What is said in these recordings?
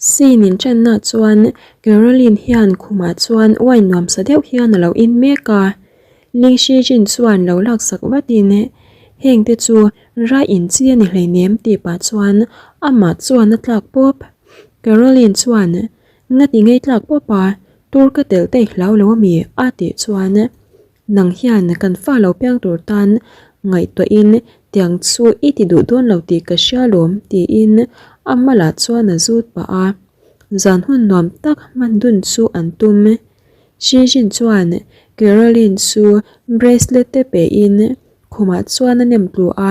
Scene in ṭanna chuan Caroline hian khumah chuan wine nuamsa deuh hian a lo in mek a. Ling Shi Jin chuan lo laksak vatin heng te chu rai in chi a ni hleinem tih pah chuan amah chuan a tlak pawp. Caroline chuan Ngati ngei tlak pawp a, tur ka telh daih hlau lo ami? a tih chuan Nang hian kan fa lo piang tur tan ngaihtuahin tiang chu i ti duh dawn lo tih ka hria lawm tiin a malah chuan a zut pah a. Zan hun nuam tak hman dun chu an tum. Xi Jin chuan Caroline chu bracelet te pein khumah chuan a nem tlu a.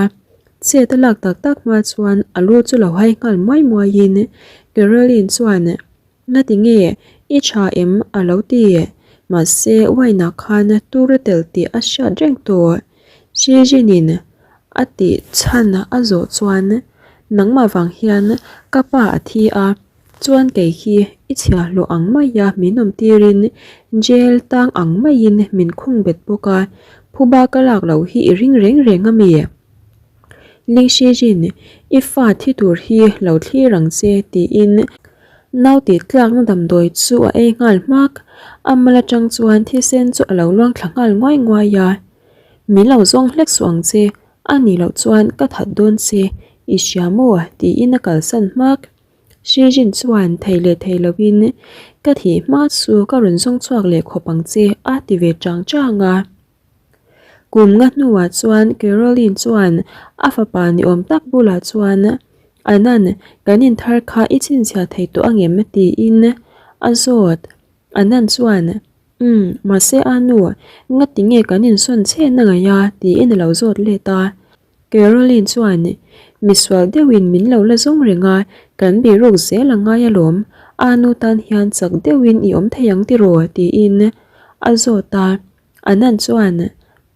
Chet a lak tak tak hma chuan a lu chu lo hai nghal muai muaiin Caroline chuan Ngati nge i tha em a lo ti. Mahse wine ah khan tur a tel tih a hriat reng tawh. Xi Jin-in a tih chhan a zawh chuan nangmah vang hian ka pa a thi a, chuan kei hi i chhiahhlawh ang maia min awm tirin jail tang ang maiin min khung bet bawk a, phuba ka lak loh hi i ring reng reng a mi? Ling Xi Jin, i fa thi tur hi lo thlir ang che tiin nau tih tlakna damdawi chu a ei nghal hmak. A mal atang chuan thisen chu a lo luang thla nghal nguai nguai a. Min lo zawng hlek suh ang che, a nih loh chuan ka that dawn che, i hria maw? tiin a kalsan hmak. Xi Jin chuan thei leh thei lovin ka thih hma chu ka rawn zawng chhuak leh khawp ang che a ti ve chang chang a. Kum nga hnuah chuan Caroline chuan a fapa ni awm tak bulah chuan Anan, kan inthar kha i chhinchhiah thei tawh angem? tiin a zawt. Anan chuan, Umm, mahse a nu, ngati nge kan insawn chhen a ngaih a? tiin a lo zawt let a. Caroline chuan, Misual deuhin min lo la zawng reng a, kan biruk zel a ngai alawm, a nu tan hian chak deuhin i awm thei ang tiraw? tiin a zawt a. Anand chuan,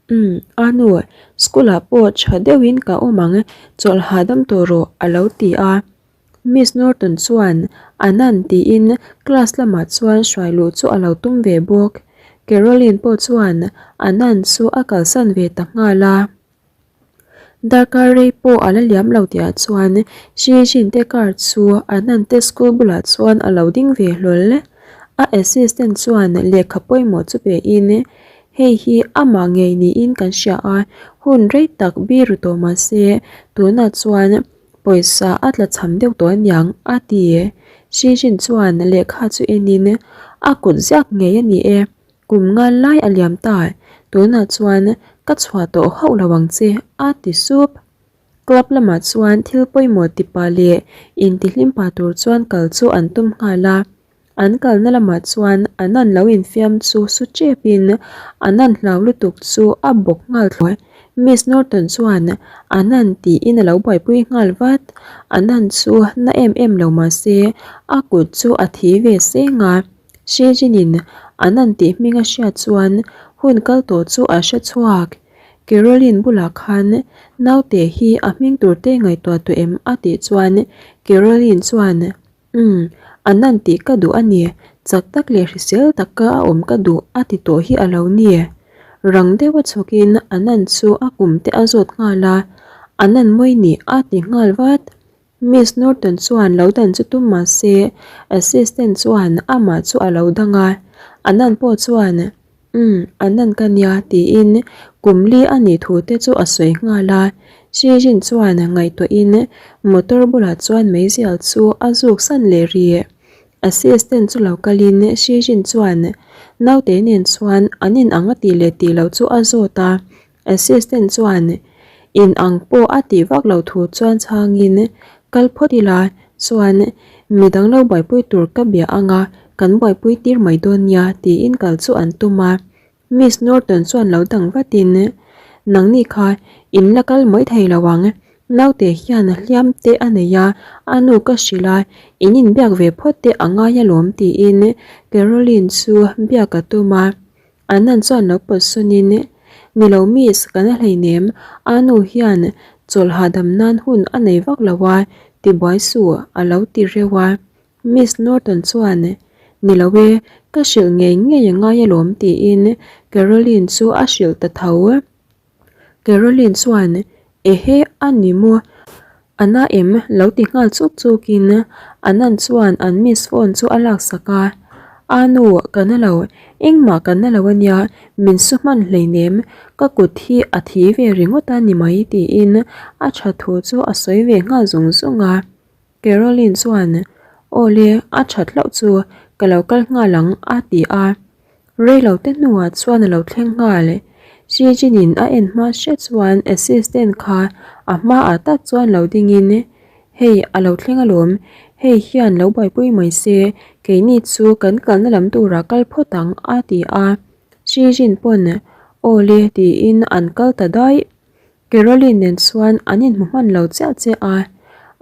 Umm, a nu, school ah pawh tha deuhin ka awm ang, chawlh hahdam tawh rawh, a lo ti a. Miss Norton chuan Anand tiin class lamah chuan hruai luh chu a lo tum ve bawk. Caroline pawh chuan Anand chu a kalsan ve ta nghal a. Darkar rei pawh a la liam lo tihah chuan Xi Jin te car chu Anand te school bulah chuan a lo ding ve hlawl. A assistant chuan lehkha pawimawh chu pein, Hei hi amah ngei niin kan hria a, hun rei tak biru tawh mah se tunah chuan pawisa a tla cham deuh tawh aniang a ti. Xi Jin chuan lehkha chu enin, A kut ziak ngei a ni e. Kum ngal lai a liam ta, tunah chuan ka chhuah tawh hauh lo ang che, a ti sup. Club lamah chuan thil pawimawh ti pah leh intihlim pah tur chuan kal chu an tum nghal a. An kalna lamah chuan an an lo infiam chu su tepin an an hlau lutuk chu a bawk nghal thlawh. Miss Norton chuan an an tiin a lo buaipui nghal vat. An an chu na em em lo mahse a kut chu a thi ve seng a. Shejinin an an tih hming a hriat chuan hun kal tawh chu a hre chhuak. Caroline bulah khan naute hi a hming tur te ngaihtuah tawh em a tih chuan Caroline chuan Umm, an an tih ka duh a ni, chak tak leh hrisel taka a awm ka duh a ti tawh hi a lo ni. Rang deuha chhawkin an an chu a kum te a zawt nghal a, an an mawi ni a ti nghal vat. Miss Norton chuan lo dan chu tum mah se assistant chuan amah chu a lo dang a, Anand pawh chuan Umm, Anand ka nia tiin kum li a nih thu te chu a sawi nghal a, Xi Jin chuan ngaihtuahin motor bulah chuan meizial chu a zuk san leh rih. Assistant chu lo kalin Xi Jin chuan naute nen chuan an inang a tih leh tih loh chu a zawt a, Assistant chuan in ang pawh a tih vak loh thu chuan chhangin kal phawt ila chuan midang lo buaipui tur ka bia anga kan buaipui tir mai dawn nia tiin kal chu an tum a. Miss Norton chuan lo dang vatin nangni kha in la kal mai thei lo ang, naute hian hliam te a nei a, a nu ka hrilh a, in inbiak ve phawt te a ngai alawm tiin Caroline chu biak a tum a. Annan chuan lo pawt sawnin, Ni lo miss, kan a hleinem, a nu hian chawlh hahdam nan hun a nei vak lo a, ti buai suh, a lo ti reuh a. Miss Norton chuan, Ni lo e, ka hrilh ngei ngei a ngai alawm tiin Caroline chu a hrilh ta tho. Caroline chuan, Ehe, a ni maw? A na em? Lo ti nghal chuk chukin Anand chuan an miss phone chu a laksak a. A nu, ka na lo, engmah ka na lo a nia, min su hman hleinem, ka kut hi a thi ve ringawt a ni mai tiin a tha thu chu a sawi ve nghal zung zung a. Caroline chuan, Aw le, a that hlauh chu ka lo kal nghal ang a ti a. Reilo te hnuah chuan a lo thleng nghal. Xi Jinin a en hma hre chuan assistant kha a hmaah tak chuan lo dingin, Hei, a lo thleng alawm, hei hian lo buaipui mai se, keini chu kan kalna lam turah kal phawt ang a ti a. Xi Jin pawn, Aw le tiin an kal ta daih. Caroline nen chuan an inhmu hman lo chiah chiah a,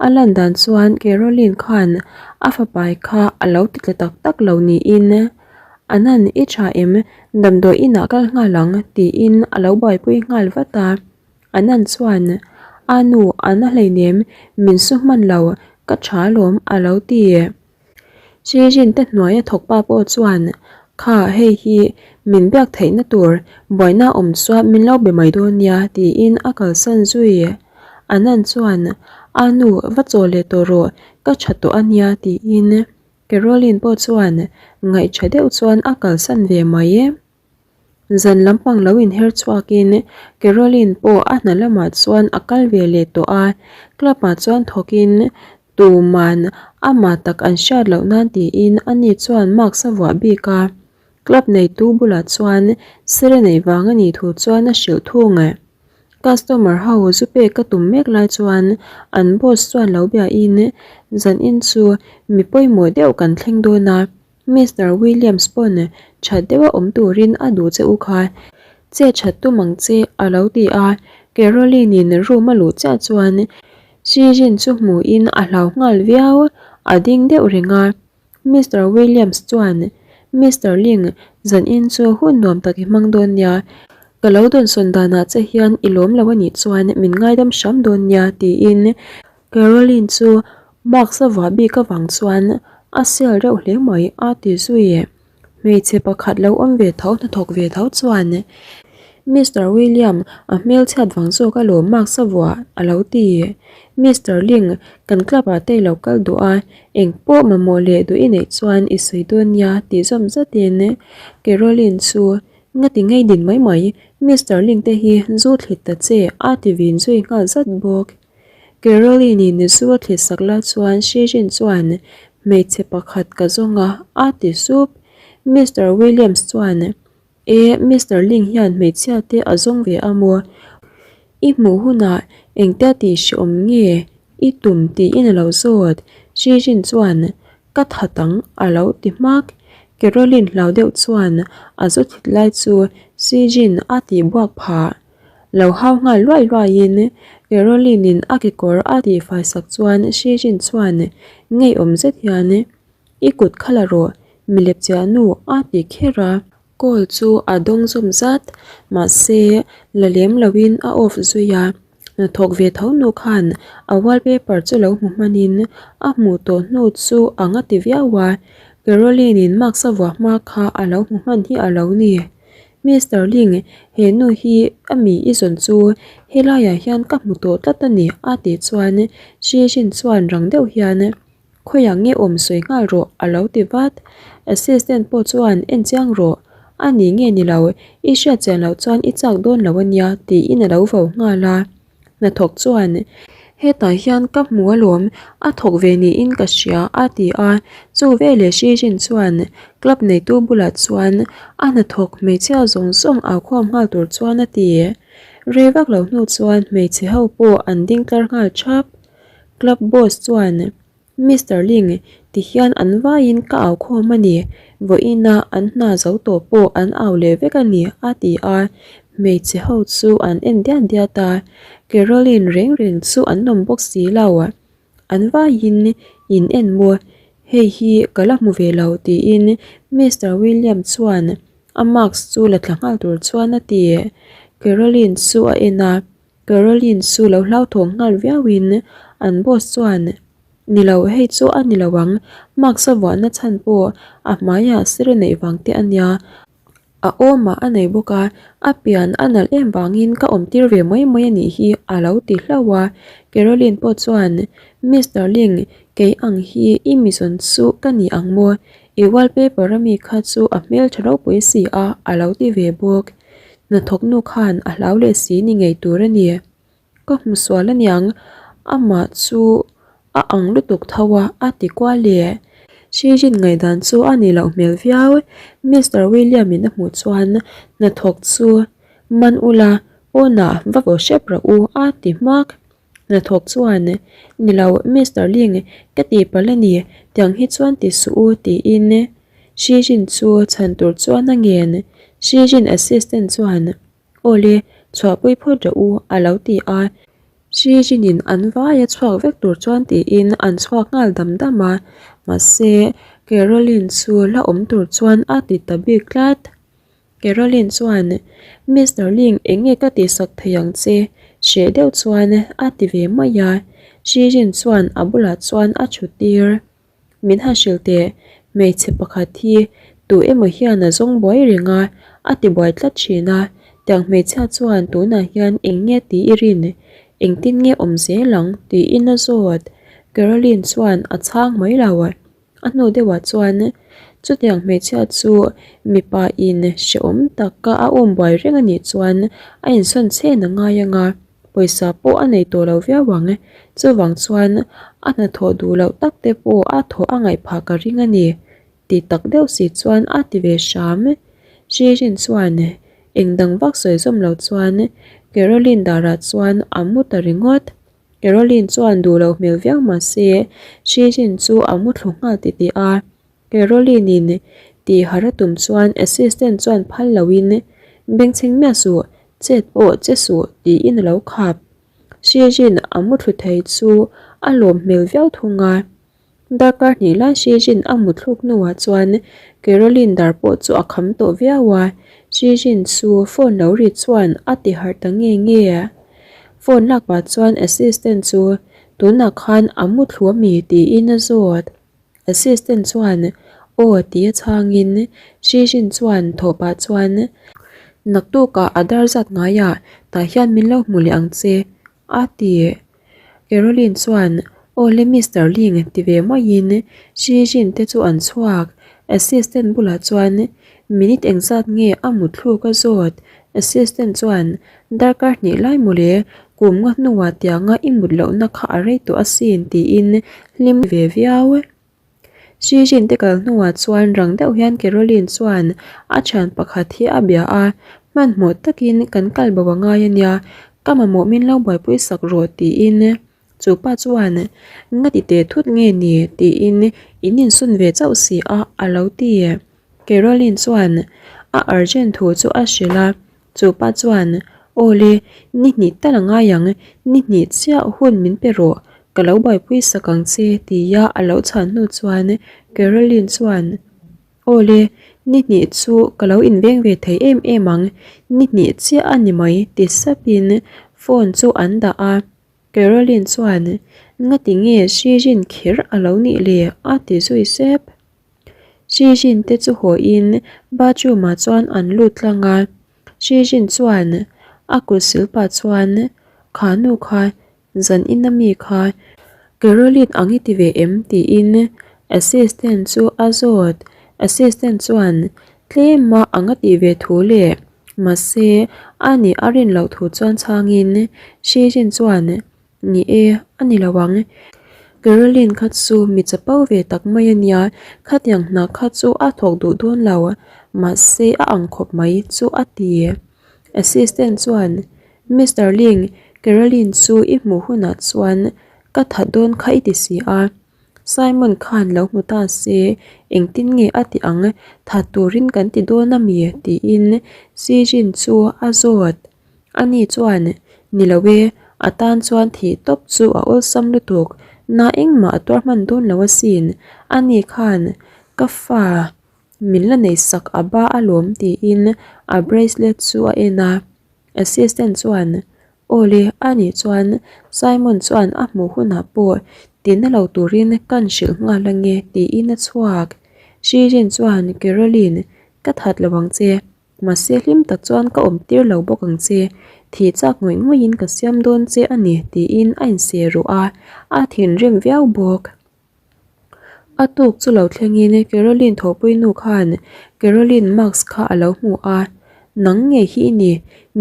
a lan dan chuan Caroline khan a fapai kha a lo ti tla tak tak lo niin, Anan i tha em, damdawi inah kal nghal ang tiin a lo buaipui nghal vat a. Anan chuan, A nu, a na hleinem, min su hman lo, ka tha alawm a lo ti. Chijin te hnuaia thawk pa pawh chuan, Kha, hei hi min biak theihna tur buaina awm chuan min lo be mai dawn nia, tiin a kalsan zui. Anand chuan, A nu, va chaw leh tawh rawh, ka tha tawh a nia, tiin Caroline pawh chuan ngaihṭha deuh chuan a kalsan ve mai. Zan lampang lo inher chhuakin Caroline pawh a hna lamah chuan a kal ve leh tawh a, club ah chuan thawkin tuman amah tak an hriat loh nan tiin ani chuan mask a vuah bik a, club neitu bulah chuan sir a neih vang a nih thu chuan a hrilh thung. Customer ho zu pek ka tum mek lai chuan an boss chuan lo biain zanin chu mi pawimawh deuh kan thleng dawn a. Mister Williams pawn that deuha awm turin a duh che u kha, che that tum ang che a lo ti a, Caroline-in room a luh chiah chuan Sijin chu hmuhin a hlau nghal viau, a ding deuh reng a. Mister Williams chuan, Mister Ling, zanin chu hun nuam tak i hmang dawn nia, ka lo dawnsawn danah che hian i lawm lo a nih chuan min ngaidam hram dawn nia tiin Caroline chu mask a vuah bik avang chuan a sel reuh hle mai a ti zui. Hmeichhe pakhat lo awm ve tho hnathawk ve tho chuan Mister William a hmelchhiat vang zawk alawm mask a vuah a lo ti. Mister Ling kan club ah te i lo kal duh a engpawh mamawh leh duh i neih chuan i sawi dawn nia tih zawm zatin Caroline chu ngati ngei din mai mai Mister Ling te hi zu thlit ta che a ti vin zui nghal zat bawk. Caroline-in zu a thlit sak lai chuan Shijin chuan hmeichhe pakhat ka zawng a, a ti sup. Mister Williams chuan, E, Mister Ling hian hmeichhia te a zawng ve a maw? I hmuh hunah engtia tih hrehawm nge i tum tiin a lo zawt. Shijin chuan, Ka that ang a lo ti hmak. Caroline hlau deuh chuan a zu thlit lai chu Shijin a tih buak phah. Lo hau nghal luai luaiin Caroline-in a kekawr a tihfai sak chuan Shijin chuan ngeiawm zet hian I kut kha la rawh, milep chiah nu a ti kher a. Call chu a dawng zawm zat, mahse la lem loin a off zui a. Hnathawk ve tho nu khan a wallpaper chu lo hmu hmanin a hmuh tawh hnu chu ang a ti viau a, Caroline-in mask a vuah hma kha a lo hmu hman hi a lo ni. Mister Ling, he nu hi a mi i zawn chu helaiah hian ka hmu tawh tlat a ni a tih chuan Xi Jin chuan rang deuh hian Khawiah nge awm sawi nghal rawh a lo ti vat. Assistant pawh chuan en chiang rawh, a ni nge ni lo, i hriat chian loh chuan i chak dawn lo a nia tiin a lo vo nghal a. Hnathawk chuan, Hetah hian ka hmu alawm, a thawk ve niin ka hria, a ti a. Chu veleh Xi Jin chuan club neitu bulah chuan a hnathawk hmeichhia zawng zawng au khawm nghal tur chuan a ti. Rei vak lo hnu chuan hmeichhe ho pawh an ding tlar nghal thap. Club boss chuan, Mister Ling, ti hian an vaiin ka au khawm a ni, vawiina an hna zo tawh pawh an au leh vek a ni, a ti a, hmeichhe ho chu an en diat diat a, Caroline reng reng chu an awm bawk si lo. An vaiin in en maw, hei hi ka la hmu ve lo, tiin Mister William chuan a mask chu la thla nghal tur chuan a ti. Caroline chu a en a. Caroline chu lo hlauthawng nghal viauin an boss chuan, Ni lo, hei chu a ni lo ang, mask a vuahna chhan pawh a hmaiah sir a neih vang te a nia. A awmah a nei bawk a, a pian a nalh em vangin ka awm tir ve mai mai a nih hi a lo ti hlauh a. Caroline pawh chuan, Mister Ling, kei ang hi i mizawn chu ka ni ang maw? I wallpaper a mi kha chu a hmeltha ropui si a a lo ti ve bawk. Hnathawk nu khan a hlau leh si ni ngei tur a ni. Ka hmu sual aniang, amah chu a ang lutuk tho a, a ti kual e. Shijin ngaihdan chu a nih loh hmel viau. Mister William in a hmuh chuan hnathawk chu man ula pawnah va vaw hrep rawh u a ti hmak. Hnathawk chuan ni lo Mister Ling ka tihpalh a ni, tiang hi chuan ti suh u tiin Shijin chu chhan tur chuan a ngen. Shijin assistant chuan Awle, chhuahpui phawt rawh u, a lo ti a. Shijinin an vai a chhuak vek tur chuan tiin an chhuak nghal dam dam a, mahse Caroline chu la awm tur chuan a ti ta bik tlat. Caroline chuan, Mister Ling eng nge ka tihsak thei ang che? hreh deuh chuan a ti ve mai a. Shijin chuan a bulah chuan a thut tir. Min han hrilh teh, hmeichhe pakhat hi tu emaw hian a zawng buai reng a, a ti buai tlat thin a, tiang hmeichhia chuan tunah hian eng nge tih i rin, engtin nge awm zel ang tiin a zawt. Caroline chuan a chhang mai lo. A hnu deuhah chuan chutiang hmeichhia chu mipa in hrehawm taka a awm buai reng a nih chuan a insawn chhen a ngai ang a. Pawisa pawh a nei tawh lo viau ang. Chuvang chuan a hnathawh duh loh tak te pawh a thawh a ngaih phah ka ring a ni, ti tak deuh si chuan a ti ve hram. Shirin chuan eng dang vak sawi zawm lo chuan Caroline darah chuan a mu ta ringawt. Caroline chuan duh loh hmel viau mah se Shirin chu a mu thlu nghal titih a. Caroline-in tih har a tum chuan assistant chuan phal loin bengchheng miah suh, chet pawh che suh tiin a lo khap. Shijin a muthlu thei chu a lawm hmel viau thung a. Darkar hnih lai Shijin a muthluk hnuah chuan Caroline dar pawh chu a kham tawh viau a, Shijin chu phone lo ri chuan a ti harh ta nge nge. Phone lak pah chuan assistant chu tunah khan a muthlu a mi tiin a zawt. Assistant chuan aw tia chhangin Shijin chuan thawh pah chuan naktukah a dar zat ngaiah tah hian min lo hmu leh ang che a ti. Caroline chuan aw le Mister Ling ti ve maiin Shijin te chu an chhuak. Assistant bulah chuan minute engzat nge a mutthluk a zawt. Assistant chuan darkar hnih lai mawle kum nga hnuah tianga i mut lohna kha a rei tawh asin tiin hlim ve viau. Shijin te kal hnuah chuan rang deuh hian Caroline chuan a thian pakhat hi a bia a, hmanhmawh takin kan kal bo a ngai ania, ka mamawh min lo buaipui sak rawh tiin chu pa chuan nga ti teh thut nge ni tiin in insun ve chauh si a a lo ti. Caroline chuan a urgent thu chu a hrilh a. Chu pa chuan, Aw le, ni hnih tal a ngai ang, ni hnih chiah hun min pe rawh, ka lo buaipui sak ang che, tia a lo chhan hnu chuan Caroline chuan, Aw le, ni hnih chu ka lo inveng ve thei em em ang, ni hnih chiah a ni mai, ti sapin phone chu an dah a. Caroline chuan, Ngati nge Shijin kher a lo nih le? a ti zui sep. Shijin te chu haw in bathroom ah chuan an lut tlang a, Shijin chuan a kut sil pah chuan kha nu kha zan in ami kha Caroline ang i ti ve em tiin assistant chu a zawt, assistant chuan tlem a ang a tih ve thu leh mahse a nih a rin loh thu chuan chhang in Shijin chuan Ni e, a ni lo ang. Caroline kha chu mi chapo ve tak mai a nia, khatiang hna kha chu a thawk duh dawn lo, mahse a ang khawp mai chu a ti. Assistant chuan, Mister Ling, Caroline chu i hmuh hunah chuan ka that dawn kha i ti si a. Simon khan lo hmu ta se, engtin nge a ti ang, that turin kan ti dawn a mi? tiin Sijin chu a zawt. Ani chuan, Ni lo e, a tan chuan thih tawp chu a awlsam lutuk, na engmah a tuar hman dawn lo asin, ani khan ka fa min la nei sak a ba alawm tiin a bracelet chu a en a. Assistant chuan, Aw le, ani chuan Simon chuan a hmuh hunah pawh tina lo turin kan hrilh nghal ange tiin a chhuak. Shirin chuan, Caroline, ka that lo ang che. Mahse hlim tak chuan ka awm tir lo bawk ang che, thih chak ngawih ngawihin ka siam dawn che a ni tiin a inseh ruh a, a thinrim viau bawk. A tuk chu lo thlengin Caroline thawhpui nu khan Caroline mask kha a lo hmu a, Nang ngei hi i ni,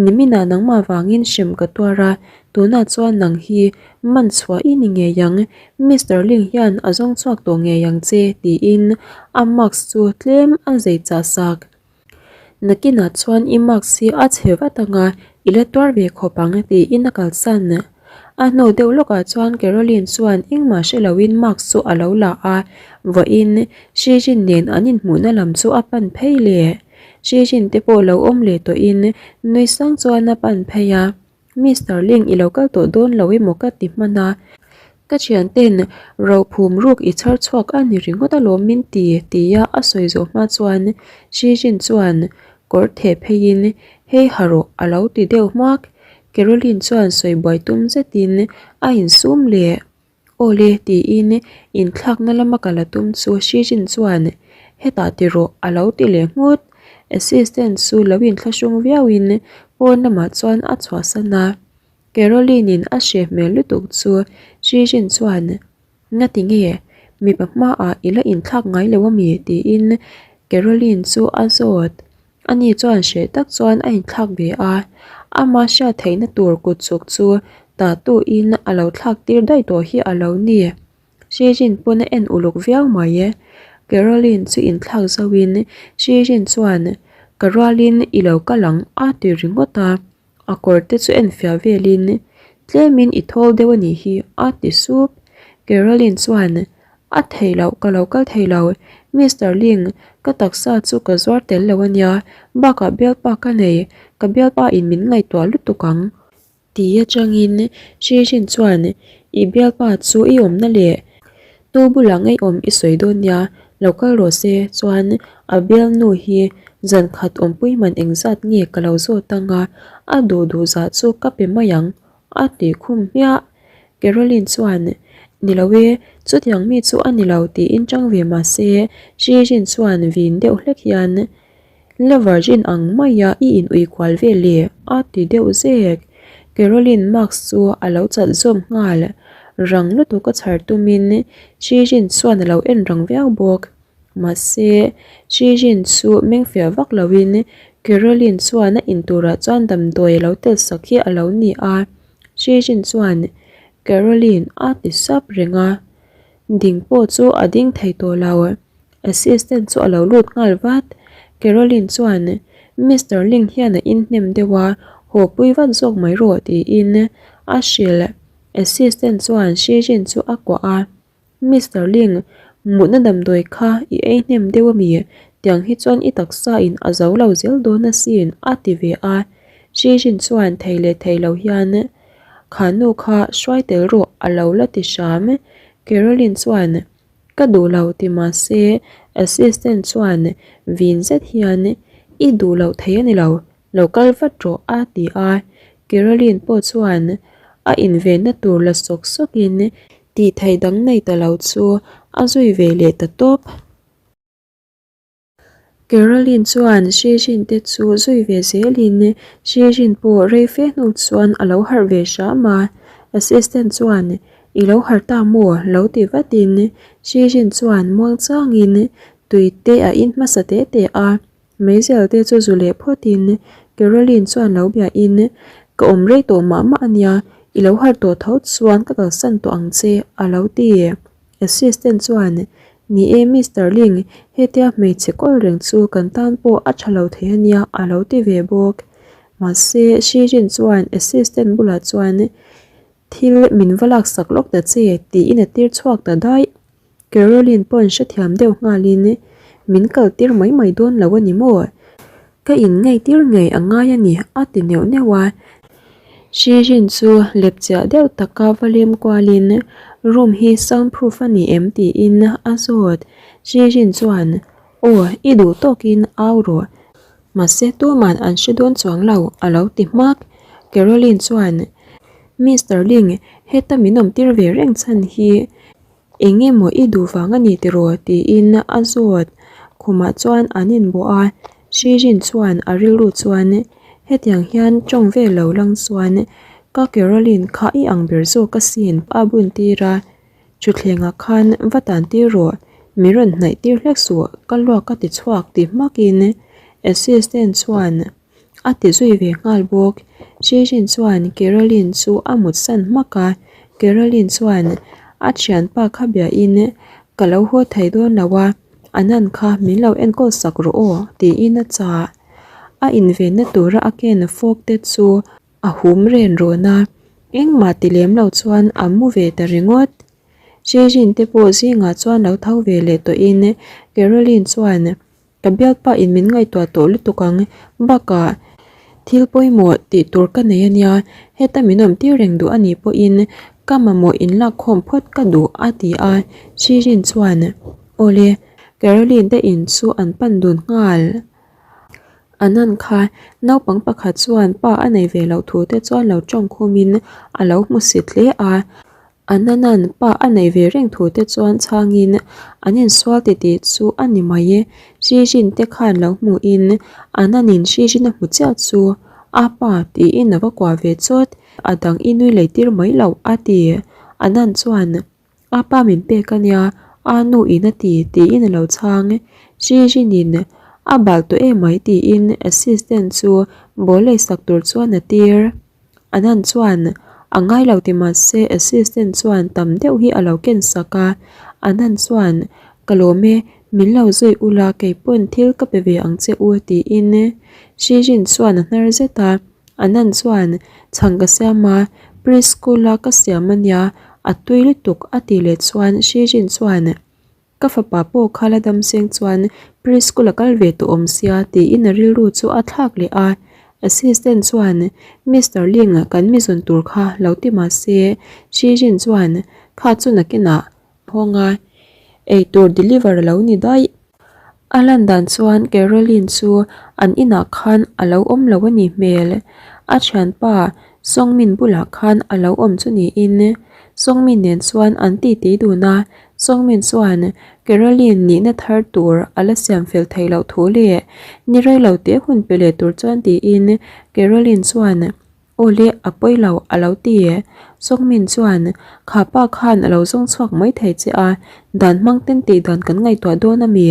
niminah nangmah vangin hrem ka tuar a, tunah chuan nang hi man chhuah i ni ngei ang, Mister Ling hian a zawng chhuak tawh ngei ang che tiin a mask chu tlem a zei chah sak. Nakinah chuan i mask hi a chhe vat anga i la tuar ve khawp ang tiin a kalsan. A hnu deuh lawkah chuan Caroline chuan engmah hre loin mask chu a lo la a, vawiin Shijin nen an inhmuhna lam chu a pan phei leh. Shijin te pawh lo awm leh tawhin nui sang chuan a pan phei a. Mister Ling i lo kal tawh dawn lo emaw ka ti hman a, ka thianten rophum ruk i chhar chhuak a ni ringawt alawm min ti tia a sawi zawh hma chuan Xi Jin chuan kawr theh pheiin hei ha rawh a lo ti deuh hmak. Caroline chuan sawi buai tum zetin a insum leh. Awle tiin inthlakna lama kal a tum chu Xi Jin chuan hetah ti rawh a lo ti leh nghut. Assistant chu lo inthlahrung viauin pawn lamah chuan a chhuahsan a. Caroline-in a hre hmel lutuk chu Xi Jin chuan Ngati nge mipa hmaah i la inthlak ngai lo ami? tiin Caroline chu a zawt. Ani chuan hreh tak chuan a inthlak ve a, ama hriat theihna tur kut chuk chu tatuin a lo thlak tir daih tawh hi a lo ni. Shijin pawn a en uluk viau mai e. Caroline chu inthlak zohin Shijin chuan ka rualin i lo kal ang a ti ringawt a. A kawr te chu en fiah velin tlemin i thawl deuh a nih hi a ti sup. Caroline chuan a thei loh ka lo kal thei lo Mister Ling ka taksa chu ka zuar tel lo a nia bakah bialpa ka nei ka bialpa in min ngaihtuah lutuk ang ti atangin Shijin chuan i bialpa chu i awmna leh Tu bulah ngeiawm i sawi dawn nia, lo kal rawh se, chuan a bialnu hi zan khat awmpui man engzat nge ka lo zawt ang a, a duh duh zah chu ka pe mai ang, a ti khum hmiah. Caroline chuan, Ni lo e, chutiang mi chu a ni lo tiin chang ve mah se, Shijin chuan vin deuh hlek hian, La virgin ang maia i in ui kual vel e a ti deuh zek. Caroline mask chu a lo chalh zawm nghal. Rang lutuk a chhar tumin Shijin chuan a lo en rang viau bawk. Mahse, Shijin chu meng fiah vak loin Caroline chuan a in turah chuan damdawi a lo tel sak hi a lo ni a. Shijin chuan Caroline a ti sap reng a. Ding pawh chu a ding thei tawh lo. Assistant chu a lo lut nghal vat. Caroline chuan, Mister Ling hian a inhnem deuh a, haw pui vat zawk mai rawh tiin a hrilh. Assistant chuan Shijin chu a kuah a, Mister Ling, mutna damdawi kha i ei hnem deuh ami? Tiang hi chuan i taksa in a zo lo zel dawn asin a ti ve a. Shijin chuan thei leh thei lo hian, Kha nu kha hruai tel rawh a lo la ti hram. Caroline chuan, Ka duh lo ti mahse assistant chuan vin zet hian i duh loh thei a ni lo, lo kal vat rawh a ti a. Caroline pawh chuan a invenna tur la sawk sawkin tih theih dang nei ta lo chu a zui ve leh ta tawp. Caroline chuan Shijin te chu zui ve zelin Shijin pawh rei fe hnu chuan a lo harh ve hram a, assistant chuan I lo harh ta maw? lo ti vatin Shijin chuan muang changin tui te a in hmasa te te a, meizel te chu zu leh phawtin Caroline chuan lo biahin Ka awm rei tawh mah mah ania, i lo harh tawh tho chuan ka kalsan tawh ang che a lo ti. Assistant chuan, Ni e Mister Ling, hetia hmeichhe kawl reng chu kan tan pawh a tha lo thei ania a lo ti ve bawk. Mahse, Xi Jin chuan assistant bulah chuan, Thil min va laksak lawk ta che tiin a tir chhuak ta daih. Caroline pawn hrethiam deuh nghalin, Min kal tir mai mai dawn lo a ni maw? Ka in ngei tir ngei a ngai a ni a ti neuh neuh a. Shijin chu lepchiah deuh taka va lem kualin room hi sound proof a ni em tiin a zawt. Shijin chuan Aw i duh tawkin au rawh. Mahse tuman an hre dawn chuang lo a lo ti hmak. Caroline chuan Mister Ling heta min awm tir ve reng chhan hi Eng emaw i duh vang a ni tiraw? tiin a zawt. Khumah chuan an inbawh a. Shijin chuan a rilru chuan hetiang hian tawng vel lo lang chuan ka Caroline kha i ang ber zawk asin a bun tir a, thutthlengah khan va tan tir rawh, mi rawn hnaih tir hlek suh ka luak ka ti chhuak ti hmakin assistant chuan A ti zui ve nghal bawk. Shijin chuan Caroline chu a mut san hmak a, Caroline chuan a thianpa kha biahin ka lo haw thei dawn lo a, Anand kha min lo enkawl sak rawh aw tiin a chah. A invenna tura a ken fawk te chu a hum ren rawn a, engmah ti lem lo chuan a mu ve ta ringawt. Shijin te pawh zingah chuan lo tho ve leh tawhin Caroline chuan Ka bialpa in min ngaihtuah tawh lutuk ang, bakah thil pawimawh tih tur ka nei ania, heta min awm tir reng duh anih pawhin ka mamawh in lak khawm phawt ka duh a ti a, Shirin chuan Awle, Caroline te in chu an pan dun nghal. Anan kha naupang pakhat chuan pa a nei ve loh thu te chuan lo tawng khumin a lo hmusit hle a, Ananan pa a neih ve reng thu te chuan chhangin an insual titih chu a ni mai e. Shijin te khan lo hmuhin Ananin Shijin a hmu chiah chu a pa tiin a va kuah ve chawt, a dang i nui lei tir mai loh a ti. Anan chuan a pa min pek a nia, a nu in a ti tiin a lo chhang. Shijinin a bal tawh emai tiin assistant chu ball leisak tur chuan a tir. Anand chuan a ngai lo ti mahse assistant chuan tam deuh hi a lo ken sak a, Anand chuan ka lawm e, min lo zui ula keipawn thil ka pe ve ang che u tiin Shijin chuan a hnar zet a, Anand chuan chhang ka siam a, preschool a ka siam ania a tui lutuk a tih leh chuan Shijin chuan Ka fapa pawh kha la dam seng chuan preschool a kal ve tawh awm sia tiin a rilru chu a thlak leh a. Assistant chuan Mister Ling kan mi zawn tur kha lo ti mah se Shijin chuan kha chu nakinah hawng a, eitur deliver a lo ni daih. A lan dan chuan Caroline chu an inah khan a lo awm lo a nih hmel. A thianpa Songmin bulah khan a lo awm chu niin Songmin nen chuan an titi dun a, Songmin chuan Caroline nihna thar tur a la siam fel theih loh thu leh ni rei lo te hun pe leh tur chuan tiin Caroline chuan Aw le, a pawi lo a lo ti. Songmin chuan Kha pa khan a lo zawng chhuak mai thei che a, dan hmang ten tih dan kan ngaihtuah dawn a mi?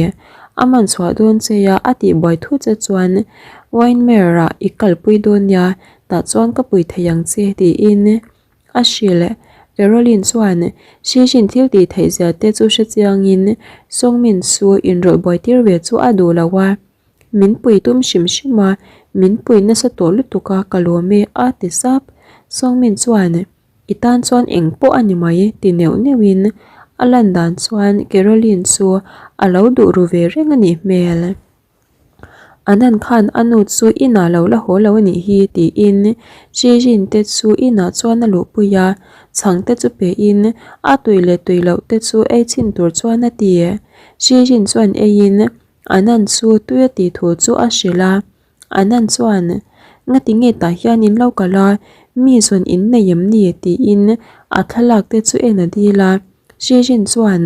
A man chhuah dawn che a a tih buai thu che chuan Windmere-ah i kalpui dawn nia, tah chuan ka pui thei ang che tiin a hrilh. Caroline chuan Shijin thil tih theih zia te chu hre chiangin Songmin chu inrawlh buai tir ve chu a duh lo a, min pui tum hrim hrim a, min pui nasa tawh lutuk a ka lawm e a ti sap. Songmin chuan I tan chuan eng pawh a ni mai ti neuh neuhin a lan dan chuan Caroline chu a lo duh ru ve reng a nih hmel. Anand khan a nu chu inah lo la haw lo a nih hi tiin Shijin te chu inah chuan a luhpui a, chhang te chu pehin a tui leh tui loh te chu ei chhin tur chuan a ti. Shijin chuan eiin Anand chu tui a tih thu chu a hrilh a, Anand chuan Ngati nge tah hian in lo kal a, mi zawn in nei em ni? tiin a thlalak te chu en a dil a. Shijin chuan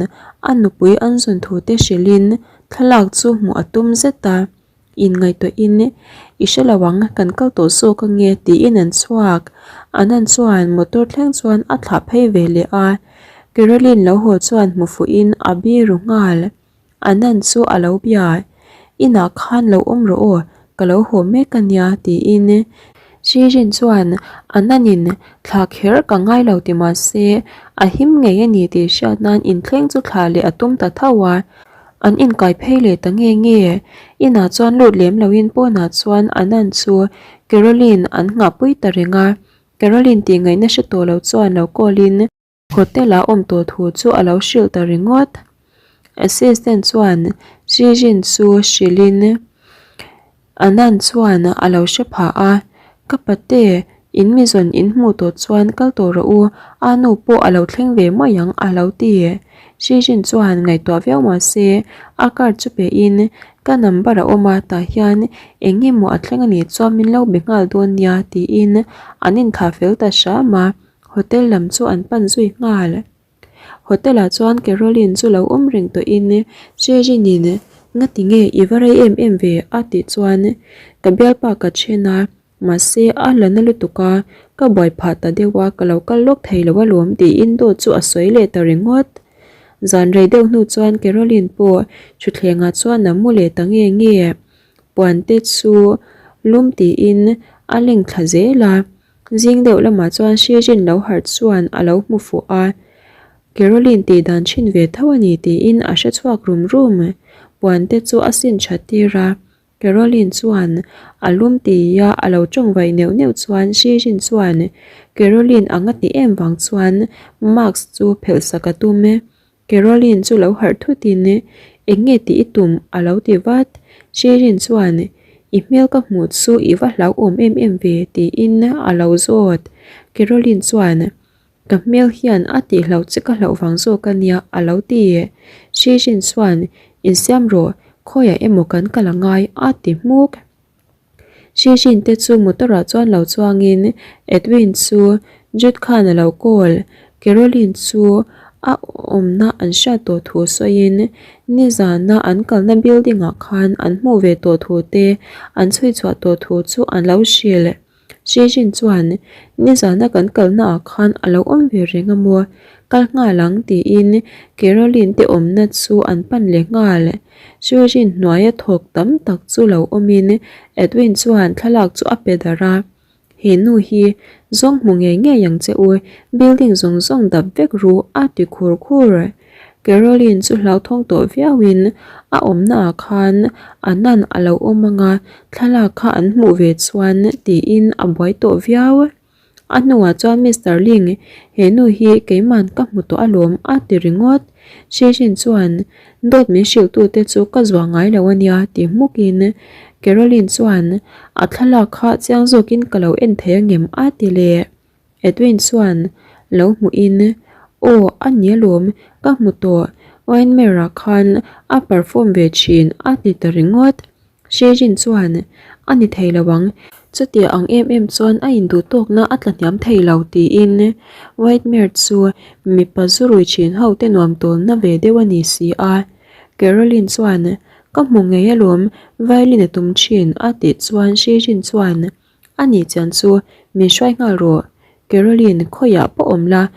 a nupui an zawn thu te hrilhin thlalak chu hmuh a tum zet a, inngaihtuahin I hre lo ang, kan kal tawh zawk ange tiin an chhuak. Anand chuan motor thleng chuan a thlah phei ve leh a, Caroline lo haw chuan hmu fuhin a biru nghal. Anand chu a lo bia, Inah khan lo awm rawh aw, ka lo haw mek a nia tiin Shirin chuan Anand-in thla kher ka ngai lo ti mah se a him ngei a ni tih hriat nan inthleng chu thla leh a tum ta tho a, an inkai phei leh ta nge nge. Inah chuan lut lem loin pawnah chuan Anand chu Caroline an nghahpui ta reng a, Caroline tih ngaihna hre tawh lo chuan lo call in, Hotel ah awm tawh thu chu a lo hrilh ta ringawt. Assistant chuan Shijin chu hrilhin Anand chuan a lo hre phah a, Ka pate, in mi zawn in hmuh tawh chuan kal tawh rawh u, a nu pawh a lo thleng ve mai ang a lo ti. Shijin chuan ngaihtuah viau mah se a card chu pehin ka number a awm a tah hian eng nge maw a thleng a nih chuan min lo be nghal dawn nia tiin an inthlah fel ta hram a. Hotel lam chu an pan zui nghal. Hotel ah chuan Caroline chu lo awm reng tawhin Sherin-in. Ngati nge i va rei em em ve? a tih chuan ka bialpa ka then a, mahse a la na lutuk a, ka buai phah ta deuh a, ka lo kal lawk thei lo alawm tiin dawt chu a sawi leh ta ringawt. Zan rei deuh hnu chuan Caroline pawh thutthlengah chuan a mu leh ta nge nge. Puan te chu lum tiin a leng thla zel a, zing deuh lamah chuan Shijin lo harh chuan a lo hmu fuh a, Caroline tih dan thin ve tho a ni tiin a hre chhuak rum rum. Puan te chu a sin that tir a, Caroline chuan a lum tia a lo tawng vaih neuh neuh chuan Shijin chuan Caroline anga ti em vang chuan mask chu phelh sak a tum e. Caroline chu lo harh thut in eng nge tih i tum a lo ti vat. Shirin chuan I hmel ka hmuh chu i va hlauhawm em em ve tiin a lo zawt. Caroline chuan Ka hmel hian a tihloh che ka hlauh vang zawk a nia a lo ti. Shirin chuan Insiam rawh, khawiah emaw kan kal a ngai a ti hmuk. Shijin te chu motor ah chuan lo chuangin Edwin chu Jude khan a lo call, Caroline chu a awmna an hriat tawh thu sawiin nizana an kalna building ah khan an hmuh ve tawh thu te an chhui chhuah tawh thu chu an lo hrilh. Shijin chuan nizana kan kalna ah khan a lo awm ve reng a maw, kal nghal ang tiin Caroline te awmna chu an pan leh nghal. Shijin hnuaia thawk tam tak chu lo awmin Edwin chuan thlalak chu a pe darh a, He nu hi zawng hmu ngei ngei ang che u, building zawng zawng dap vek ru a ti khur khur. Caroline chu hlauthawng tawh viauin a awmnaah khan a nan a lo awm ang a, thlalak kha an hmuh ve chuan tiin a buai tawh viau. A hnuah chuan Mister Ling, he nu hi keiman ka hmu tawh alawm a ti ringawt. Shejin chuan dawt min hrilhtute chu ka zuah ngai lo a nia ti hmukin Caroline chuan a thlalak kha chiang zawkin ka lo en thei angem a ti leh. Edwin chuan lo hmuhin, Aw, a ni alawm, ka hmu tawh, Windmere-ah khan a perform ve thin a ti ta ringawt. Shejin chuan, A ni thei lo ang, chutia ang em em chuan a induh tawkna a tla hniam thei lo tiin Windmere chu mipa zu rui thin ho te nuam tawlna ve deuh a ni si a. Caroline chuan, Ka hmu ngei alawm, violin a tum thin a tih chuan Shejin chuan, A nih chian chu min hruai nghal rawh, Caroline khawiah pawh awm la,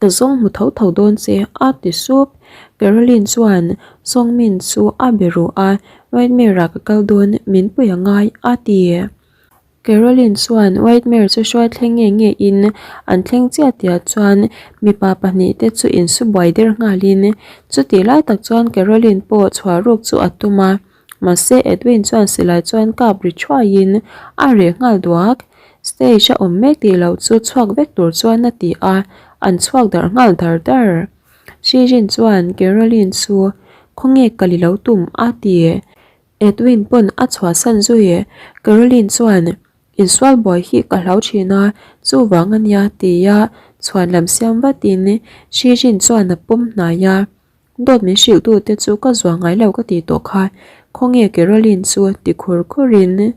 ka zawng hmu tho tho dawn che a ti sup. Caroline chuan Sawngmin chu a be ruh a, Whitemare ah ka kal dawn min pui a ngai a ti. Caroline chuan Whitemare chu hruai thleng nge nge in an thleng chiah tihah chuan mipa pahnihte chu insu buai der nghalin chutih lai tak chuan Caroline pawh chhuah ruk chu a tum a. Mahse Edwin chuan silai chuan kap ri thuaiin a reh nghal duak. Stage a awm mek tih loh chu chhuak vek tur chuan a ti a, an chhuak darh nghal dar dar. Shijin chuan Caroline chu khawnge kal i lo tum a ti. Edwin pawn a chhuahsan zui. Caroline chuan insual buai hi ka hlau thin a, chuvang a nia tia chhuan lam siam vatin Shijin chuan a pawm hnai a. Dawt min hrilhtu te chu ka zuah ngai lo ka tih tawh kha, khawnge Caroline chu ti khur khur in.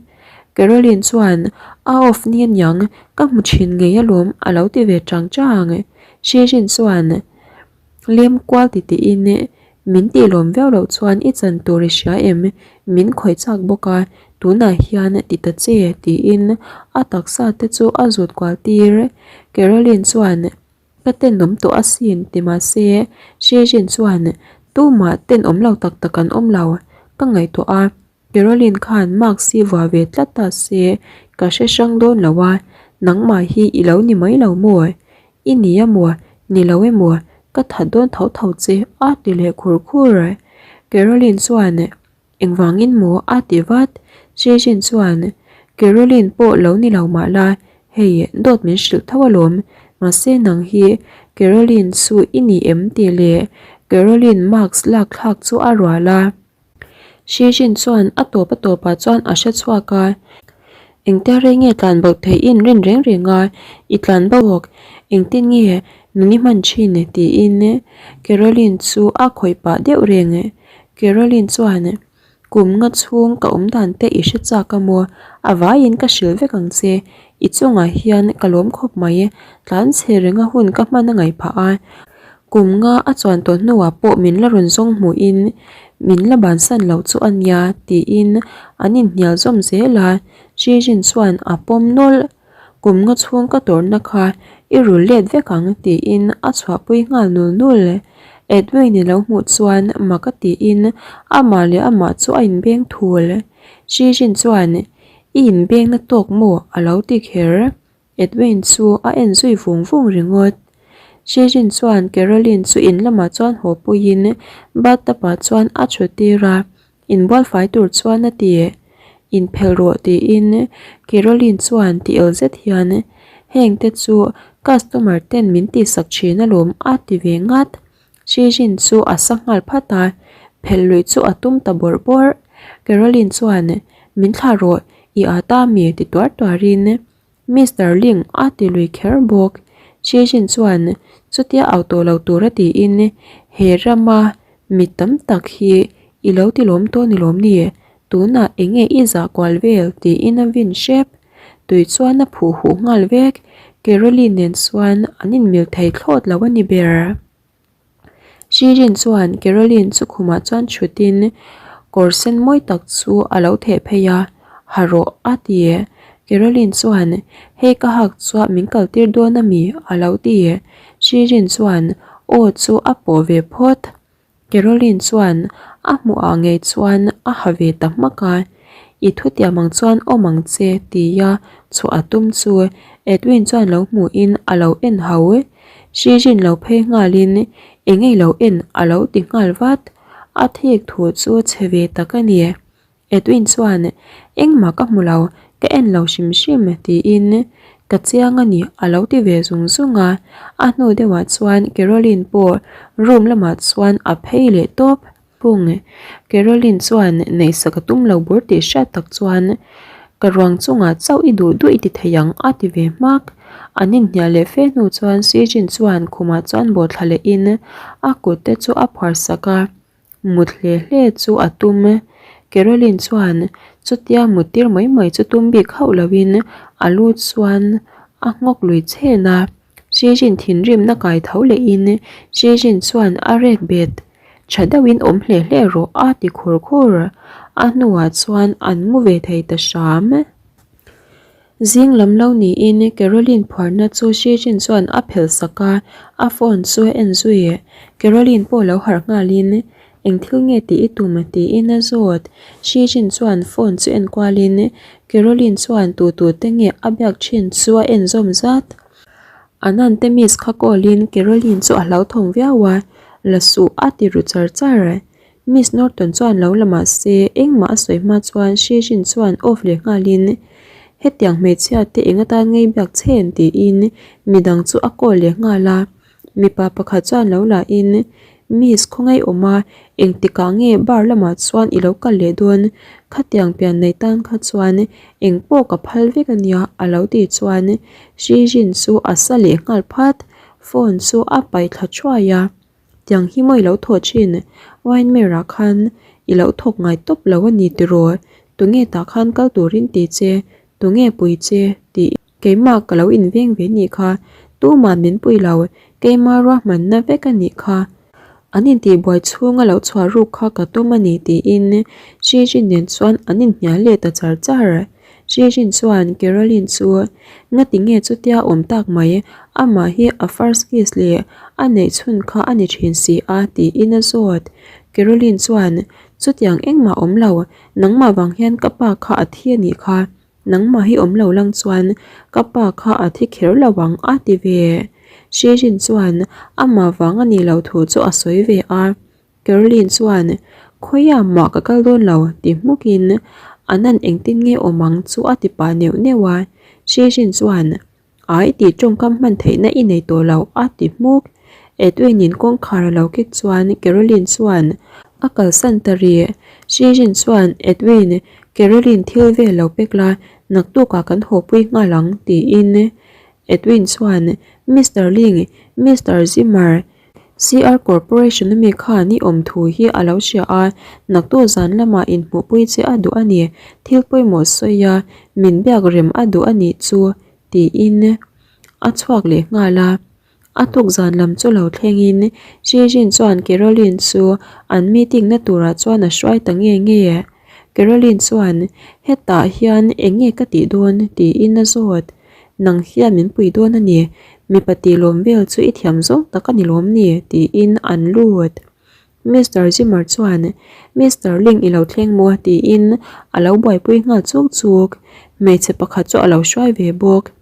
Caroline chuan a off ni aniang ka hmu thin ngei alawm a lo ti ve chang chang. Shijin chuan lem kual ti tiin min tih lawm viau loh chuan i chan tur i hria em min khawih chak bawk a tunah hian ti ta che tiin a taksa te chu a zut kual tir. Caroline chuan. Ka tenawm tawh asin ti mahse Shejin chuan tumah tenawm lo tak tak an awm lo ka ngaihtuah a, Caroline khan mask hi vuah ve tlat ta se ka hre hrang dawn lo a, nangmah hi i lo ni mai lo maw? I ni a maw? Ni lo emaw? Ka that dawn tho tho che a ti leh khur khur. Caroline chuan Engvangin maw a ti vat? Shejin chuan, Caroline pawh lo ni lo mah la, hei dawt min hrilh tho alawm, mahse nang hi Caroline chu i ni em tih leh Caroline mask lak thlak chu a rual a. Shejin chuan a tawp a tawpah chuan a hre chhuak a, Engtia rei nge tlan bo theih in rin reng reng a, i tlan bawk, engtin nge nung i hman thin tiin Caroline chu a khawih pah deuh reng. Caroline chuan, Kum nga chhung ka awm dan te i hre chak a maw? A vaiin ka hrilh vek ang che. I chungah hian ka lawm khawp mai. Tlan chhe renga hun ka hman a ngaih phah a. Kum nga a chuan tawh hnuah pawh min la rawn zawng hmuhin. Min la bansan lo chu a nia tiin an inhnial zawm zel a, Shijin chuan a pawm nawlh. Kum nga chhung ka tawrhna kha i rul let vek ang tiin a chhuahpui nghal nul nul. Edwin i lo hmuh chuan mak a tiin amah leh amah chu a inbeng thul. Shijin chuan I inbengna tawk maw a lo ti kher. Edwin chu a en zui vung vung ringawt. Shijin chuan Caroline chu in lamah chuan haw puiin bathtub ah chuan a chhut tir a, inbual fai tur chuan a ti. Inphelh rawh tiin Caroline chuan ti el zet hian heng te chu customer ten min tihsak thin alawm a ti ve ngat. Shijin chu a sa nghal phat a, phelh luih chu a tum ta bawrh bawrh. Caroline chuan min thlah rawh i ât a mi ti tuar tuarin Mister Ling a ti lui kher bawk. Shijin chuan chutia au tawh lo tura tiin he rama mi tam tak hi i lo ti lawm tawh ni lawm ni? Tunah eng nge i zah kual vel tiin a vin hrep. Tui chuan a phuh huh nghal vek. Caroline nen chuan an inmil thei thlawt lo a ni ber. Shirin chuan Caroline chu khumah chuan thutin kawr sen mawi tak chu a lo theh phei a, Ha rawh a ti. Caroline chuan, Hei ka hak chuah min kal tir dawn a mi? a lo ti. Shirin chuan aw chu a pawh ve phawt. Caroline chuan a hmuh ah ngei chuan a ha ve ta hmak a, I thutiam ang chuan awm ang che tia chhuah a tum chu Edwin chuan lo hmuhin a lo en hau. Shijin lo phei nghalin eng ei lo en a lo ti nghal vat. A thik thu chu chhe ve tak a ni. Edwin chuan engmah ka hmu lo, ka en lo hrim hrim tiin ka chiang a ni a lo ti ve zung zung a. A hnu deuhah chuan Caroline pawh room lamah chuan a phei leh tawp. Pung, Caroline chuan neihsak a tum lo bur tih hriat tak chuan ka ruang chungah chauh i duh duh i ti thei ang a ti ve hmak. An inhnial leh fe hnu chuan Sijin chuan khumah chuan bawhthla lehin a kut te chu a phuar sak a, mut hle hle chu a tum. Caroline chuan chutia mut tir mai mai chu tum bik hauh loin a lu chuan a nghawk lui chhen a. Sijin thinrimna kai tho lehin Sijin chuan a rek bet. Tha deuhin awm hle hle rawh a ti khur khur. A hnuah chuan an mu ve thei ta hram. Zing lam lo niin Caroline phuarna chu Shijin chuan a phelh sak a, a phone chu a en zui. Caroline pawh lo harh nghalin, Eng thil nge tih i tum? tiin a zawt. Shijin chuan phone chu en kualin Caroline chuan tu tu te nge a biak thin chu a en zawm zat. Anand te miss kha call in Caroline chu a hlauthawng viau a, la suh a ti ru char char. Miss Norton chuan lo la mah se engmah a sawi hma chuan Shijin chuan off leh nghal in hetiang hmeichhia te eng atan ngei biak chhen tiin midang chu a call leh nghal a. Mipa pakhat chuan lo la in, Miss khawngaih awm a, engtikah nge bar lamah chuan i lo kal leh dawn? Khatiang pian nei tan kha chuan eng pawh ka phal vek a nia a lo tih chuan Shijin chu a sa leh nghal phat, phone chu a paih thla thuai a. Tiang hi maw i lo thawh thin? Wine ah khan i lo thawk ngai tawp lo a ni tiraw? Tunge tah khan kal turin ti che? Tunge pui che? tih. Keimah ka lo inveng ve nih kha, tumah min pui lo, keimah ruahmanna vek a nih kha. An intihbuai chhunga lo chhuah ruk kha ka tum a ni tiin Shijin nen chuan an inhnial leh ta char char. Shijin chuan Caroline chu ngati nge chutia awm tak mai, amah hi a first kiss leh a neih chhun kha a ni thin si a tiin a zawt. Caroline chuan chutiang engmah awm lo, nangmah vang hian ka pa kha a thi a nih kha. Nangmah hi awm lo lang chuan ka pa kha a thi kher lo ang a ti ve. Shirin chuan amah vang a nih loh thu chu a sawi ve a. Caroline chuan Khawiah mah ka kal dawn lo ti hmukin Anan engtin nge awm ang chu a ti pah neuh neuh a. Shirin chuan Ai tih tawngkam hman theihna i nei tawh lo a ti hmuk. Edwin-in kawngkhar a lo kik chuan Caroline chuan a kalsan ta rih. Shirin chuan Edwin, Caroline thil vel lo pek la, naktukah kan hawpui nghal ang tiin Edwin chuan Mister Ling, Mister Zimmer, CR Corporation ami khan i awm thu hi a lo hria a, naktuk zan lamah inhmuhpui che a duh a ni, thil pawimawh sawi a, min biak rem a duh a nih chu, tiin a chhuak leh nghal a. A tuk zan lam chu lo thlengin Shijin chuan Caroline chu an meeting na turah chuan a hruai ta nge nge. Caroline chuan, Hetah hian eng nge ka tih dawn? tiin a zawt. Nang hian min pui dawn a ni, mipa tih lawm vel chu i thiam zawng tak a ni lawm ni? tiin an lut. Mister Zimmer chuan, Mister Ling i lo thleng maw? tiin a lo buaipui nghal chuk chuk. Hmeichhe pakhat chu a lo hruai ve bawk.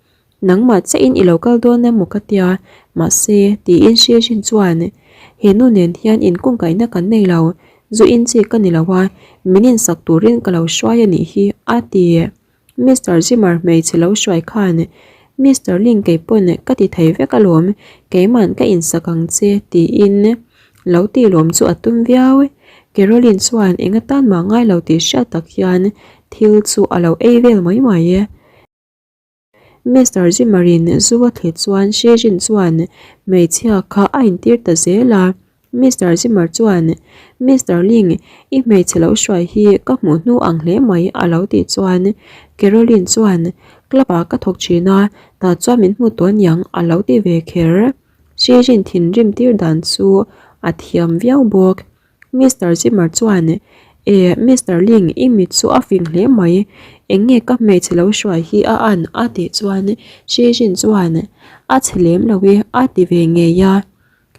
Nangmah chiahin i lo kal dawn emaw ka tia, mahse, tiin Shijin chuan, He nu nen hian inkungkaihna kan nei lo, zu in chi ka ni lo a, min insak turin ka lo hruai a nih hi, a ti. Mister Zimmer hmeichhe lo hruai khan, Mister Ling kei pawn ka ti thei vek alawm, keiman ka insak ang che, tiin lo tih lawm chu a tum viau. Caroline chuan eng atan mah ngai lo tih hriat tak hian thil chu a lo ei vel mai mai. Mister Zimmer-in zu a thli chuan Shejin chuan hmeichhia kha a intir ta zel a. Mister Zimmer chuan, Mister Ling, i hmeichhe lo hruai hi ka hmuh hnu ang hle mai a lo tih chuan Caroline chuan, Club-ah ka thawk thin a, tah chuan min hmu tawh aniang a lo ti ve kher. Shejin thinrim tir dan chu a thiam viau bawk. Mister Zimmer chuan, E, Mister Ling, i mit chu a fing hle mai. Eng nge ka hmeichhe lo hruai hi a an? a tih chuan Xi Jin chuan, A chhe lem lo e, a ti ve ngei a.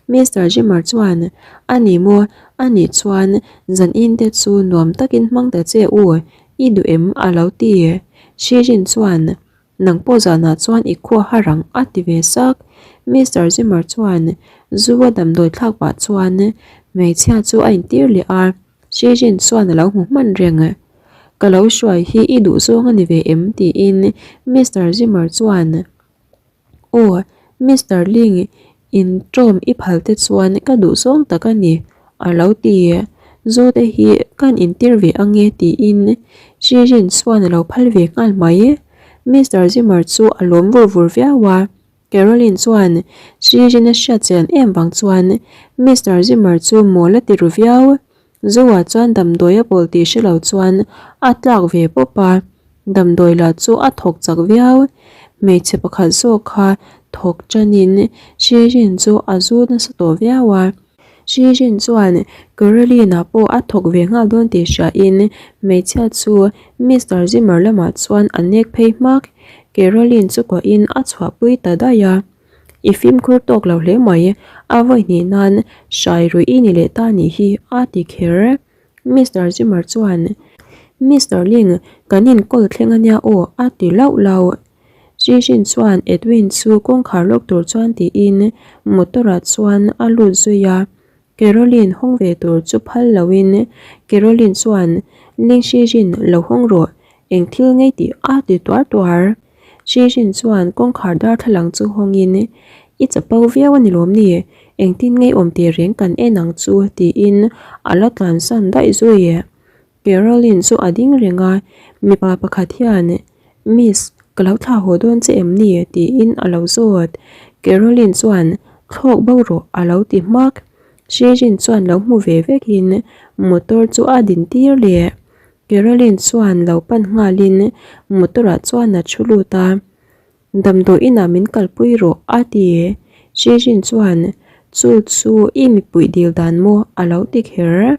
Mister Zimmer chuan, A ni maw? A nih chuan zan in te chu nuam takin hmang ta che u, i duh em? a lo ti. Xi Jin chuan, Nang pawh zanah chuan i khua har ang a ti ve sak. Mister Zimmer chuan zu a damdawi thlak pah chuan hmeichhia chu a intir leh a, Shijin chuan a lo hmu hman reng. Ka lo hruai hi i duh zawng a ni ve em? tiin Mister Zimmer chuan Aw, Mister Ling In ṭawm i phal te chuan ka duh zawng tak a ni, a lo ti. Zu te hi kan intir ve ange tiin Shijin chuan a lo phal ve nghal mai. Mister Zimmer chu a lawm vur vur viau a, Caroline chuan Shijin a hriat chian em vang chuan Mister Zimmer chu mawl a ti ru viau. Zoa chuan damdawi a bawl tih hre lo chuan a tlak ve pawp a, damdawi lah chu a thawk chak viau. Hmeichhe pakhat zawk kha thawk tanin Shirin chu a zu nasa tawh viau a. Shirin chuan Caroline-a pawh a thawk ve nghal dawn tih hriain hmeichhia chu Mister Zimmer lamah chuan a nek phei hmak. Caroline chu kuahin a chhuahpui ta daih a. I fimkhur tawk lo hle mai, a vawi hnih nan hrai ruih i ni leh ta nih hi a ti kher. Mister Zimmer chuan, Mister Ling, kan inkawl thleng a nia aw a ti lauh lauh. Xixin chuan Edwin chu kawngkhar lawk tur chuan tiin motor ah chuan a lut zui a. Caroline hawng ve tur chu phal loin Caroline chuan, Ling Xixin, lo hawng rawh, eng thil ngei tih a ti tuar tuar. Shijin chuan kawngkhar darthlalang chu hawngin, I chapo viau a ni lawm ni? Engtin ngei awm tih reng kan en ang chu tiin a la tlansan daih zui. Caroline chu a ding reng a, mipa pakhat hian, Miss, ka lo thlah haw dawn che em ni? tiin a lo zawt. Caroline chuan, Thlawk bo rawh a lo ti hmak. Shijin chuan lo hmu ve vekin motor chu a din tir leh. Caroline chuan lo pan nghalin motor ah chuan a thu lut a, Damdawi inah min kalpui rawh a ti. Shijin chuan, Chu chu i mipui dil dan maw a lo ti kher.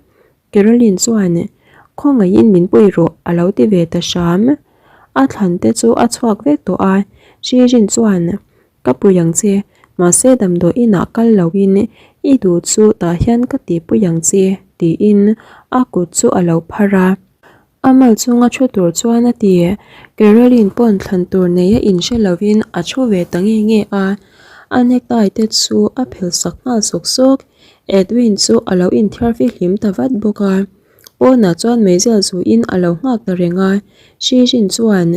Caroline chuan, Khawngaihin min pui rawh a lo ti ve ta hram. A thlan te chu a chhuak vek tawh a, Shijin chuan, Ka pui ang che, mahse damdawi inah kal loin i duh chu tah hian ka tihpui ang che, tiin a kut chu a lo phar a. A mal chunga thu tur chuan a ti. Caroline pawn thlan tur nei a inhre lovin a thu ve ta nge nge a, a necktie te chu a phelh sak nghal sawk sawk. Edwin chu a lo inthiar fihlim ta vat bawk a. Pawnah chuan meizial zuiin a lo nghak ta reng a. Shijin chuan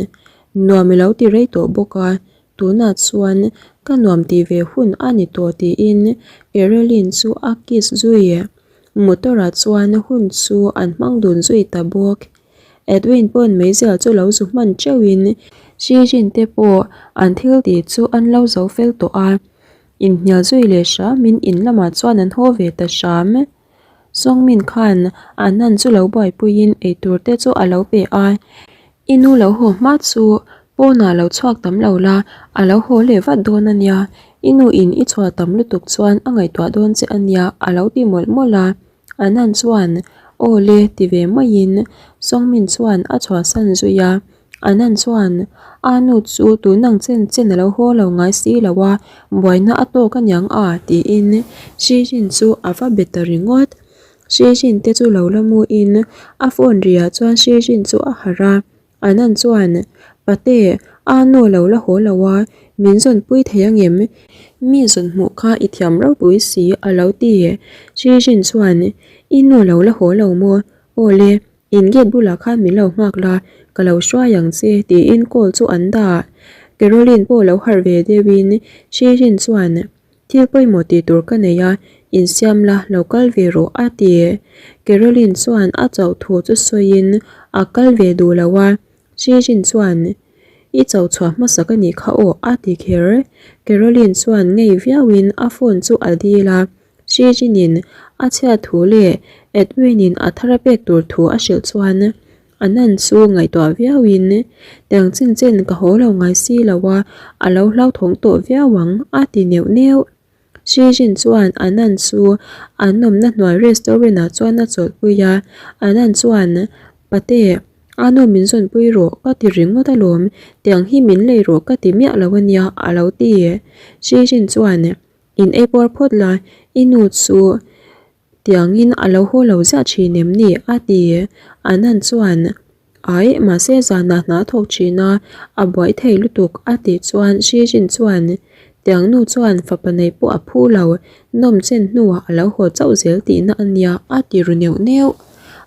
nuam i lo ti rei tawh bawk a, Tunah chuan ka nuam tih ve hun a ni tawh tiin Caroline chu a kiss zui. Motor ah chuan hun chu an hmang dun zui ta bawk. Edwin pawn meizial chu lo zu hman teuhin Shijin te pawh an thil tih chu an lo zo fel tawh a. Inhnial zui leh hramin in lamah chuan an haw ve ta hram. Sawngmin khan a nan chu lo buaipuiin eitur te chu a lo pe a, I nu lo haw hma chu pawnah lo chhuak tam lo la, a lo haw leh vat dawn a nia. I nu in i chhuah tam lutuk chuan a ngaihtuah dawn che a nia a lo ti mawlh mawlh a. Anan chuan, Aw le ti ve maiin Sawngmin chuan a chhuahsan zui a. Anan chuan, A nu chu tunang chen chen a lo haw lo ngai si lo a, buaina a tawk aniang a tiin Shijin chu a va be ta ringawt. Shijin te chu lo la muin a phone riah chuan Shijin chu a harh a. Anan chuan, Pate, a nu lo la haw lo a, min zawnpui thei angem? Mi zawn hmuh kha i thiam ropui si a lo ti. Shijin chuan, I nu lo la haw lo maw? Aw le, in gate bulah khan min lo nghak la, ka lo hruai ang che tiin call chu an dah. Caroline pawh lo harh ve deuhin Shijin chuan, Thil pawimawh tih tur ka nei a, insiam la, lo kal ve rawh a ti. Caroline chuan a chauh thu chu sawiin a kal ve duh lo a, Shijin chuan I chauh chhuah hmasak a nih kha aw a ti kher. Caroline chuan ngei viauin a phone chu a dil a, Shijin-in a chhiat thu leh Edwin-in a thar a pek tur thu a hrilh chuan Anan chu ngaihtuah viauin, Tiang chin chen ka haw lo ngai si lo a, a lo hlauthawng tawh viau ang, a ti neuh neuh. Xi Jin chuan Anan chu an awmna hnuai restaurant ah chuan a chawlhpui a, Anan chuan, Pate, a nu min zawnpui rawh ka ti ringawt alawm, tiang hi min lei rawh ka ti miah lo ania, a lo ti. Xi Jin chuan, In ei puar phawt la, i nu chu Tiangin a lo haw lo ziah thin em ni? a ti. Anand chuan, Aih, mahse zanah hna a thawk thin a, a buai thei lutuk, a tih chuan Shijin chuan, Tiang nu chuan fapa nei pawh a phu lo, nawm chen hnuah a lo haw chauh zel tihna a nia, a ti ru neuh neuh.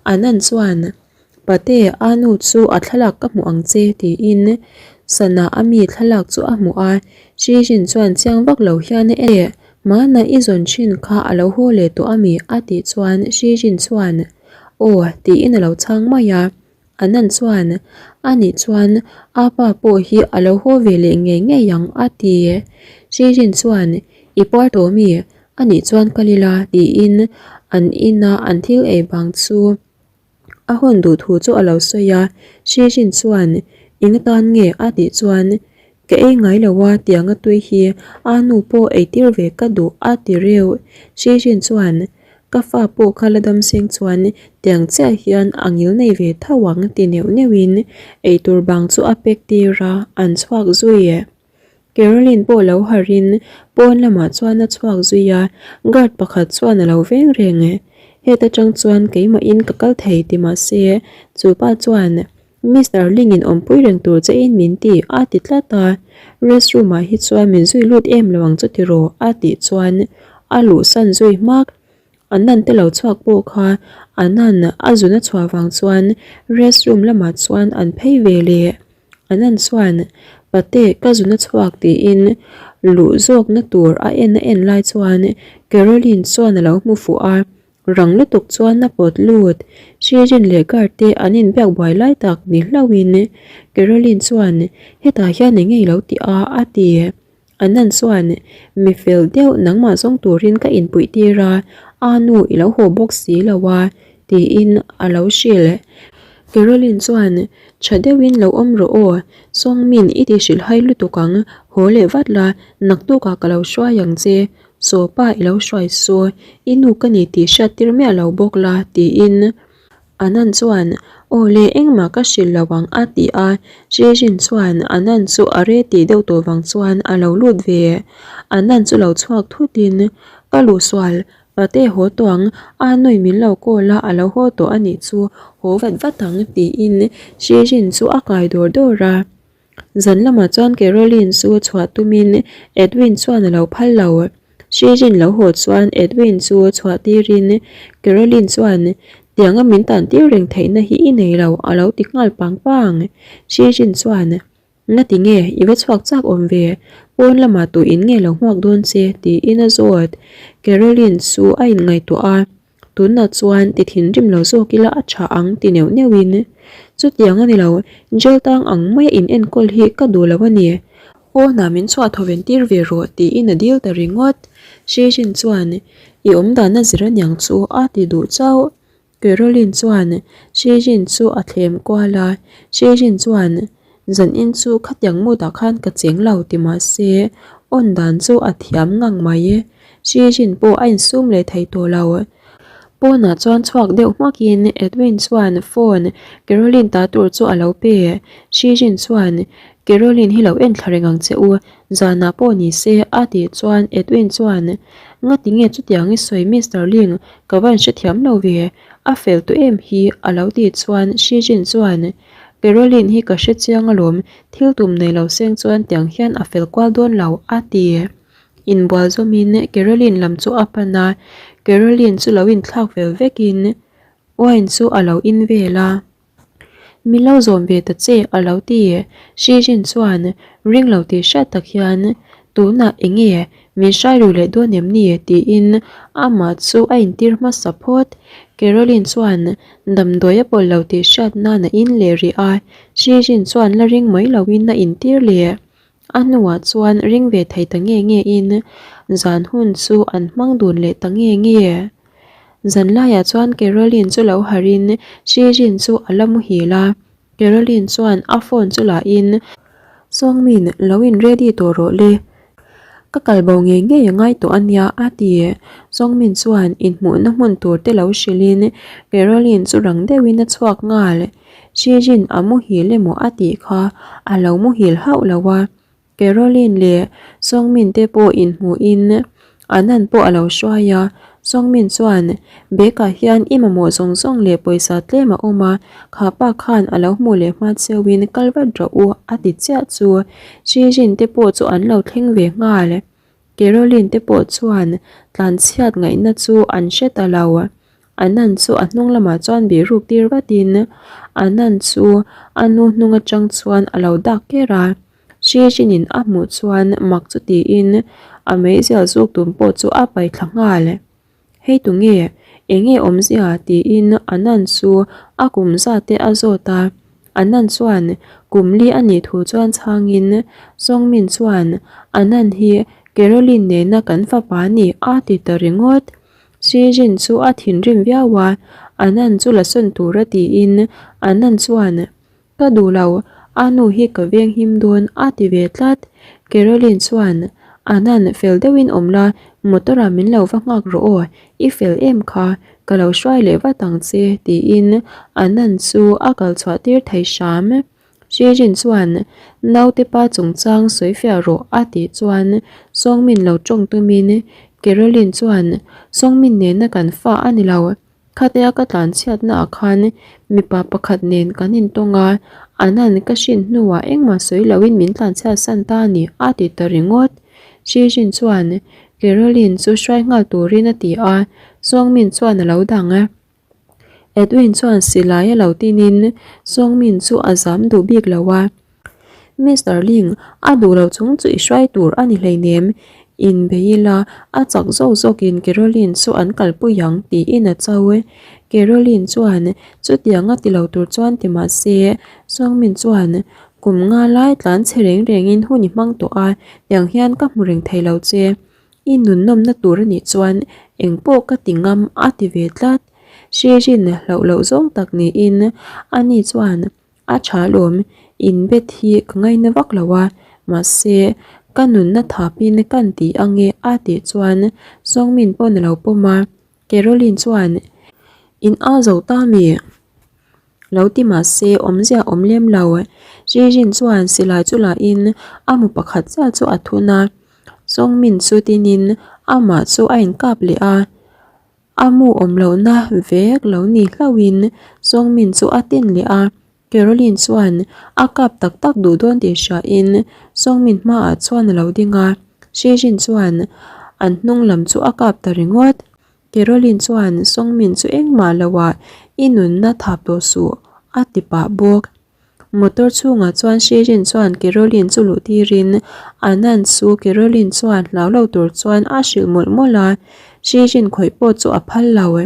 Anand chuan, Pate, a nu chu a thlalak ka hmuh ang che, tiin sana a mi thlalak chu a hmuh a. Shijin chuan chiang vak lo hian a en leh. Hmana i zawn thin kha a lo haw leh tawh a mi? a tih chuan Shijin chuan, Aw, tiin a lo chhang mai a. Anan chuan, A nih chuan a pa pawh hi a lo haw ve leh ngei ngei ang, a ti. Shijin chuan, I puar tawh mi? A nih chuan kal ila, tiin an ina an thil ei vang chu A hawn duh thu chu a lo sawi a, Shijin chuan eng atan nge a tih chuan ka ei ngai lo a tiang a tui hi a nu pawh ei tir ve ka duh a ti reuh. Shijin chuan ka fa pawh kha la dam seng chuan tiang chiah hian a ngil nei ve tho ang ti neuh neuhin eitur bang chu a pek tir a, an chhuak zui. Caroline pawh lo harhin pawn lamah chuan a chhuak zui a, guard pakhat chuan a lo veng reng. Heta tang chuan keimahin ka kal thei ti mah se, chu pa chuan Mister Ling-in awmpui reng tur che in min ti a ti tlat a, restroom ah hi chuan min zui lut em lo ang chu tiraw a tih chuan a luhsan zui hmak. Annan te lo chhuak pawh kha Annan a zun a chhuah vang chuan restroom lamah chuan an phei ve leh. Annan chuan Pate ka zun a chhuak tiin luh zawkna tur a en a en lai chuan Caroline chuan a lo hmu fuh a, rang lutuk chuan a pawt lut. Shirin leh guard te an inbiak buai lai tak ni hlauhin Caroline chuan hetah hian eng nge i lo tih a a ti. Annan chuan, Mi fel deuh nangmah zawng turin ka inpuih tir a, a nu i lo haw bawk si lo a, tiin a lo hrilh. Caroline chuan, Tha deuhin lo awm rawh aw, Sawngmin i ti hrilhhai lutuk ang, haw leh vat la, naktukah ka lo hruai ang che, sawpa i lo hruai saw, i nu ka ni tih hriat tir miah lo bawk la, tiin Anan chuan, Aw le, engmah ka hrilh lo ang a ti a. Shejin chuan Anan chu a re tih deuh tawh vang chuan a lo lut ve. Anan chu lo chhuak thutin, Ka luh sual, pate haw tawh ang, a nui min lo call a, a lo haw tawh a nih chu, haw vat vat ang tiin Shejin chu a kai dawr dawr a. Zan lamah chuan Caroline chu chhuah tumin Edwin chuan a lo phal lo. Shijin lo haw chuan Edwin chu chhuah tirin Caroline chuan tianga min tan tir reng theihna hi i nei lo a lo ti nghal pang pang. Shijin chuan Nga ti nge i va chhuak chak awm ve, pawn lamah tu in nge lo hmuak dawn che tiin a zawt. Caroline chu a inngaihtuah a. Tunah chuan ti thinrim lo zawk ila a tha ang ti neuh neuhin, Chutiang a ni lo, jail tang ang maia in enkawl hi ka duh lo a ni. Pawnah min chhuah thawven tir ve rawh tiin a dil ta ringawt. Shejin chuan, I awmdan a zir aniang chu a ti duh chauh. Caroline chuan Shejin chu a thlem kual a, Shejin chuan, Zanin chu khatiang mood ah khan ka cheng lo ti mahse. On dan chu a thiam ngang mai. Shijin pawh a insum leh thei tawh lo. Pawnah chuan chhuak deuh hmakin Edwin chuan phone Caroline ta tur chu a lo pe. Shijin chuan, Caroline hi lo en thla reng ang che u, zanah pawh ni se a tih chuan Edwin chuan, Ngati nge chutiang i sawi Mister Ling, ka van hrethiam lo ve, a fel tawh em hi a lo tih chuan Shijin chuan, Caroline hi ka hre chiang alawm, thil tum nei lo seng chuan tiang hian a fel kual dawn lo a ti. Inbual zawmin Caroline lam chu a pan a, Caroline chu lo inthlak fel vekin wine chu a lo in vel a. Min lo zawm ve ta che a lo ti. Shijin chuan ring lo tih hriat tak hian tunah eng nge min hrai ru leh dawn em ni tiin amah chu a intir hmasa phawt. Caroline chuan damdawi a pawlh lo tih hriat nan a in leh rih a, Shijin chuan la ring mai loin a intir leh. A hnuah chuan ring ve thei ta nge nge in zan hun chu an hmang dun leh ta nge nge. Zan laiah chuan Caroline chu lo harh in Shijin chu a la muhil a, Caroline chuan a phone chu lah in Sawngmin lo in ready tawh rawh le, ka kal bo ngei ngei a ngai tawh a nia a ti. Sawngmin chuan inhmuhna hmun tur te lo hrilh in Caroline chu rang deuhin a chhuak nghal. Shijin a muhil emaw a tih kha a lo muhil hauh lo a, Caroline leh Sawngmin te pawh inhmuhin Anan pawh a lo hruai a, Sawngmin chuan bag ah hian i mamawh zawng zawng leh pawisa tlem a awm a, kha pa khan a lo hmuh leh hma cheuhin kal vat rawh u a ti chiah chu Shijin te pawh chu an lo thleng ve nghal. Caroline te pawh chuan tlanchhiat ngaihna chu an hre ta lo. Anand chu a hnung lamah chuan bih ruk tir vatin Anand chu a nu hnung atang chuan a lo dak ker a. Shijin-in a hmuh chuan mak chu tiin a meizial zuk tum pawh chu a paih thla nghal. Hei tunge? Enge awmzia? tiin Anand chu a kum zat te a zawt a. Anand chuan kum li a nih thu chuan chhangin Sawngmin chuan Anand hi Caroline nena kan fapa a ni a ti ta ringawt. Shijin chu a thinrim viau a, Anand chu la sawn tura tiin Anand chuan Ka duh lo, a nu hi ka veng him dawn a ti ve tlat. Caroline chuan Anand fel deuhin awm la, motor ah min lo va nghak rawh aw, i fel em kha, ka lo hruai leh vat ang che tiin Anand chu a kal chhuah tir thei hram. Shijin chuan naute pa chungchang sawi fiah rawh a tih chuan Sawngmin lo tawng tumin Caroline chuan Sawngmin nena kan fa a ni lo, khatia ka tlanchhiatna ah khan mipa pakhat nen kan intawng a, Anan ka hrin hnuah engmah sawi loin min tlanchhiat san ta a ni a ti ta ringawt. Shijin chuan Caroline chu hruai nghal turin a ti a, Sawngmin chuan a lo dang. Edwin chuan silai a lo tinin Sawngmin chu a zam duh bik lo a. Mister Ling, a duh lo chung chu i hruai tur a ni hleinem. Inbei ila a chak zawk zawkin Caroline chu an kalpui ang tiin a cho. Caroline chuan chutiang a ti lo tur chuan ti mah se Sawngmin chuan kum nga lai tlan che reng rengin hun i hmang tawh a, tiang hian ka hmu reng thei lo che. I nunnawmna tur a nih chuan engpawh ka ti ngam a ti ve tlat. Hririn hlauh loh zawng tak niin ani chuan a tha lawm, in bet hi ka ngaina vak lo a, mahse ka nunna thapin kan ti ange a tih chuan Sawngmin pawn a lo pawm a, Caroline chuan in a zo ta mi? Lo ti mah se awmzia awm lem lo. Rijin chuan silai chu lah in a mu pakhat chiah chu a thun a, Sawngmin chu tinin amah chu a inkap leh a, a mu awm lohna vek lo ni hlauhin Sawngmin chu a tin leh a, Caroline chuan a kap tak tak duh dawn tih hriain Sawngmin hmaah chuan a lo ding a, Rijin chuan an hnung lam chu a kap ta ringawt. Caroline chuan Sawngmin chu engmah lo ah i nunna thap tawh suh a ti pah bawk. Motor chhungah chuan Shirin chuan Caroline chu luh tirin Anand chu Caroline chuan hlau lo tur chuan a hrilh mawlh mawlh a, Shirin khawih pawh chu a phal lo.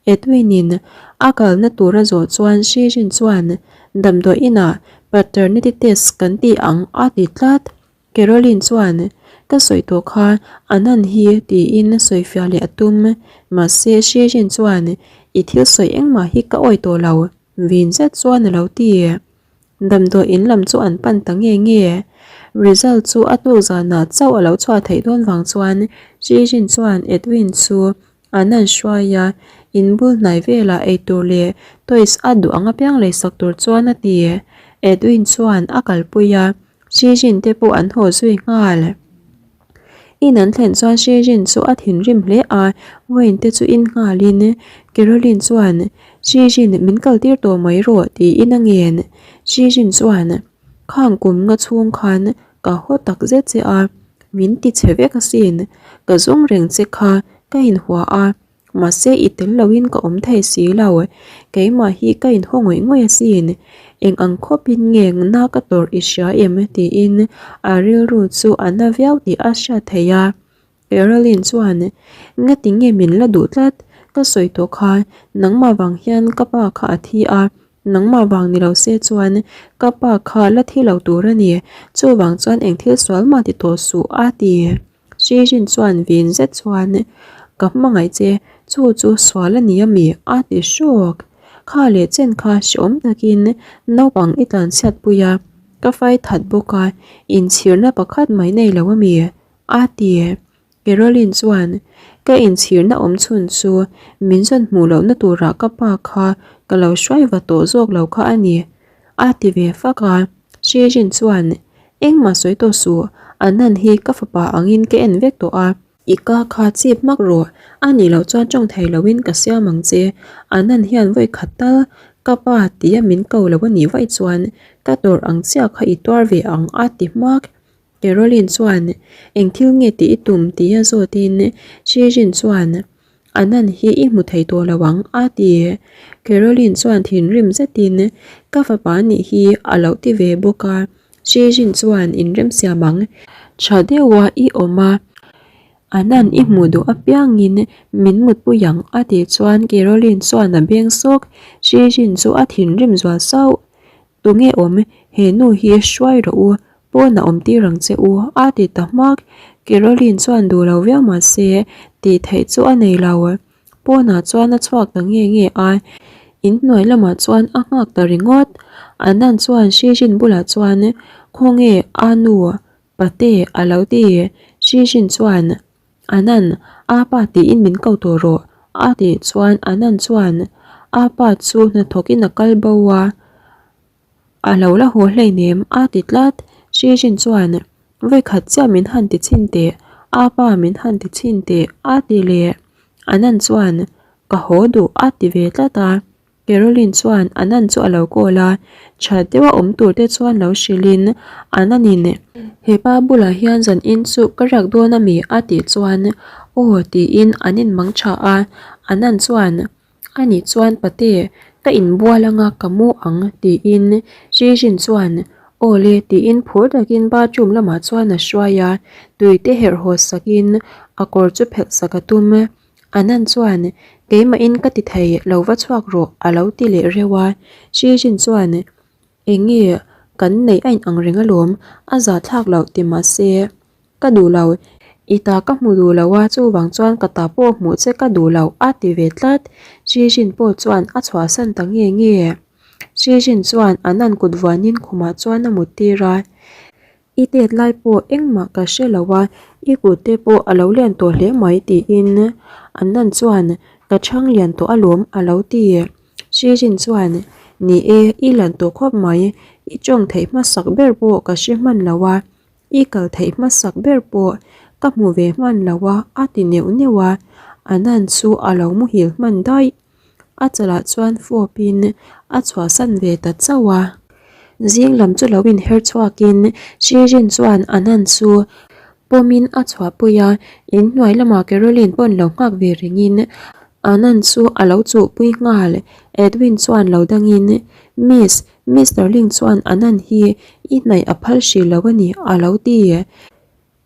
Edwin in a kalna tur a zawh chuan Shirin chuan damdawi inah paternity test kan ti ang a ti tlat. Caroline chuan, Ka sawi tawh kha, Anand hi tiin sawi fiah leh a tum. Mahse, Shirin chuan, I thil sawi engmah hi ka awi tawh lo, vin zet chuan a lo ti. Damdawi in lam chu an pan ta nge nge. Result chu a tuk zanah chauh a lo chhuah theih dawn vang chuan Shijin chuan Edwin chu an han hruai a, in bul hnai velah eitur leh toys a duh ang apiang leisak tur chuan a ti. Edwin chuan a kalpui a, Shijin te pawh an haw zui nghal. In an thlen chuan Shijin chu a thinrim hle a, Wayne te chu in nghalin Caroline chuan, Shijin min kaltir tawh mai rawh tiin a ngen. Shijin chuan, Khang kum nga chhung khan ka haw tak zet che a, min ti chhe vek asin, ka zawng reng che kha ka inhua a, mahse i tel loin ka awm thei si lo, keimah hi ka inhaw ngawih ngawih asin, eng ang khawpin nge na ka tawrh i hria em tiin a rilru chu a na viau tih a hriat theih a. Caroline chuan, Ngati nge min la duh tlat? Ka sawi tawh kha, nangmah vang hian ka pa kha a thi a, nangmah vang ni lo se chuan ka pa kha la thi lo tur a ni, chuvang chuan eng thil sual mah ti tawh suh a ti. Shijin chuan vin zet chuan, Ka hmangaih che, chu chu sual a ni a mi? a ti hrawk. Kha leh chen kha hrehawm takin naupang i tlanchhiat pui a, ka fai that bawk a, inchhirna pakhat mai nei lo a mi? A ti. Caroline chuan, Ka inchhirna awm chhun chu min zawn hmuh lohna turah ka pa kha ka lo hruai va tawh zawk lo kha a ni, a ti ve fak a. Shejin chuan, Engmah sawi tawh suh, Anand hi ka fapa angin ka en vek tawh a. I ka kha chip hmak rawh, a nih loh chuan tawng thei loin ka siam ang che. Anand hian vawi khat tal ka pa tia min ko lo a nih vaih chuan ka tawrh ang chiah kha i tuar ve ang, a ti hmak. Caroline chuan, Eng thil nge tih i tum? tia zawtin Shijin chuan, Anan hi i hmu thei tawh lo ang, a ti. Caroline chuan thinrim zetin, Ka fapa nih hi a lo ti ve bawk a. Shijin chuan, Inremsiam ang, tha deuha i awm a, Anan i hmuh duh apiangin min mutpui ang, a tih chuan Caroline chuan a beng sawk. Shijin chu a thinrim zual sauh. Tunge awm, he nu hi hruai rawh u, pawnah awm tir ang che u, a ti ta hmak. Caroline chuan duh lo viau mah se, tih theih chu a nei lo. Pawnah chuan a chhuak ta nge nge a, inhnuai lamah chuan a nghak ta ringawt. Anand chuan Shijin bulah chuan, Khawnge a nu, pate a lo ti. Shijin chuan, Anand, Apa tiin min ko tawh rawh, a tih chuan Anand chuan Apa chu hnathawkin a kal bo a, a lo la haw hleinem a ti tlat. Shijin chuan, Vawikhat chiah min han ti chhin teh, Apa min han ti chhin teh, a ti leh. Anand chuan, Ka haw duh a ti ve tlat a. Caroline chuan Anand chu a lo call a, tha deuha awm tur te chuan lo hrilhin Anand-in he pa bulah hian zan in chu ka riak dawn a mi a tih chuan aw tiin an inmang tha a, Anand chuan anih chuan pate ka inbual anga ka mu ang tiin Shijin chuan aw le tiin phur takin bathroom lamah chuan a hruai a, tui te herh haw sakin a kawr chu phelh sak a tum. Anand chuan, Keimahin ka ti thei, lo va chhuak rawh, a lo ti leh reuh a. Shijin chuan, Eng nge kan neih a inang reng alawm, a zahthlak loh ti mah se, ka duh lo. I ta ka hmu duh lo a, chuvang chuan ka ta pawh hmuh che ka duh lo, a ti ve tlat. Shijin pawh chuan a chhuahsan ta nge nge. Shijin chuan Anand kut vuanin khumah chuan a mut tir a. I tet lai pawh engmah ka hre lo a, i kut te pawh a lo lian tawh hle mai tiin Annan chuan ka chhang lian tawh alawm a lo ti. Shijin chuan ni e, i lian tawh khawp mai, i tawng theih hmasak ber pawh ka hre hman lo a, i kal theih hmasak ber pawh ka hmu ve hman lo a a ti neuh neuh a, Annan chu a lo muhil hman daih. A chalah chuan fawpin a chhuahsan ve ta chauh a. Zing lam chu lo inher chhuakin Shirin chuan Anand chu pawmin a chhuahpui a, inhnuai lamah Caroline pawn lo nghak ve ringin Anand chu a lo chuhpui nghal. Edwin chuan lo dangin, Miss, Mister Ling chuan Anand hi i hnaih a phal hrih lo a ni a lo ti.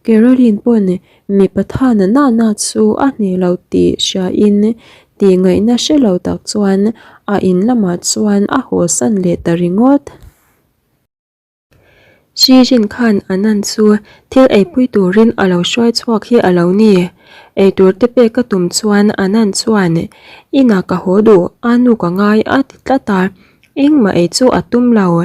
Caroline pawn mipa thana nana chu a hneh lo tih hriain tih ngaihna hre lo tak chuan a in lamah chuan a hawsan leh ta ringawt. Shijin khan Anand chu thil eipui turin a lo hruai chhuak hi a lo ni. Eitur te pek a tum chuan Anand chuan inah ka haw duh, a nu ka ngai a ti tlat a. Engmah ei chu a tum lo.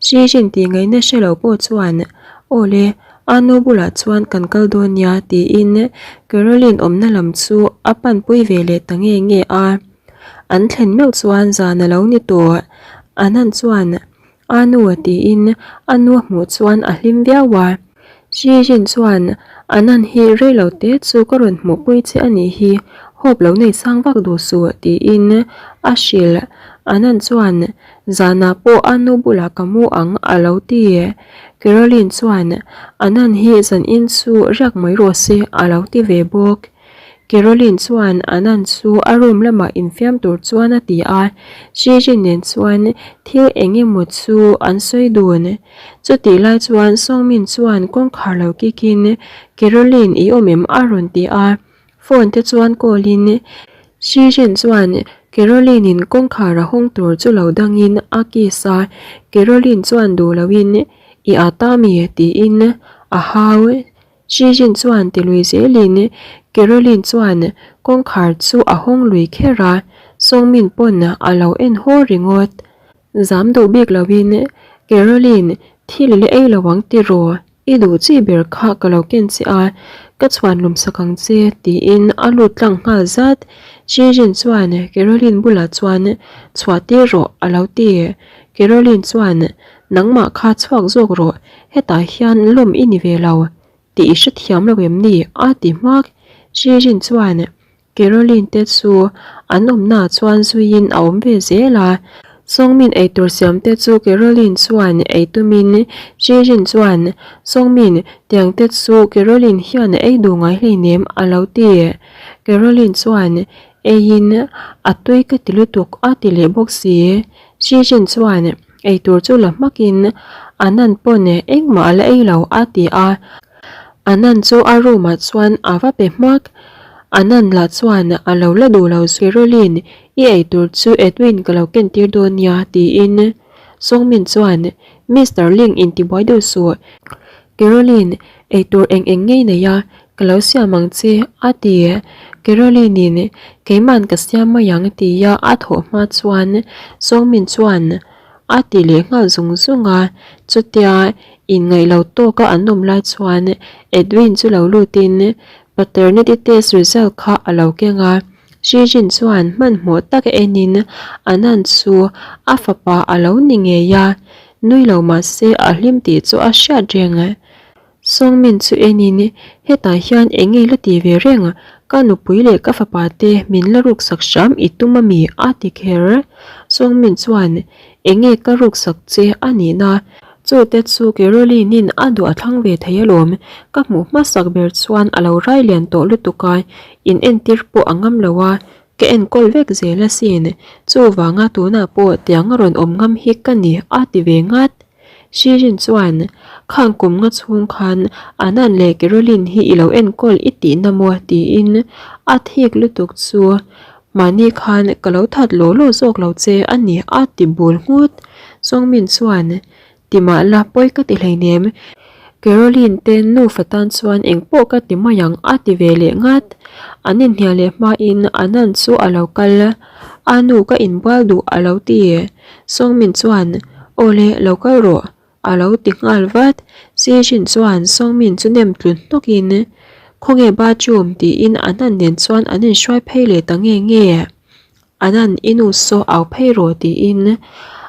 Shijin tih ngaihna hre lo pawh chuan. Aw le, a nu bulah chuan kan kal dawn nia tiin Caroline awmna lam chu a panpui ve leh ta nge nge a. An thlen meuh chuan zan a lo ni tawh. Anand chuan A nu tiin a nu a hmuh chuan a hlim viau a. Xi Jin chuan Anand hi rei lo te chu ka rawn hmuhpui che a nih hi, hope lo nei sang vak duh suh tiin a hrilh. Anand chuan Zanah pawh a nu bulah ka mu ang a lo ti. Caroline chuan Anand hi zanin chu riak mai rawh se a lo ti ve bawk. Caroline chuan Anand chu a room lamah infiam tur chuan a ti a, Shijin nen chuan thil eng emaw chu an sawi dun. Chutih lai chuan Songmin chuan kawngkhar lo kikin Caroline i awm em a rawn ti a, phone te chuan call in Shijin chuan Caroline in kawngkhar a hawng tur chu lo dangin a kiss a, Caroline chuan duh loin i a ta mi tiin a hau. Shijin chuan ti lui zelin Caroline chuan kawngkhar chu a hawng lui kher a, Songmin pawn a lo en haw ringawt. Zam duh bik loin Caroline thil i la ei lo ang tiraw, i duh chi ber kha ka lo ken che a, ka chhuan lum sak ang che tiin a lut tlang nghal zat. Shijin chuan Caroline bulah chuan chhuah tir rawh a lo ti. Caroline chuan nangmah kha chhuak zawk rawh Hetah hian lawm i ni ve lo tih i hrethiam lo em ni? a ti hmak. Shirin chuan Caroline te chu an awmnaah chuan zuiin a awm ve zel a. Sawngmin eitur siam te chu Caroline chuan ei tumin Shirin chuan Sawngmin tiang te chu Caroline hian a ei duh ngai hleinem a lo ti. Caroline chuan eiin a tui ka ti lutuk a ti leh bawk si. Shirin chuan Eitur chu la hmakin Anand pawn engmah a la ei lo a ti a. Anand chu a room ah chuan a va pe hmak. Anand lah chuan a lo la duh lo Caroline i eitur chu Edwin ka lo ken tir dawn nia tiin Songmin chuan Mister Ling intibuai deuh suh. Caroline eitur eng eng ngei nei a ka lo siam ang che a ti. Caroline in keiman ka siam mai ang tia a thawh hma chuan Sawngmin chuan a ti leh nghal zung zung a, chutia inngaih lo tawka an awm lai chuan Edwin chu lo lutin paternity test result kha a lo keng a, Shijin chuan hmanhmawh tak enin Anand chu a fapa a lo ni ngei a, Nui lo mah se a hlim tih chu a hriat reng. Sawngmin chu enin hetah hian eng nge la ti ve reng, ka nupui leh ka fapa te min la ruksak hram i tum a mi a ti kher. Sawngmin chuan eng nge ka ruksak che a nihna, chu te chu Caroline-in a duh a thlang ve thei alawm, ka hmuh hmasak ber chuan a lo rai lian tawh lutuk a, in entir pawh a ngam lo a, Ka enkawl vek zel asin, chuvanga tunah pawh tiang a rawn awm ngam hi ka ni a ti ve ngat. Shirin chuan, Khang kum nga chhung khan Anand leh Caroline hi i lo enkawl i tihna maw? tiin a thik lutuk chu mahni khan ka lo that law law zawk lo che a ni a ti bul nghut. Sawngmin chuan, Ti mah la pawi ka ti hleinem. Caroline te nufa tan chuan engpawh ka ti mai ang a ti ve leh ngat. An inhnial leh hmain Anand chu a lo kal. A nu ka inbual duh a lo ti. Sawngmin chuan Aw le lo kal rawh a lo ti nghal vat. Sijin chuan Sawngmin chu nem tlu hnawkin Khawnge bathroom tiin Anand nen chuan an inhruai phei leh ta nge nge. Anand i nu saw au phei rawh tiin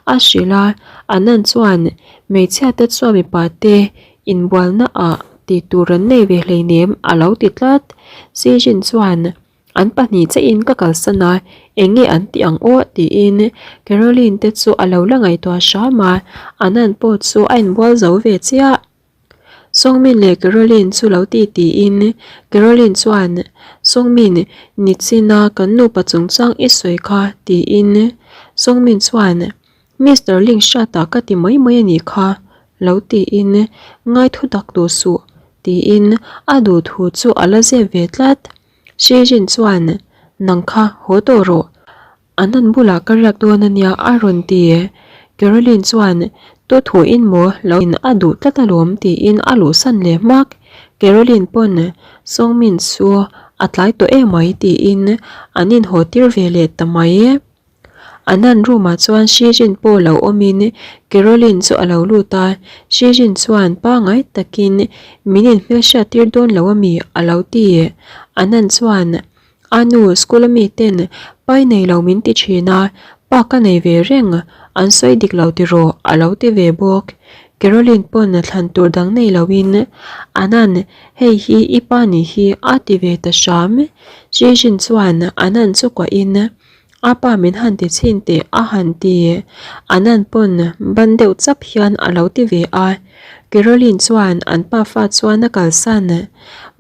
a hrilh a, Anand chuan hmeichhia te chuan mipa te inbualna ah tih tur an nei ve hleinem a lo ti tlat. Sijin chuan an pahnih chiahin ka kalsan a, eng nge an tih ang aw tiin Caroline te chu a lo la ngaihtuah hram a, Anand pawh chu a inbual zo ve chiah. Sawngmin leh Caroline chu lo ti tiin Caroline chuan Sawngmin nichina kan nupa chungchang i sawi kha tiin Sawngmin chuan Mister Ling hriatah ka ti mai mai a nih kha lo tiin ngai thu dak duh suh tiin a duh thu chu a la zep ve tlat. Shijin chuan nang kha haw tawh rawh An an bulah ka riak dawn a nia a rawn ti. Caroline chuan Tu thuin maw lo in a duh tlat alawm tiin a luhsan leh hmak. Caroline pawn Sawngmin chu a tlai tawh emai tiin an inhaw tir ve leh ta mai. Anan room ah chuan Shijin pawh lo awmin Caroline chu a lo lut a, Shijin chuan pangai takin min inhmelhriat tir dawn lo ami a lo ti. Anan chuan A nu school ami ten pai nei lo min ti thin a, pa ka nei ve reng, an sawi dik lo tiraw a lo ti ve bawk. Caroline pawn thlan tur dang nei loin Anan hei hi i pa nih hi a ti ve ta hram. Shijin chuan Anan chu kuahin A pa min han ti chhin teh a han ti. Anan pawn ban deuh chap hian a lo ti ve a. Caroline chuan an pa fa chuan a kalsan.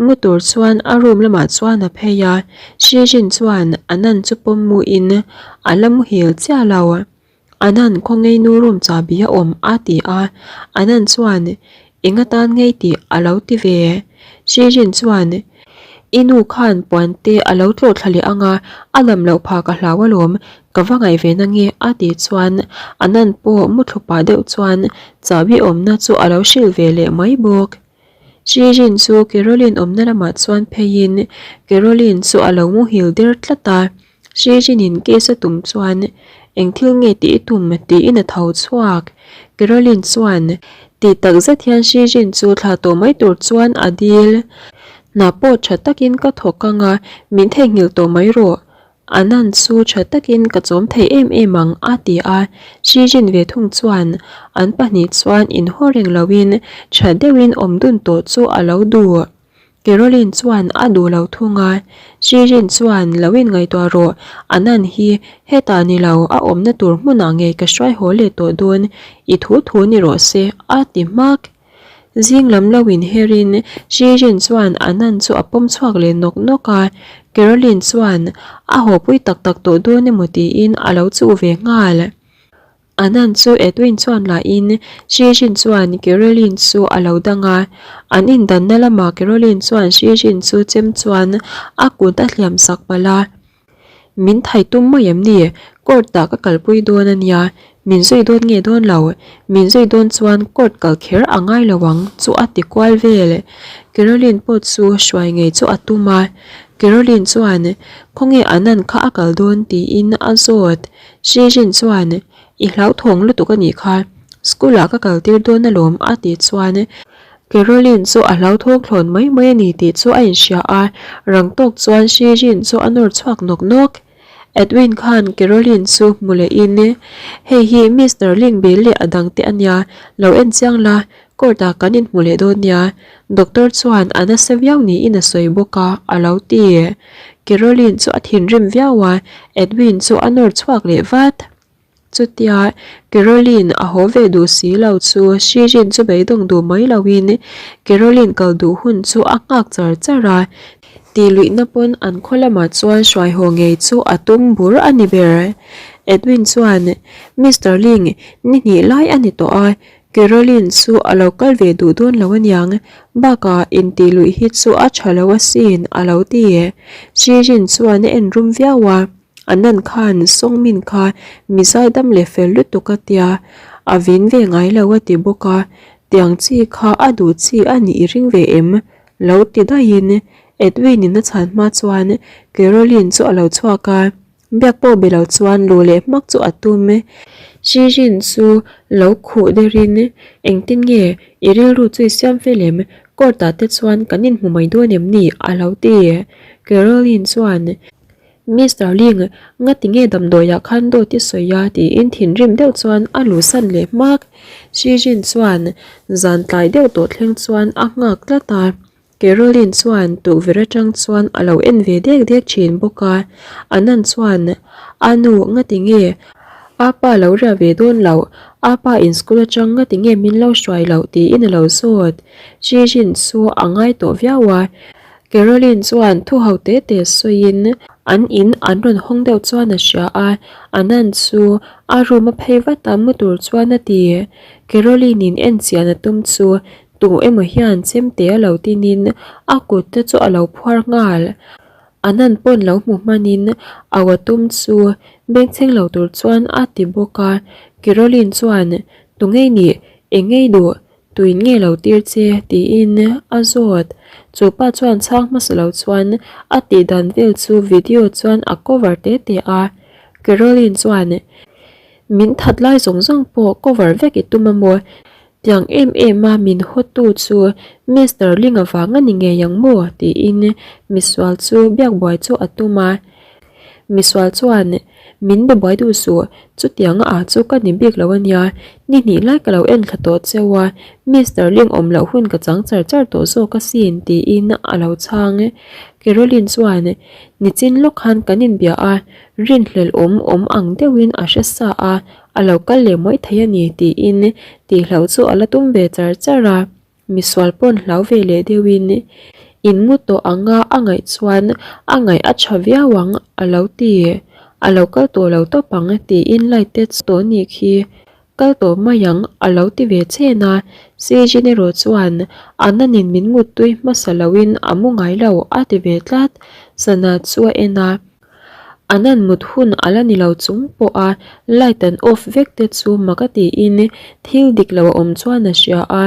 Mu tur chuan a room lamah chuan a phei a. Shijin chuan Anan chu pawm muin a la muhil chiah lo. Anan khawngei nu room chahbi a awm a ti a, Anan chuan eng atan ngei tih a lo ti ve. Shirin chuan I nu khan puan te a lo tlawh thla leh ang a, a lam loh phah ka hlau alawm, ka va ngaih ve na nge a tih chuan Anan pawh muthlu pah deuh chuan chahbi awmna chu a lo hrilh ve leh mai bawk. Shirin chu Caroline awmna lamah chuan pheiin Caroline chu a lo muhil der tlat a. Shijin-in case a tum chuan eng thil nge tih i tum tiin a tho chhuak. Caroline chuan tih tak zet hian Shijin chu thla tawh mai tur chuan a dil. Hna pawh tha takin ka thawk ang a, min theihnghilh tawh mai rawh. Anand chu tha takin ka chawm thei em em ang a ti a. Shijin ve thung chuan an pahnih chuan inhaw reng loin tha deuhin awm dun tawh chu a lo duh. Caroline chuan a duh lo thung a, Shirin chuan lo inngaihtuah rawh, Anand hi hetah ni lo, a awmna tur hmunah ngei ka hruai haw leh tawh dawn, i thu thu ni rawh se, a ti hmak. Zing lam lo inherin Shirin chuan Anand chu a pawm chhuak leh nawk nawk a, Caroline chuan a hawpui tak tak tawh dawn emaw tiin a lo chuh ve nghal. Anand chu Edwin chuan la in Shijin chuan Caroline chu a lo dang a, an indanna lamah Caroline chuan Shijin chu chem chuan a kut a hliam sak palh a. Min thai tum mai em ni? Court ah ka kalpui dawn a nia, min zui dawn nge dawn lo? Min zui dawn chuan court kal kher a ngai lo ang chu a ti kual vel. Caroline pawh chu hruai ngei chu a tum a, Caroline chuan khawnge Anand kha a kal dawn tiin a zawt. Shijin chuan, I hlauthawng lutuk a nih kha, school ah ka kal tir dawn alawm a tih chuan Caroline chu a hlauthawng thlawn mai mai a ni tih chu a inhria a, rang tawk chuan Shijin chu a nawr chhuak nawk nawk. Edwin khan Caroline chu hmu lehin, Hei hi Mister Ling Bill leh a dangte a nia, lo en chiang la, Court ah kan inhmu leh dawn nia, doctor chuan a nasa viau niin a sawi bawk a, a lo ti. Caroline chu a thinrim viau a, Edwin chu a nawr chhuak leh vat. Chutia Caroline a haw ve duh si lo chu Shirin chu beidawng duh mai loin Caroline kal duh hun chu a nghak char char a, tih luihna pawn an khaw lamah chuan hruai haw ngei chu a tum bur a ni ber. Edwin chuan, Mister Ling, ni hnih lai a ni tawh a, Caroline chu a lo kal ve duh dawn lo aniang, bakah intih luih hi chu a tha lo asin a lo ti. Shirin chuan a en rum viau a, Anand khan Sawngmin kha mi zaidam leh fel lutuk a tia, a vin ve ngai lo a ti bawk a, tiang chi kha a duh chi a nih i ring ve em? Lo ti daihin Edwin-in a chhan hma chuan Caroline chu a lo chhuak a. Biak pawh be lo chuan luh leh hmak chu a tum e. Shirin chu lo khuh derin, Engtin nge i rilru chu i siam fel em? Court ah te chuan kan inhmu mai dawn em ni? a lo ti. Caroline chuan, Mister Ling, ngati nge damdawiah khan dawt i sawi a? tiin thinrim deuh chuan a luhsan leh hmak. Shirin chuan zan tlai deuh tawh thleng chuan a nghak tlat a. Caroline chuan tukverh atang chuan a lo en ve dek dek thin bawk a, Anand chuan, A nu, ngati nge? A pa lo riah ve dawn loh, a pa in school atang ngati nge min lo hruai loh tiin a lo zawt. Shirin chu a ngai tawh viau a, Caroline chuan thu ho te te sawiin an in an rawn hawng deuh chuan a hria a, Anand chu a room a phei vat a mu tur chuan a ti. Caroline in en chian a tum chu Tu emaw hian chemte a lo tinin a kut te chu a lo phuar nghal. Anand pawn lo hmu hmanin au a tum chu bengchheng lo tur chuan a ti bawk a. Caroline chuan, Tu ngei nih? Eng ngei duh? Tuin nge lo tir che? tiin a zawt. Chu pa chuan chhang hmasa lo chuan a tih dan vel chu video chuan a cover te te a. Caroline chuan, Min that lai zawng zawng pawh cover vek i tum a maw? Tiang em em a min hawtu chu Mister Ling avang a ni ngei ang maw? tiin misual chu biak buai chu a tum a. Misual chuan, Min be buai duh suh, chutianga ah chu ka ni bik lo a nia, ni hnih lai ka lo en thla tawh cheu a, Mister Ling awm loh hun ka chang char char tawh zawk asin tiin a lo chhang. Caroline chuan, Nichin lawk khan kan inbia a, rinhlelh awm awm ang deuhin a hre sa a, a lo kal leh mawih thei a ni tiin tihloh chu a la tum ve char char a. Misual pawn hlau ve leh deuhin in mu tawh anga a ngaih chuan a ngaih a tha viau ang a lo ti. A lo kal tawh lo tawp ang tiin light te chu tawh nih khi kal tawh mai ang a lo ti ve chen a. Sijin erawh chuan a nanin min muttui hmasa loin a mu ngai lo a ti ve tlat. Sana chu a en a. An an mut hun a la ni lo chung pawh a light an off vek te chu mak a tiin thil dik lo a awm chuan a hria a,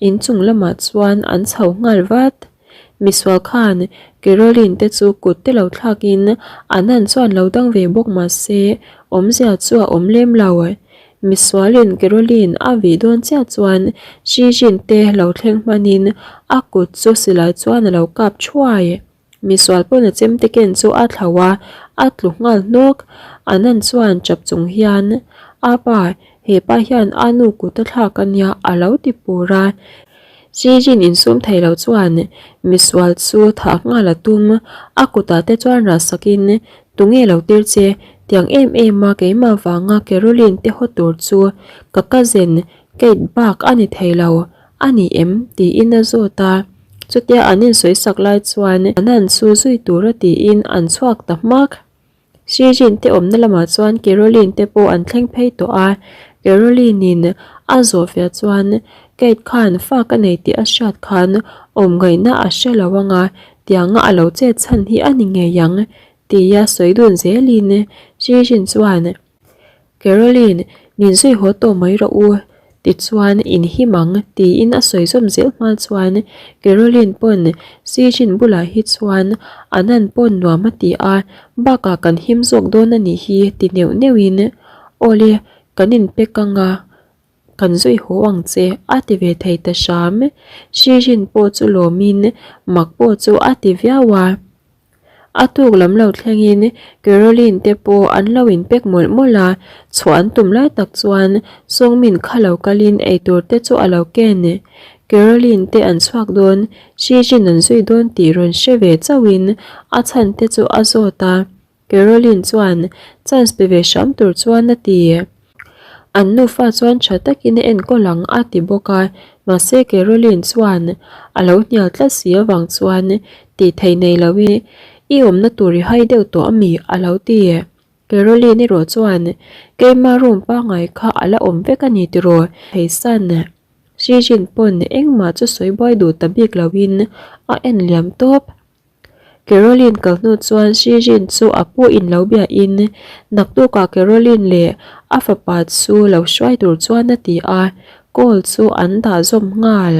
inchung lamah chuan an chho nghal vat. Misual khan Caroline te chu kut te lo thlak in an an chuan lo dang ve bawk mah se awmzia chu a awm lem lo. Misualin Caroline a vih dawn chiah chuan Xi Jin te lo thleng hman in a kut chu silai chuan a lo kap thuai. Misual pawn a chemte ken chu a thlauh a, a tlu nghal hnawk. Anand chuan chap chung hian, A pa, he pa hian a nu kut a thlak a nia a lo ti pur a. Sijin insum thei lo chuan misual chu thah nghal a tum. A kutah te chuan rah sakin, Tunge lo tir che, tiang em em a keimah vanga Caroline te haw tur chu ka cousin Kate bak a ni thei lo. A ni em? tiin a zawt a. Chutia an insawi sak lai chuan an han chu zui tura tiin an chhuak ta hmak. Sijin te awmna lamah chuan Caroline te pawh an thleng phei tawh a. Caroline in a zawh fiah chuan Kate khan fa ka nei tih a hriat khan awm ngaihna a hre lo anga tianga a lo chet chhan hi a ni ngei ang tia sawi dun zelin Sijin chuan Caroline, min zui haw tawh mai rawh u, tichuan in him ang, tiin a sawi zawm zel hma chuan Caroline pawn Sijin bulah hi chuan a nan pawn nuam a ti a, bakah kan him zawk dawn a nih hi ti neuh neuhin, Awle, kan inpek ang a, kan zui haw ang che, a ti ve thei ta hram. Sijin pawh chu lawmin mak pawh chu a ti viau a. A tuk lam lo thlengin Caroline te pawh an lo inpek mawlh mawlh a, chhuah an tum lai tak chuan Sawngmin kha lo kalin eitur te chu a lo ken. Caroline te an chhuak dawn, Shijin an zui dawn tih rawn hre ve chauhin a chhan te chu a zawt a. Caroline chuan chance pe ve hram tur chuan a ti. An nufa chuan tha takin a enkawl ang a ti bawk a, mahse Caroline chuan a lo hnial tlat si avang chuan tih theih nei loin i awmna tur i hai deuh tawh ami a lo ti. Caroline erawh chuan keima room pangngai kha a la awm vek a ni tiraw Heisan. Sijin pawn engmah chu sawi buai duh ta bik loin a en liam tawp. Caroline kal hnu chuan Shijin chu a pu in lo bia in naktukah Caroline leh a fapa chu lo hruai tur chuan a ti a, call chu an dah zawm nghal.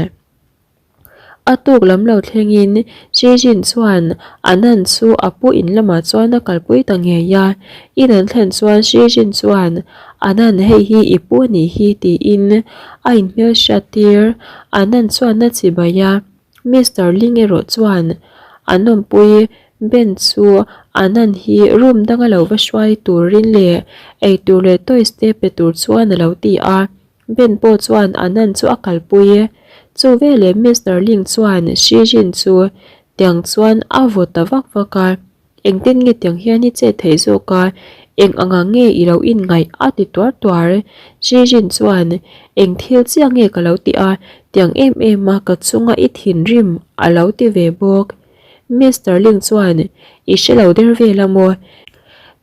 A tuk lam lo thleng in Shijin chuan Anand chu a pu in lamah chuan a kalpui ta ngei a, in an thlen chuan Shijin chuan Anand hei hi i pu anih hi tiin a inhmelhriat tir, Anand chuan a chibai a. Mister Ling erawh chuan an awmpui Ben chu Anand hi room danga lo va hruai turin leh eitur leh toys te pe tur chuan a lo ti a, Ben pawh chuan Anand chu a kalpui. Chu veleh Mister Ling chuan Shi Jin chu tiang chuan a vaw ta vak vak a. Engtin nge tiang hian i chet theih zawk a, eng anga nge i lo inngaih a ti tuar tuar. Shijin chuan, Eng thil chiah nge ka lo ti a, tiang em em a ka chunga i thinrim a lo ti ve bawk. Mister Ling chuan, I hre lo der vel a maw?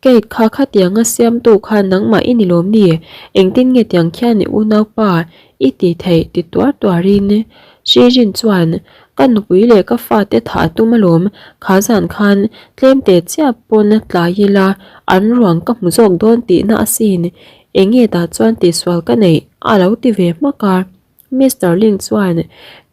Kate kha khatianga siamtu kha nangmah i ni lawm ni? Engtin nge tiang khian i unaupa i ti theih ti tuar tuarin Shijin chuan, Ka nupui leh ka fate thah a tum alawm, kha zan khan tlem te chiah pawn tlai ila an ruang ka hmu zawk dawn tihna asin, enge tah chuan tihsual ka neih a lo ti ve hmak a. Mister Ling chuan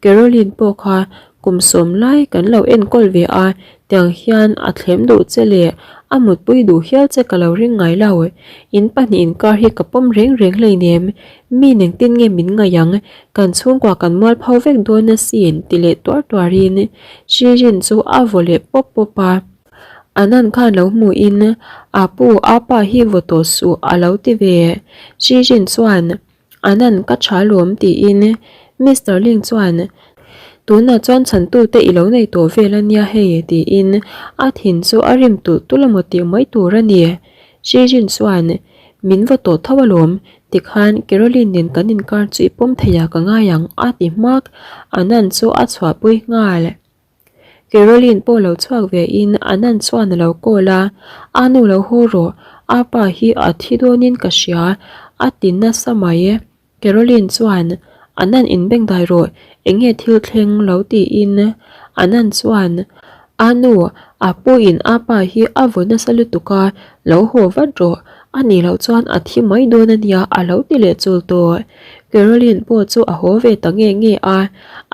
Caroline pawh kha kum sawm lai kan lo enkawl ve a. Tiang hian a thlem duh che leh a mutpui duh hial che ka lo ring ngai lo. In pahnih inkar hi ka pawm reng reng hleinem. Mi nengtin nge min ngaih ang? Kan chhungkua kan mual pho vek dawn asin ti leh tuar tuarin Shirin chu a vaw leh pawp pawp a. Anan khan lo hmuhin Apu, apa hi vaw tawh suh a lo ti ve. Shirin chuan Anan ka tha lawm tiin Mister Ling chuan Tunah chuan chhantute i lo nei tawh vel a nia hei tiin a thin chu a rim tulh tulh emaw tih mai tur a ni. Shijin chuan Min va tawh tho alawm tikhan Caroline nen kan inkar chu i pawm thei a ka ngai ang a ti hmak. Anan chu a chhuahpui nghal. Caroline pawh lo chhuak ve in Anand chuan a lo call a, A nu lo haw rawh, a pa hi a thi dawnin ka hria a ti nasa mai. Caroline chuan Anand inbengdai rawh, eng nge thil thleng lo tiin Anand chuan A nu, a pu in a pa hi a vaw nasa lutuk a, lo haw vat rawh, a nih loh chuan a thi mai dawn a nia a lo ti leh chul tawh. Caroline pawh chu a haw ve ta nge nge a,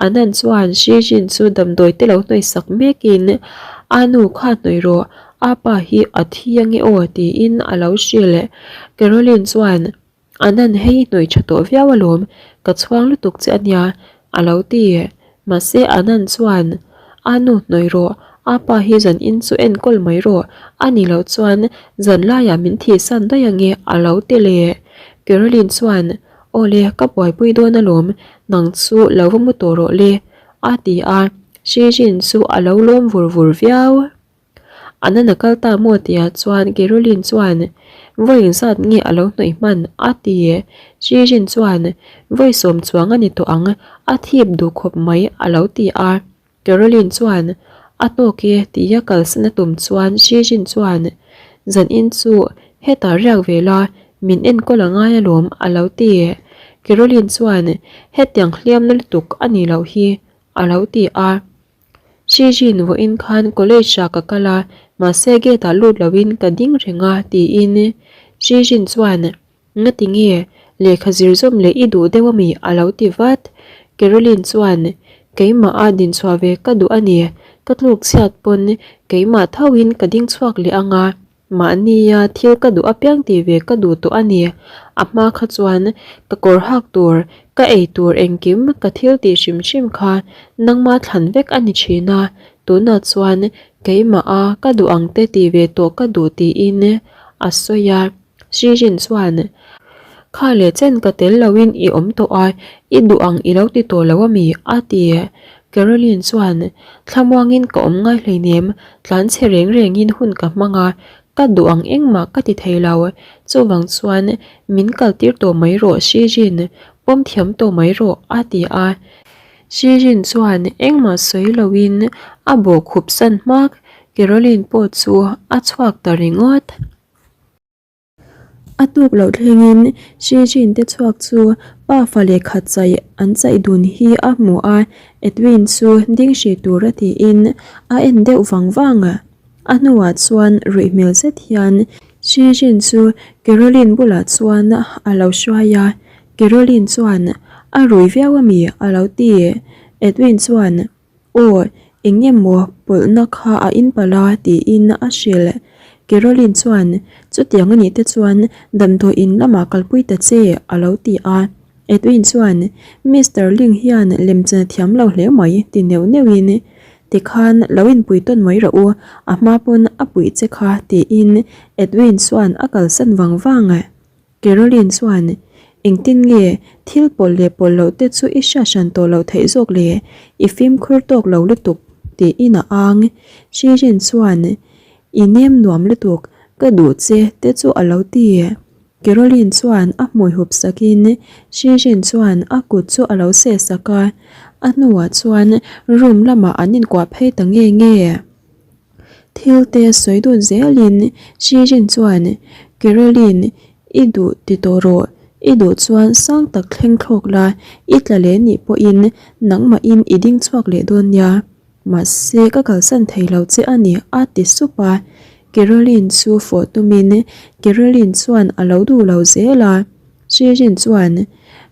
Anand chuan Shi Jin chu damdawi te lo hnawih sak mekin A nu kha hnawih rawh, a pa hi a thi ange aw tiin a lo hrilh. Caroline chuan Anand hei i hnawih tha tawh viau alawm, ka chhuang lutuk che ania a lo ti. Mahse Anand chuan A nu hnawih rawh, a pa hi zan in chu enkawl mai rawh, a nih loh chuan zan laiah min thihsan daih ange a lo ti leh. Caroline chuan Aw le, ka buaipui dawn alawm, nang chu lo va mu tawh rawh le, a ti a, Shijin chu a lo lawm vur vur viau. Anana kal ta maw tihah chuan Caroline chuan vawi engzat nge a lo hnawih hman a ti. Shijin chuan vawi sawm chuang a ni tawh ang, a thip duh khawp mai a lo ti a. Caroline chuan a hnawk e tia kalsan a tum chuan Shijin chuan zanin chu hetah riak ve la min enkawl a ngai alawm a lo ti. Caroline chuan hetiang hliamna lutuk a nih loh hi a lo ti a. Shijin vawiin khan college ah ka kal a mahse gate ah lut loin ka ding reng a tiin Shijin chuan Ngati nge lehkha zir zawm leh i duh deuh ami? a lo ti vat. Caroline chuan, Keimah a dinchhuah ve ka duh a ni, ka tluk chhiat pawn keimah thoin ka ding chhuak leh ang a, mahnia thil ka duh apiang tih ve ka duh tawh a ni. A hma kha chuan ka kawr hak tur, ka ei tur engkim ka thil tih hrim hrim kha nangma thlan vek a ni thin a, tunah chuan keimah a ka duh ang te tih ve tawh ka duh tiin a sawi a. Shijin chuan, Kha leh chen ka tel loin i awm tawh a, i duh ang i lo ti tawh lo ami? a ti. Caroline chuan, Thlamuangin ka awm ngai hleinem, tlan chhe reng rengin hun ka hmang a, ka duh ang engmah ka ti thei lo. Chuvang chuan min kaltir tawh mai rawh Shijin, pawm thiam tawh mai rawh, a ti a. Shijin chuan engmah sawi loin a bawhkhup san hmak, Caroline pawh chu a chhuak ta ringawt. A tuk loh thlengin Xi Jin te chhuak chu pa fa lehkha chaih an chaih dun hi a hmu a, Edwin chu ding hrih tur a tiin a en deuh vang vang a. A hnuah chuan ruih hmel zet hian Xi Jin chu Caroline bulah chuan a lo hruai a, Caroline chuan a rui viau ami a lo ti. Edwin chuan Aw, eng emaw pawlhna kha a inpalh a tiin a hrilh. Caroline chuan, Chutiang a nih te chuan damdawi in lamah kalpui ta che a lo ti a. Edwin chuan, Mister Ling hian lemchan a thiam lo hle mai ti neuh neuhin, Tikhan lo inpui tawn mai rawh u, a hma pawn a puih che kha tiin Edwin chuan a kalsan vang vang. Caroline chuan, Engtin nge thil pawlh leh pawlh loh te chu i hriat hran tawh loh theih zawk le? I fimkhur tawk lo lutuk, tiin a ang. Shirin chuan, I nem nuam lutuk, ka duh che te chu a lo ti. Caroline chuan a hmui hup sakin Shirin chuan a kut chu a lo seh sak a, a hnuah chuan room lamah an inkuah phei ta nge nge. Thil te sawi dun zelin Shirin chuan Caroline i duh ti tawh rawh, i duh chuan sang tak thleng thlawk la, i tla leh nih pawhin nangmahin i ding chhuak leh dawn nia, mahse ka kalsan thei lo che a ni a ti sup a, Caroline chu fawh tumin Caroline chuan a lo duh lo zel a, Shirin chuan.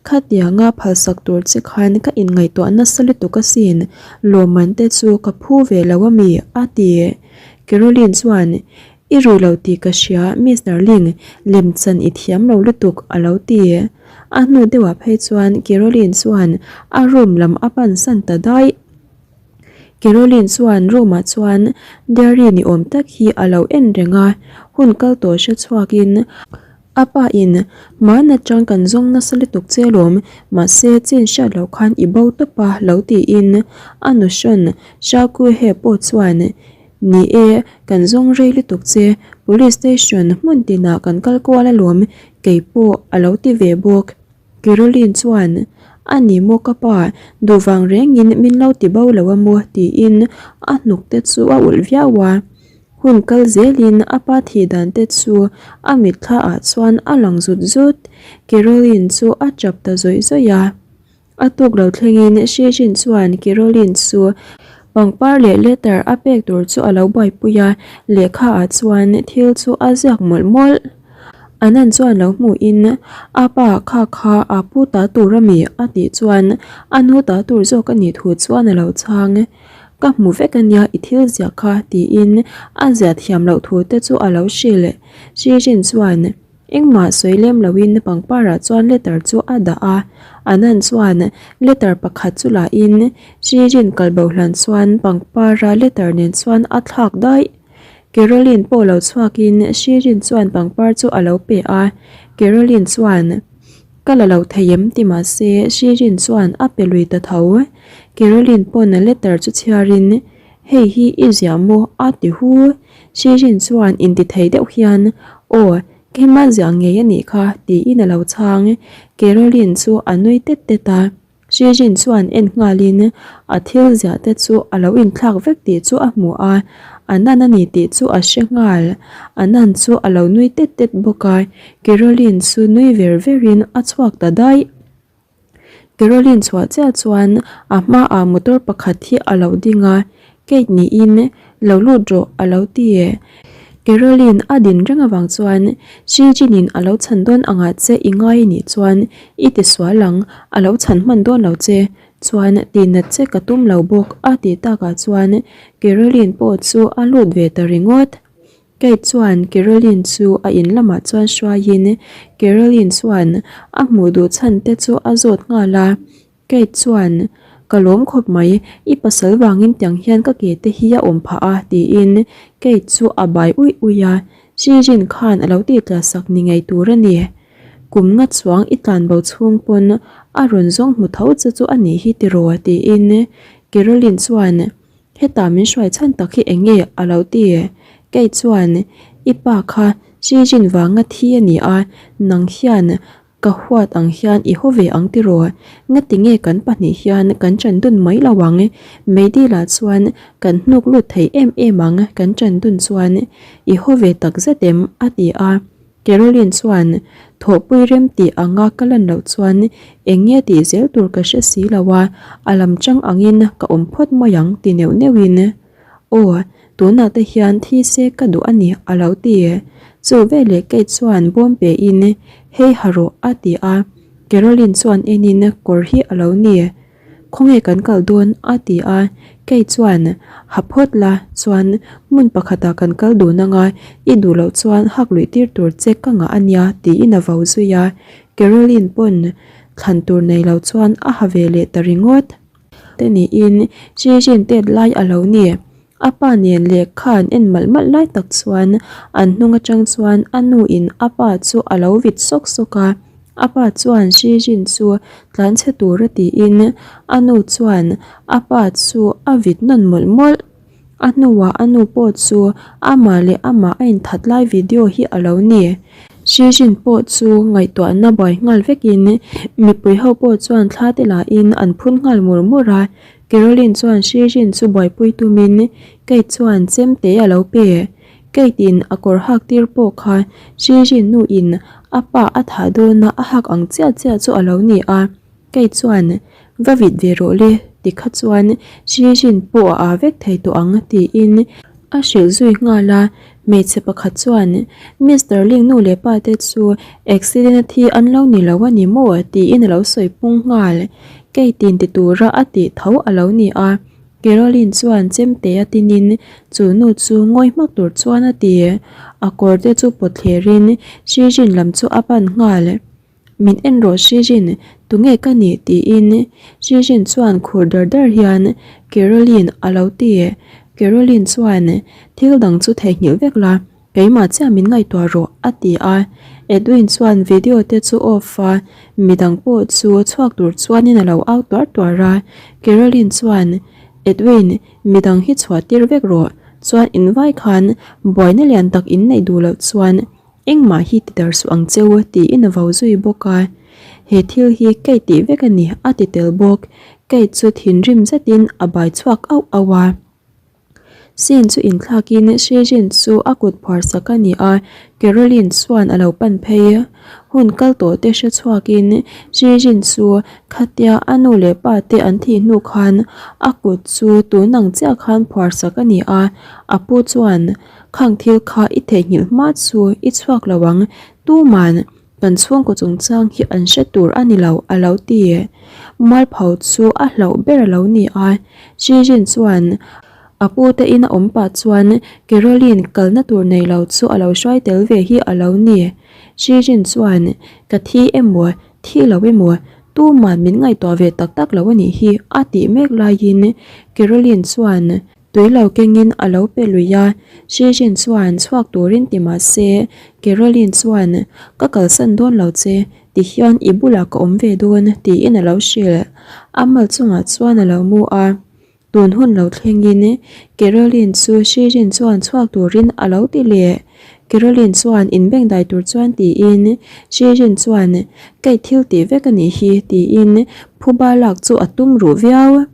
Khatianga phalsak tur che khan ka inngaihtuah nasa lutuk asin, lawmman te chu ka phu ve lo ami? a ti. Caroline chuan, I rui lo tih ka hria, Mister Ling, lemchan i thiam lo lutuk, a lo ti. A hnu deuhah phei chuan Caroline chuan a room lam a pansan ta daih. Caroline chuan room ah chuan diary ni awm tak hi a lo en reng a, hun kal tawh hre chhuakin a pa in hman atang kan zawng nasa lutuk che alawm mahse chin hriat loh khan i bo tawp a lo tiin a nu hrawn Shakuhe pawh chuan ni e kan zawng rei lutuk che police station hmun tinah kan kal kual alawm keipawh a lo ti ve bawk. Caroline chuan, A ni maw ka pa, duh vang rengin min lo ti bo lo a maw? tiin a hnuk te chu a ulh viau a. Hun kal zelin a pa thih dan te chu a mitthla ah chuan a lang zut zut. Caroline chu a tap ta zawih zawih a. A tuk lo thlengin Xi Jin chuan Caroline chu pangpar leh letter a pek tur chu a lo buaipui a, lehkha ah chuan thil chu a ziak mawlh mawlh. Anan chuan lo hmuhin a pa kha kha a pu ta tur a mi a tih chuan a nu ta tur zawk a nih thu chuan a lo chhang. Ka hmu vek a nia i thil ziah kha tiin a ziah thiam loh thu te chu a lo hrilh. Shirin chuan engmah sawi lem loin pangparah chuan letter chu a dah a. Anan chuan letter pakhat chu lahin Shirin kalbo hlan chuan pangpara letter nen chuan a thlak daih. Caroline pawh lo chhuakin Shirin chuan pangpar chu a lo pe a, Caroline chuan, Ka la lo thei em? ti mah se Shirin chuan a pe lui ta tho. Caroline pawn a letter chu chhiarin, Hei hi i ziah maw? a ti hu. Shirin chuan inti thei deuh hian, Aw, keimah ziah ngei a nih kha, tiin a lo chhang. Caroline chu a nui tet tet a. Shijin chuan en nghalin a thil ziah te chu a lo inthlak vek tih chu a hmu a, a nan a ni tih chu a hre nghal. A nan chu a lo nui tet tet bawk a, Caroline chu nui ver verin a chhuak ta daih. Caroline chhuah chiah chuan a hmaah motor pakhat hi a lo ding a, Kate niin lo lut rawh a lo ti e. Caroline a din reng avang chuan Shijin in a lo chhan dawn angah che i ngai anih chuan i ti sual ang, a lo chhan hman dawn lo che chuan tihnat che ka tum lo bawk a tih takah chuan Caroline pawh chu a lut ve ta ringawt. Kate chuan Caroline chu a in lamah chuan hruaiin Caroline chuan a hmuh duh chhan te chu a zawt nghal a. Kate chuan, Ka lawm khawp mai, i pasal vangin tiang hian ka ke te hi a awm phah a, tiin Kate chu a bai uih uih a, Shirin khan a lo tih tla sak ni ngei tur a ni. Kum nga chuang i tlan bo chhung pawn a rawn zawng hmu tho che chu a nih hi tiraw, tiin Caroline chuan, Hetah min hruai chhan tak hi eng nge a lo ti? Kate chuan, I pa kha Shirin vanga thi a ni a, nang hian Ka huat ang hian i haw ve ang tiraw? Ngati nge kan pahnih hian kan ṭan dun mai lo ang? Meidila chuan kan hnuk lut thei em em ang kan ṭan dun chuan i haw ve tak zet em? a ti a. Caroline chuan thawhpui rem tih anga ka lan loh chuan eng nge tih zel tur ka hre si lo a, a lam chang angin ka awm phawt mai ang ti neuh neuhin. Aw, tunah te hian thi se ka duh a ni, a lo ti. Chu veleh Kate chuan bawm pe in, Hei ha rawh, a ti a. Caroline chuan enin kawr hi a lo ni. Khawnge kan kal dawn? a ti a. Kate chuan, Ha phawt la, chuan hmun pakhatah kan kal dun anga, i duh loh chuan hak luih tir tur che ka ngah a nia, tiin a vau zui a. Caroline pawn thlan tur nei lo chuan a ha ve leh ta ringawt. Te niin Shirin tet lai a lo ni. A pa nen lehkha an en malh malh lai tak chuan an hnung atang chuan a nu in a pa chu a lo vit sawk sawk a. A pa chuan Shirin chu tlan chhe tur a tiin a nu chuan a pa chu a vit nawn mawlh mawlh. A hnuah a nu pawh chu amah leh amah a inthat lai video hi a lo ni. Shijin pawh chu ngaihtuahna buai nghal vekin mipui ho pawh chuan thla te lahin an phun nghal mur mur a. Caroline chuan Shijin chu buaipui tumin Kate chuan chemte a lo pe. Kate in a kawr hak tir pawh kha Shijin nu in a pa a thah dawna a hak ang chiah chiah chu a lo ni a. Kei chuan, Va vit ve rawh le, ti kha chuan Shijin pawh a aa vek thei tawh ang, tiin a hrilh zui nghal a. Hmeichhe pakhat chuan, Mister Ling nu leh pa te chu accident a thi an lo ni lo a ni maw? tiin a lo sawi pung nghal. Keitin ti tura a tih tho a lo ni a. Caroline chuan chemte a tinin chu nu chu ngawi hmak tur chuan a ti. A kawr te chu pawt thlerin Shijin lam chu a pan nghal. Min en rawh Shijin, tunge ka nih? tiin Shijin chuan khur dar dar hian Caroline a lo ti. Caroline chuan thil dang chu theihnghilh vek la. Keimah chiah min ngaihtuah rawh, a ti a. Edwin chuan video te chu off a, midang pawh chu chhuak tur chuanin a lo au tuar tuar a. Caroline chuan, Edwin, midang hi chhuah tir vek rawh, chuan invai khan buaina lian tak in neih duh loh chuan engmah hi ti dar suh ang cheu, tiin a vo zui bawk a. He thil hi Kate tih vek a ni, a ti tel bawk. Kate chu thinrim zetin a bai chhuak auh auh a. Sin chu inthlakin Shejin chu a kut phuar sak a ni a, Caroline chuan a lo pan phei. Hun kal tawh te hre chhuakin Shejin chu khatia a nu leh pa te an thih hnu khan a kut chu tun ang chiah khan phuar sak a ni a, a pu chuan khang thil kha i theihnghilh hma chu i chhuak lo ang tuman Kan chhungkaw chungchang hi an hre tur a ni lo, a lo ti. Mualpho chu a hlauh ber a lo ni a. Shijin chuan a pute in a awm pah chuan Caroline kalna tur nei lo chu a lo hruai tel ve hi a lo ni. Shijin chuan, Ka thi emaw, thi lo emaw, tuman min ngaihtuah ve tak tak lo a nih hi, a tih mek laiin Caroline chuan, Tui lo kengin a lo pe lui a, Shijin chuan chhuak turin ti mah se, Caroline chuan, Ka kalsan dawn lo che, tihian i bulah ka awm ve dawn, tiin a lo hrilh. A mal chungah chuan a lo mu a. Tun hun lo thlengin Caroline chu Shijin chuan chhuak turin a lo ti leh. Caroline chuan inbengdai tur chuan tiin Shijin chuan, Kei thil tih vek a nih hi, tiin phuba lak chu a tum ruh viau.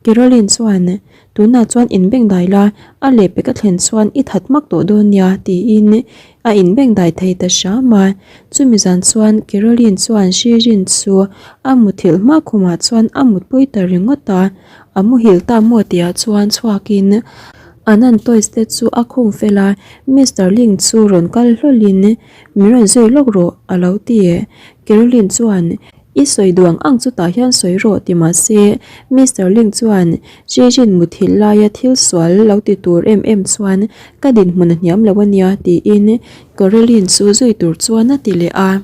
Caroline chuan, Tunah chuan inbengdai la, a lehpek a thlen chuan i that hmak tawh dawn nia, tiin a inbengdai thei ta hram a. Chumi zan chuan Caroline chuan Shirin chu a muthilh hma khumah chuan a mutpui ta ringawt a. A muhil ta maw tihah chuan chhuakin Anand toys te chu a khung fel a, Mister Ling chu rawn kal hlawlhin, Min rawn zui lawk rawh, a lo ti. Caroline chuan, I sawi duang ang chutah hian sawi rawh ti mah se, Mister Ling chuan Jejin muthilh laia thil sual lo ti tur em em chuan ka dinhmun a hniam lo a nia tiin Caroline chu zui tur chuan a ti leh a.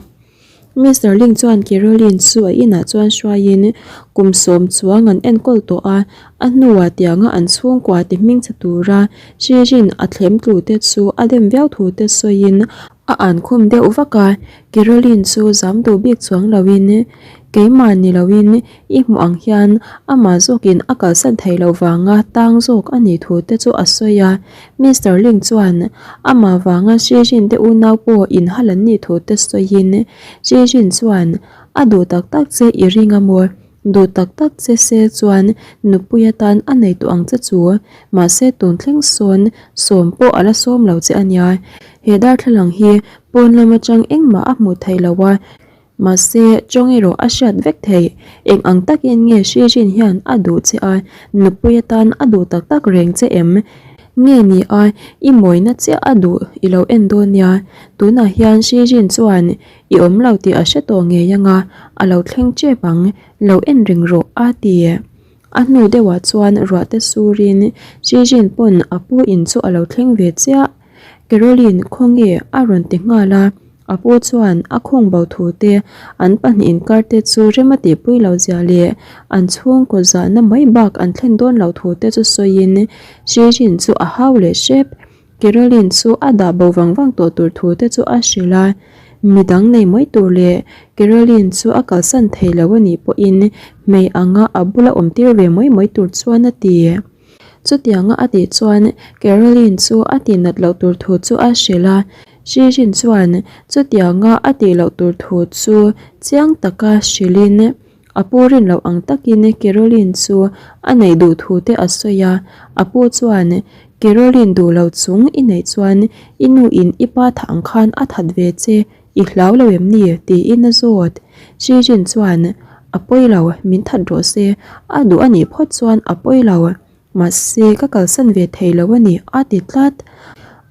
Mister Ling chuan Caroline chu a inah chuan hruaiin kum sawm chuang an enkawl tawh a, a hnuah tianga an chhungkua ti hmingchhe tura Jejin a thlem tlu te chu a dem viau thu te sawiin a an khum deuh vak a, Caroline chu zam duh bik chuang loin, Keimah ni loin i hmuh ang hian amah zawkin a kalsan thei loh vanga tang zawk a nih thu te chu a sawi a. Mister Ling chuan amah vanga Shijin te unau pawh inhal an nih thu te sawiin, Shijin chuan a duh tak tak che i ring a maw? Duh tak tak che se chuan nupui atan a nei tawh ang che chu, mahse tun thleng sawn sawm pawh a la sawm lo che a nia. He darthlalang hi pawn lam atang engmah a hmuh theih lo a, mahse tawng erawh a hriat vek theih. Eng ang takin nge Shijin hian a duh che a, nupui atan a duh tak tak reng che em? Nge ni a, i mawina chiah a duh i lo en dawn nia. Tunah hian Shijin chuan I awm lo tih a hre tawh ngei anga, a lo thleng tep ang, lo en reng rawh a ti. A hnu deuhah chuan ruah te surin Jijin pawn a pu in chu a lo thleng ve chiah. Caroline khawnge a rawn ti nghal a, a pu chuan a khawng bo thu te, an pahnih inkar te chu rem a tihpui lo zia leh an chhungkaw zahna mai bak an thlen dawn lo thu te chu sawiin Jijin chu a hau leh hrep. Caroline chu a dah bo vang vang tawh tur thu te chu a hrilh a, midang nei mai tur leh Caroline chu a kalsan thei lo a nih pawhin hmei anga a bula awm tir ve mai mai tur chuan a ti. Chutianga a tih chuan Caroline chu a tihnat loh tur thu chu a hrilh a, Shijin chuan chutianga a tih loh tur thu chu chiang taka hrilhin A pu rin loh ang takin Caroline chu a neih duh thu te a sawi a, a pu chuan, Caroline duh lo chung i neih chuan i nu in i pa thah ang khan a that ve che, i hlau lo em ni? tiin a zawt. Shijin chuan, A pawi lo, min that rawh se, a duh a nih phawt chuan a pawi lo. Mahse, ka kalsan ve thei lo a ni, a ti tlat.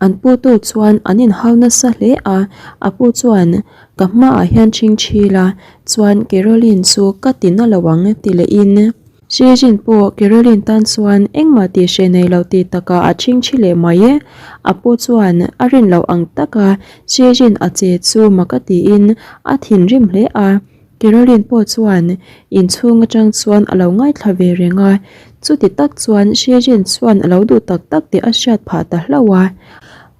An putu chuan an inhau nasa hle a, a pu chuan, Ka hmaah hian ṭhingṭhi la, chuan Caroline chu ka ti na lo ang ti lehin. Shijin pawh Caroline tan chuan engmah tih hreh nei lo tih takah a ṭhingṭhi leh mai e. A pu chuan a rin loh ang taka Shijin a che chu mak a tiin a thinrim hle a. Caroline pawh chuan inchhung atang chuan a lo ngaithla ve reng a, chuti tak chuan Shijin chuan a lo duh tak tak tih a hriat phah ta hlauh a.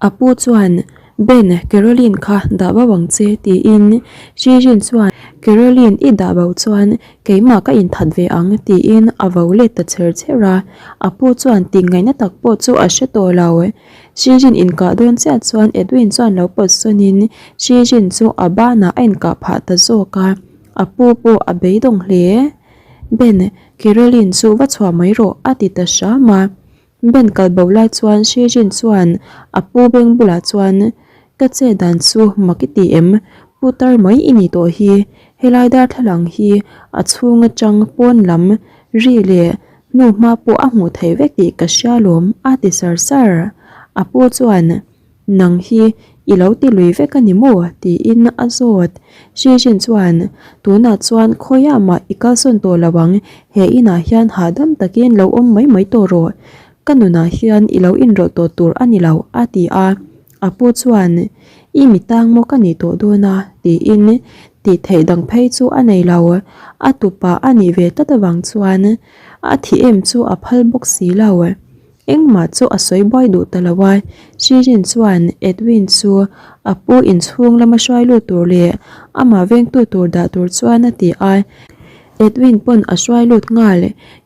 A pu chuan Ben, Caroline kha dah bo ang che tiin Shijin chuan Caroline i dah bo chuan keimah ka inthat ve ang tiin a vo let ta chher chher a, a pu chuan tih ngaihna tak pawh chu a hre tawh lo. Shijin inkah dawn chiah chuan Edwin chuan lo pawt sawnin Shijin chu a banah a inkah phah ta zawk a, a pu pawh a beidawng hle. Ben, Caroline chu va chhuah mai rawh a ti ta hram a. Ben kal bo lai chuan Shijin chuan a pu beng bulah chuan, Ka che dan chu mak i ti em? Pu tar mai i ni tawh hi. Helai darthlalang hi a chhung atang pawn lam ri leh hnu hma pawh a hmuh theih vek tih ka hria lawm a ti sar sar. A pu chuan. Nang hi i lo ti lui vek a ni maw? tiin a zawt. Shijin chuan, Tunah chuan khawiah mah i kalsawn tawh lo ang, he inah hian hahdam takin lo awm mai mai tawh rawh. Ka nunah hian i lo inrawlh tawh tur a ni lo, a ti a. A pu chuan, I mi tang maw ka nih tawh dawn a? tiin tih theih dang phei chu a nei lo. A tupa a nih ve tlat avang chuan a thih em chu a phal bawk si lo. Engmah chu a sawi buai duh ta lo a, Shijin chuan Edwin chu a pu inchhung lama hruai lut tur leh amah vengtu tur dah tur chuan a ti a. Edwin pawn a hruai lut nghal,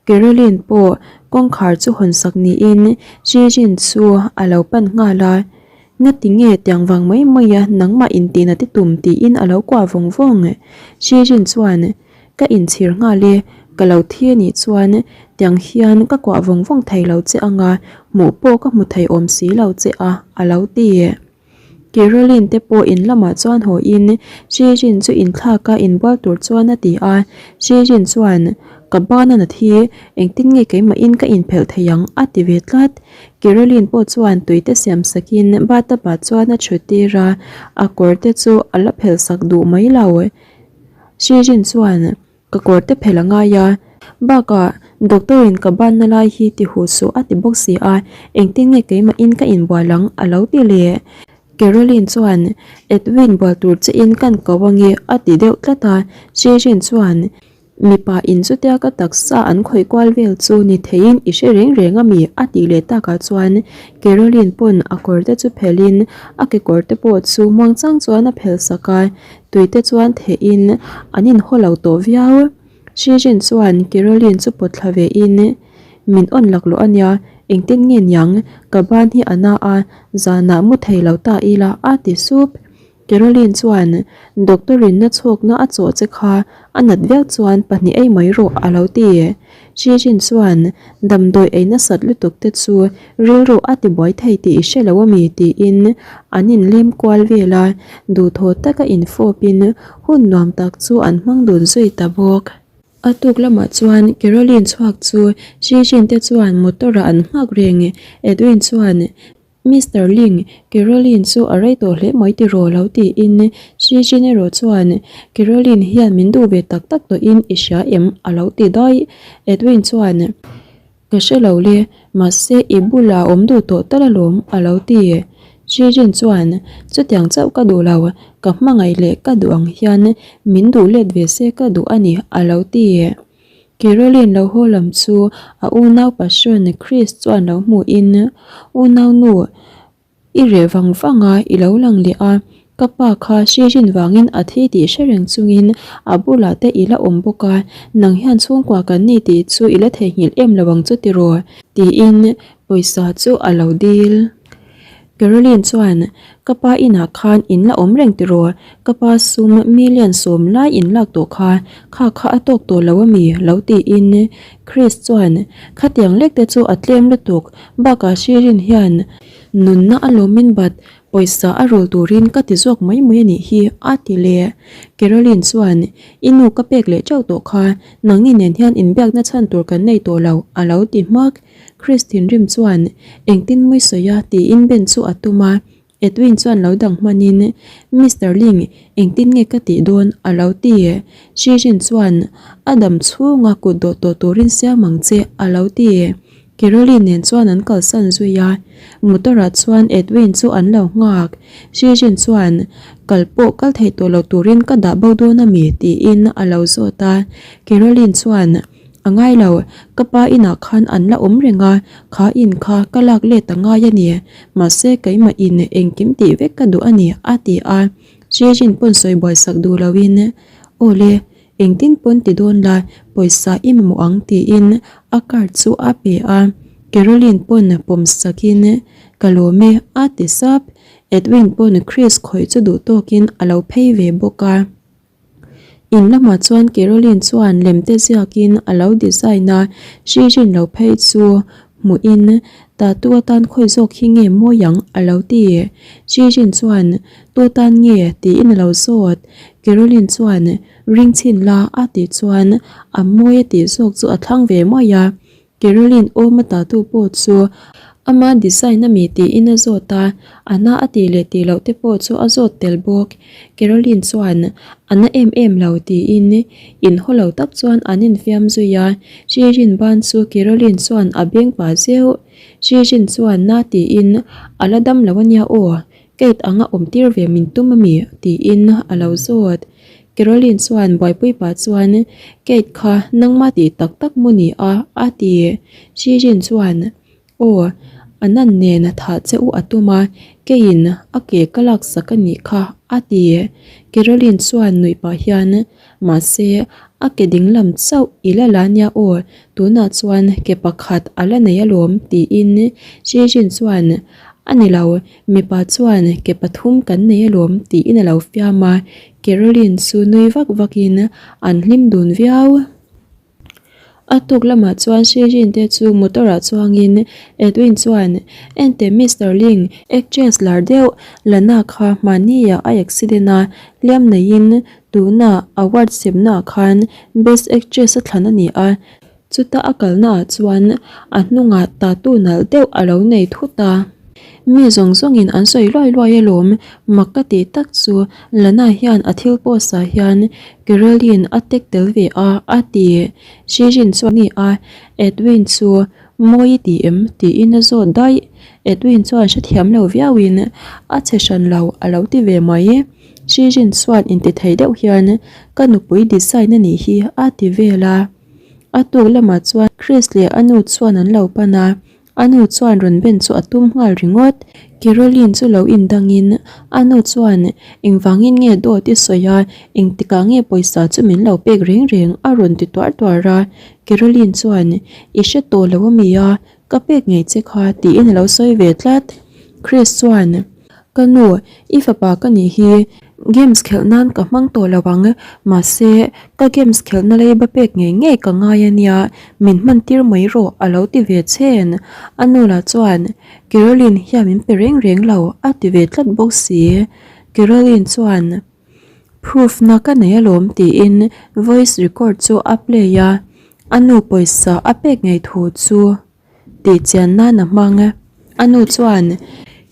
Caroline pawh kawngkhar chu hawn sak niin Shijin chu a lo pan nghal a. Ngati nge tiang vang mai mai a nangmah intihna ti tum tiin a lo kuah vawng vawng. Shijin chuan. Ka inchhir nghal e, ka lo thi anih chuan tiang hian ka kuah vawng vawng thei lo che anga hmuh pawh ka hmu thei awm si lo che a, a lo ti. Caroline te pawh in lamah chuan haw in Shijin chu inthlak a inbual tur chuan a ti a, Shijin chuan ka ban a na thi, engtin nge keimahin ka inphelh thei ang a ti ve tlat. Caroline pawh chuan tui te siam sakin bathtub ah chuan a thut tir a, a kawr te chu a la phelh sak duh mai lo. Shijin chuan ka kawr te phelh a ngai a, bakah doctor in ka banna lai hi ti huh suh a ti bawk si a, engtin nge keimahin ka inbual ang a lo ti leh. Caroline chuan Edwin bual tur che in kan ko ange a ti deuh tlat a, Shijin chuan Mipa in chutia ka taksa an khawih kual vel chu ni theiin i hre reng reng a mi? a tih leh takah chuan Caroline pawn a kawr te chu phelhin a kekawr te pawh chu muangchang chuan a phelh sak a, tui te chuan thehin an inhaw lo tawh viau. Shijin chuan Caroline chu pawt thla vein Min awn laklawh a nia, engtin nge niang? Ka ban hi a na a, zanah mu thei lo ta ila a ti sup. Caroline chuan doctor in na chhawkna a chawh che kha a nat viau chuan pahnih ei mai rawh a lo ti. Shijin chuan damdawi ei nasat lutuk te chu rilru a ti buai thei tih i hre lo ami tiin an inlem kual vel a, duhthaw taka infawpin hun nuam tak chu an hmang dun zui ta bawk. A tuk lamah chuan Caroline chhuak chu Shijin te chuan motor ah an nghak reng. Edwin chuan Mister Ling, Caroline chu a rei tawh hle mai tiraw lo tiin Shijin erawh chuan Caroline hian min duh ve tak tak tawhin i hria em? a lo ti daih. Edwin chuan Ka hre lo le, mahse i bulah awm duh tawh tal alawm a lo ti. Shijin chuan Chutiang chauh ka duh lo, ka hmangaih leh ka duh ang hian min duh let ve se ka duh a ni a lo ti. Caroline lo haw lam chu a unau passion Chris chuan lo hmuhin, Unau nu, i reh vang vang a, i lo lang leh a, ka pa kha hririn vangin a thi tih hre reng chungin a bulah te i la awm bawk a, nang hian chhungkua kan ni tih chu i la theihnghilh em lo ang chu tiraw? tiin pawisa chu a lo dil. Caroline chuan, Ka pa inah khan in la awm reng tiraw? Ka pa sum million sawm lai in lak tawh kha, kha kha a tawk tawh lo a mi? lo tiin Chris chuan, Khatiang lek te chu a tlem lutuk, bakah Shirin hian nunna a lawmin bat. Pawisa a rul turin ka ti zawk mai mai a nih hi, a ti leh. Caroline chuan, I nu ka pek leh teuh tawh kha, nangni nen hian inbiakna chhan tur kan nei tawh lo, a lo ti hmak. Chris thinrim chuan, Engtin mawi sawi a? tiin Ben chu a tum a. Edwin chuan lo dang hmanin, Mister Ling, engtin nge ka tih dawn? a lo ti. Shijin chuan, A dam chhunga kut dawh tawh turin siam ang che, a lo ti. Caroline nen chuan an kalsan zui a, motor ah chuan Edwin chu an lo nghak. Shijin chuan, Kal pawh kal thei tawh lo turin ka dah bo dawn a mi? tiin a lo zawt a. Caroline chuan, A ngai lo, ka pa inah khan an la awm reng a, kha in kha ka lak let a ngai a ni. Mahse keimah in engkim tih vek ka duh a ni, a ti a. Shijin pawn sawi buai sak duh loin, Aw le, Engtin pawn ti dawn la, pawisa i mamawh ang tiin a card chu a pe a, Caroline pawn pawm sakin Ka lawm e a ti sap. Edwin pawn Chris khawih chu duh tawkin a lo phei ve bawk a. In lamah chuan Caroline chuan lem te ziakin a lo design a, Shijin lo phei chu hmuhin Tattoo atan khawi zawk hi nge mawi ang a lo ti. Shijin chuan Tu tan nge? tiin a lo zawt. Caroline chuan ring chhin la a tih chuan a mawi a tih zawk chu a thlang ve mai a. Caroline awm a tatu pawh chu ama design a mi tiin a zawt a, a na a tih leh tih loh te pawh chu a zawt tel bawk. Caroline chuan a na em em lo tiin inhaw lo tak chuan an infiam zui a. Shirin ban chu Caroline chuan a beng pah zeuh. Shirin chuan na tiin a la dam lo a nia aw. Kate anga awm tir ve min tum a mi? tiin a lo zawt. Caroline chuan buaipui pah chuan, Kate kha nangma tih tak tak maw ni a? a ti. Shirin chuan, Aw, a nan nen thah che u a tum a, keiin a ke ka laksak a nih kha, a ti. Caroline chuan nuih pah hian, Mahse, a ke dinglam chauh i la la nia aw, tunah chuan ke pakhat a la nei alawm, tiin Shirin chuan, A ni lo, Mipa chuan ke pathum kan nei alawm tiin a lo fiam a, Caroline chu nui vak vakin an hlim dun viau. A tuk lamah chuan Shirin te chu motor ah chuangin Edwin chuan Enteh Mister Ling, actress lar deuh Lana kha hmahni ah a accident a, hliam neiin tunah award semna ah khan best actress a thlan a ni a, Chuta a kalna ah chuan a hnungah tattoo nalh deuh a lo nei thut a. Mi zawng zawngin an sawi luai luai alawm, mak ka tih tak chu Lana hian a thil post ah hian Caroline a tag tel ve a, a ti. Shirin chuan a ni a, Edwin chu mawi i ti em? tiin a zawt daih. Edwin chuan hrethiam lo viauin a che hran lo a lo ti ve mai. Shirin chuan intithei deuh hian ka nupui design a nih hi a ti vel a. A tuk lamah chuan Chris leh a nu chuan an lo pan a, a nu chuan rawn ben chu a tum nghal ringawt. Caroline chu lo indangin a nu chuan engvangin nge dawt i sawi a, engtikah nge pawisa chu min lo pek reng reng a rawn ti tuar tuar a. Caroline chuan i hre tawh lo ami a, Ka pek ngei che kha tiin a lo sawi ve tlat. Chris chuan, Ka nu, i fapa ka nih hi games khelh nan ka hmang tawh lo ang, mahse ka games khelhna leiba pek ngei ngei ka ngai a nia, min hman tir mai rawh a lo ti ve chhen. A nu lah chuan, Caroline hian min pe reng reng lo a ti ve tlat bawk si. Caroline chuan, Proof na ka nei alawm tiin voice record chu a play a, a nu pawisa a pek ngei thu chu tih chian nan a hmang. A nu chuan,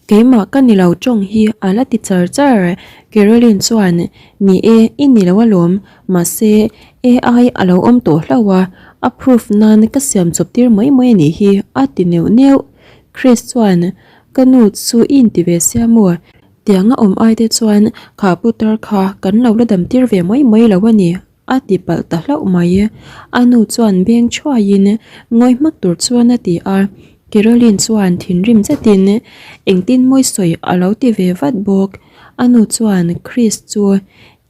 Keimah ka ni lo tawng hi a la ti char char. Caroline chuan, Ni e, i ni lo alawm, mahse AI a lo awm tawh hlauh a, a proof nan ka siam chawp tir mai mai a nih hi a ti neuh neuh. Chris chuan, Ka nu chu i inti ve sia maw? Tiang a awm ai te chuan kha putar kha kan lo la dam tir ve mai mai lo a ni, a ti palh ta hlauh mai. A nu chuan beng thuaiin ngawi hmak tur chuan a ti a, Caroline chuan thinrim zetin engtin mawi sawi a lo ti ve vat bawk. A nu chuan Chris chu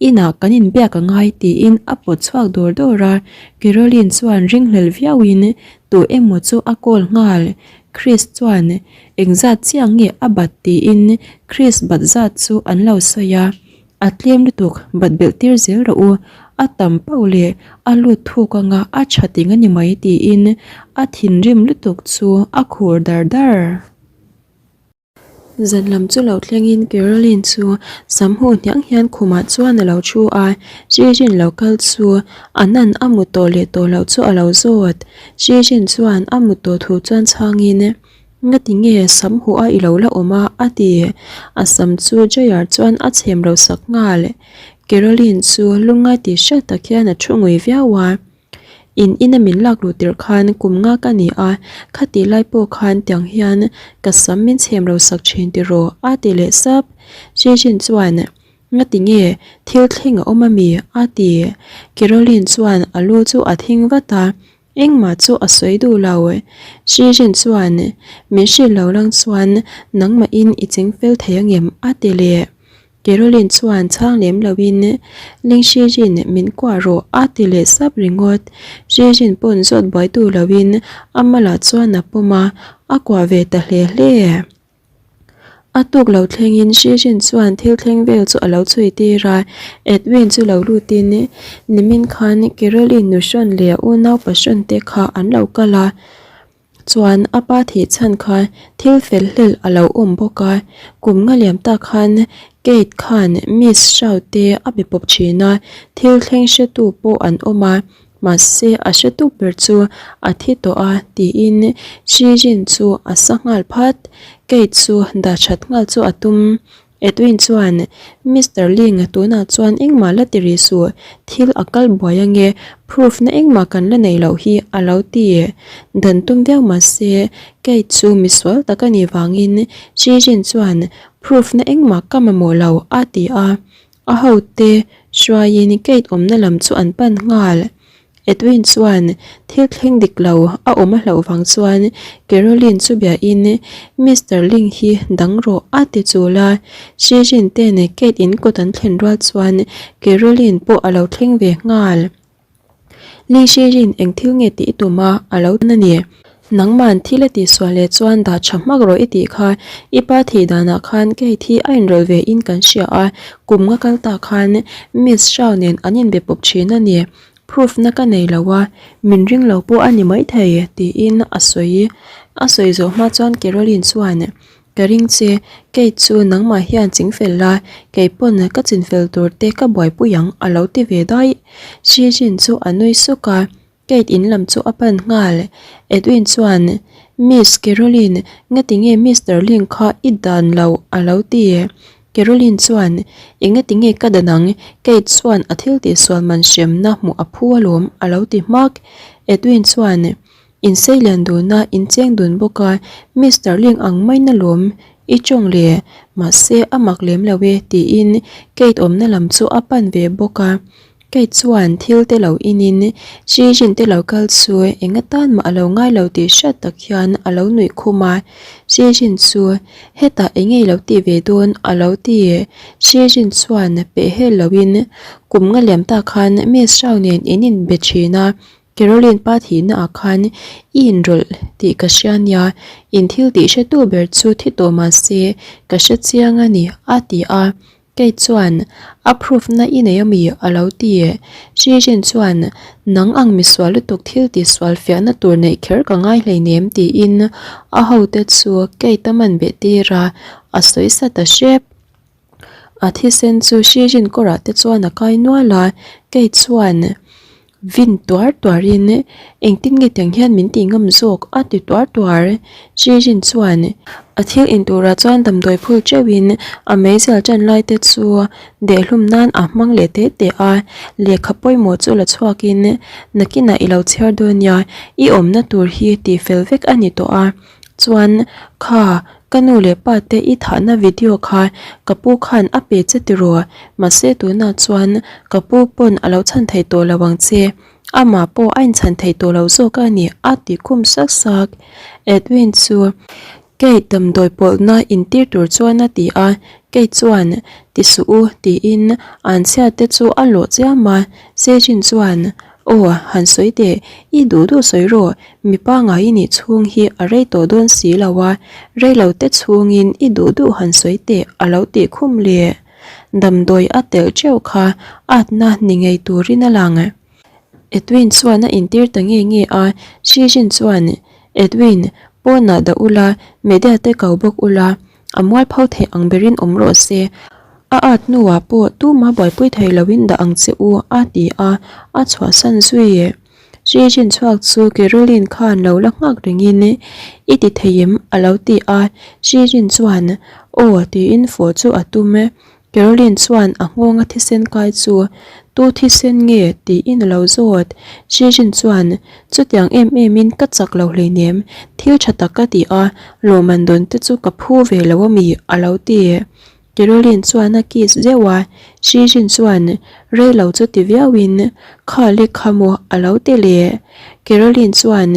inah kan inbiak a ngai tiin a pawt chhuak dawr dawr a, Caroline chuan ringhlel viauin tu emaw chu a call nghal. Chris chuan Engzat chiah nge a bat tiin Chris bat zat chu an lo sawi a, a tlem lutuk bat belh tir zel rawh u, a tam pauh leh a lut thuk anga a tha ting a ni mai tiin a thinrim lutuk chu a khur dar dar. Zan lam chu lo thlengin Caroline chu sam huh hniang hian khumah chuan a lo thu a, Shijin lo kal chu a nan a mu tawh leh tawh loh chu a lo zawt. Shijin chuan a mu tawh thu chuan chhangin, Ngati nge sam huh a i lo la awm a? a ti. A sam chu dryer chuan a chhem ro sak nghal. Caroline chu lungngai tih hriat tak hian a thu ngui viau a. In ina min lak luh tirh khan kum nga ka ni a, khatih lai pawh khan tiang hian ka sam min chhem ro sak thin tiraw a ti leh sap. Jejin chuan, Ngati nge thil thleng a awm ami? a ti. Caroline chuan a lu chu a thing vat a, engmah chu a sawi duh lo. Jejin chuan, Min hrilh lo lang chuan nangmahin i chingfel thei angem? a ti leh. Caroline chuan chhang lem loin Lingshijin min kuah rawh a ti leh sap ringawt. Shijin pawn zawt buai tu loin a malah chuan a pawm a, a kuah ve ta hle hle. A tuk lo thlengin Shijin chuan thil thleng vel chu a lo chhui tir a, Edwin chu lo lutin nimin khan Caroline nuhrawn leh unau pahrawn te kha an lo kal a. Chuan a pa thih chhan kha thil fel hlel a lo awm bawk a, kum nga liam tak khan Kate khan Miss Shao te a be pawp thin a, thil thleng hretu pawh an awm a, mahse a hretu ber chu a thi tawh a tiin Shi Jin chu a sa nghal phat. Kate chu dah that nghal chu a tum. Edwin chuan, Mister Ling, tunah chuan engmah la ti rih suh, thil a kal buai ange, proof na engmah kan la nei loh hi, a lo ti. Dan tum viau mah se, Kate chu misual tak a nih vangin Shijin chuan, Proof na engmah ka mamawh lo, a ti a. A hote hruaiin Kate awmna lam chu an pan nghal. Edwin chuan thil thleng dik lo a awm a hlauh vang chuan Caroline chu biain Mister Ling hi dang rawh a ti chul a, Shijin ten Kate in kawt an thlen rual chuan Caroline pawh a lo thleng ve nghal. Ling Shijin eng thil nge tih i tum a a lo a ni. Nangman thil a tihsual leh chuan dah tha hmak rawh i tih kha i pa thih danah khan Kate hi a inrawlh ve in kan hria a, kum nga kal ta khan Miss Shao nen an inbe pawp thin a ni. Proof na ka nei lo a, min ring lo pawh a ni maithei tiin a sawi. A sawi zawh hma chuan Caroline chuan, Ka ring che, Kate chu nangmah hian chingfel la, kei pawn ka chinfel tur te ka buaipui ang a lo ti ve daih. Shi Jin chu a nui suk a, Kate in lam chu a pan nghal. Edwin chuan, Miss Caroline, ngatinge Mister Ling kha i dan lo a lo ti. Caroline chuan, Engati nge ka dan ang, Kate chuan a thil tihsual man hremna hmuh a phu alawm, a lo ti hmak. Edwin chuan, In seilian dun a, in cheng dun bawk a, Mister Ling ang maiin alawm i tawng le, mahse a mak lem lo e, tiin Kate awmna lam chu a pan ve bawk a. Kei chuan thil te lo inin Xi Jin te lo kal chu eng atan mah a lo ngai lo tih hriat tak hian a lo nuih khum a, Xi Jin chu hetah eng nge i lo tih ve dawn a lo ti. Xi Jin chuan peh hel loin kum nga liam tak khan Miss Shao nen in inbe thin a, Caroline pa thihna ah khan i inrawlh tih ka hria nia, in thil tih hretu ber chu thi tawh mah se ka hre chiang a ni a ti a. Kei chuan, A proof na i nei ami? a lo ti. Xi Jin chuan, Nang ang misual lutuk thil tihsual fiahna tur neih kher ka ngai hleinem tiin a hote chu Kate a man beh tir a, a sawi sa ta hrep. A thisen chu Xi Jin kawrah te chuan a kai nual a, Kate chuan, Vin tuar tuarin, Engtin nge tiang hian min tih ngam zawk? a ti tuar tuar. Shijin chuan a thil in turah chuan damdawi phul teuhin a meizial tan lai te chu dehhlum nan a hmang leh teh teh a, lehkha pawimawh chu la chhuakin, Nakinah i lo chhiar dawn nia, i awmna tur hi tih fel vek a ni tawh a. Chuan, kha, ka nu leh pa te i thahna video kha ka pu khan a pe che tiraw? Mahse tunah chuan ka pu pawn a lo chhan thei tawh lo ang che, amah pawh a inchhan thei tawh lo zawk a ni a ti khum sak sak. Edwin chu Kate damdawi pawlhna intir tur chuan a ti a, Kate chuan ti suh u tiin an chhiat te chu a lawh chiam a, Sejin chuan Aw, han sawi teh, i duh duh sawi rawh, mipa ngai i nih chhung hi a rei tawh dawn si lo a, rei lo te chhungin i duh duh han sawi teh a lo tih khum le. Damdawi a telh teuh kha atna ni ngei turin a lang. Edwin chuan a intir ta nge nge a, Shijin chuan, Edwin, pawnah dah ula, media te ko bawk ula. A mualpho theih ang berin awm rawh se. A at hnuah pawh tuma buaipui thei loin dah ang che u, a ti a, a chhuahsan zui. Srijin chhuak chu Caroline khan lo la nghak rengin, I ti thei em? a lo ti a. Srijin chuan, Aw, tiin fawh chu a tum. Caroline chuan a nghawnga thisen kai chu, Tu thisen nge? tiin a lo zawt. Srijin chuan, Chutiang em emin ka chak lo hleinem, thil tha tak ka ti a, lawmman dawn te chu ka phu ve lo ami? a lo ti. Caroline chuan a kiss zeuh a, Shijin chuan rei lo chu ti viauin kha lek kha maw a lo ti leh. Caroline chuan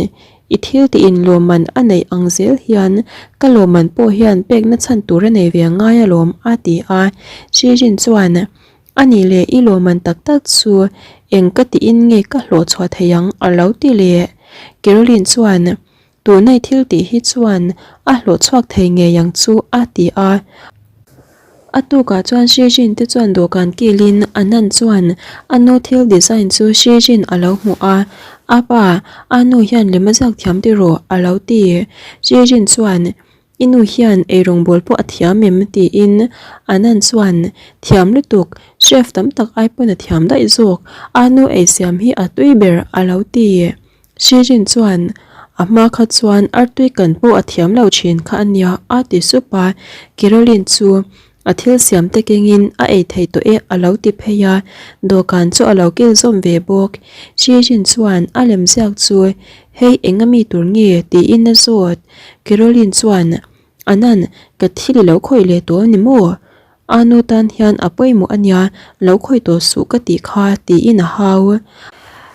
i thil tiin lawmman a neih ang zel hian ka lawmman pawh hian pekna chhan tur a nei ve ngai alawm a ti a, Shijin chuan a nih leh i lawmman tak tak chu eng ka tiin nge ka hlawh chhuah thei ang a lo ti leh. Caroline chuan Tunai thil tih hi chuan a hlawh chhuak thei ngei ang chu a ti a. A tukah chuan Shijin te chuan dawhkan kilin Anand chuan a nu thil design chu Shijin a lo hmuh a, A pa, a nu hian lem a ziak thiam tiraw? a lo ti. Shijin chuan, I nu hian eirawngbawl pawh a thiam em? tiin Anand chuan, Thiam lutuk, chef tam tak ai pawn a thiam daih zawk, a nu eisiam hi a tui ber a lo ti. Shirin chuan, A hma kha chuan artui kan pawh a thiam lo thin kha a nia a ti sup a, Caroline chu a thil siam te kengin a ei thei tawh e a lo ti phei a, dawhkan chu a lo kil zawm ve bawk. Shirin chuan a lemziak chu hei eng ami tur nge tiin a zawt. Caroline chuan, Anan, ka thil i lo khawih leh tawh ni maw? A nu tan hian a pawimawh a nia, lo khawih tawh suh ka tih kha, tiin a hau.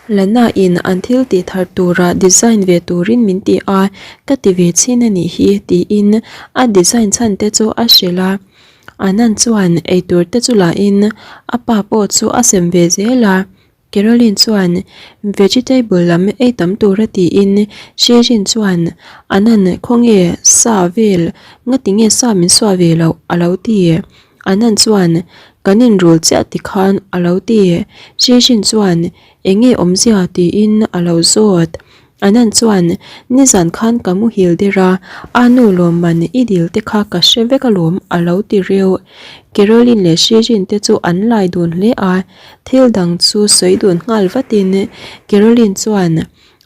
Lana in an thil tih thar tura design ve turin min ti a, ka ti ve chhin a nih hi, tiin a design chhan te chu a hrilh a. Anand chuan eitur te chu la in a pa pawh chu a sem ve zel a. Caroline chuan vegetable lam ei tam tura tiin Shirin chuan Anand khawnge sa vel ngati nge sa min suah ve loh a lo ti. Anand chuan kan inrul chiah tikhan a lo ti. Shirin chuan enge awmzia tiin a lo zawt. Anand chuan, Nizan khan ka muhil der a, a nu lawmman i dil te kha ka hre vek alawm a lo ti reuh. Caroline leh Shirin te chu an lai dun hle a, thil dang chu sawi dun nghal vatin Caroline chuan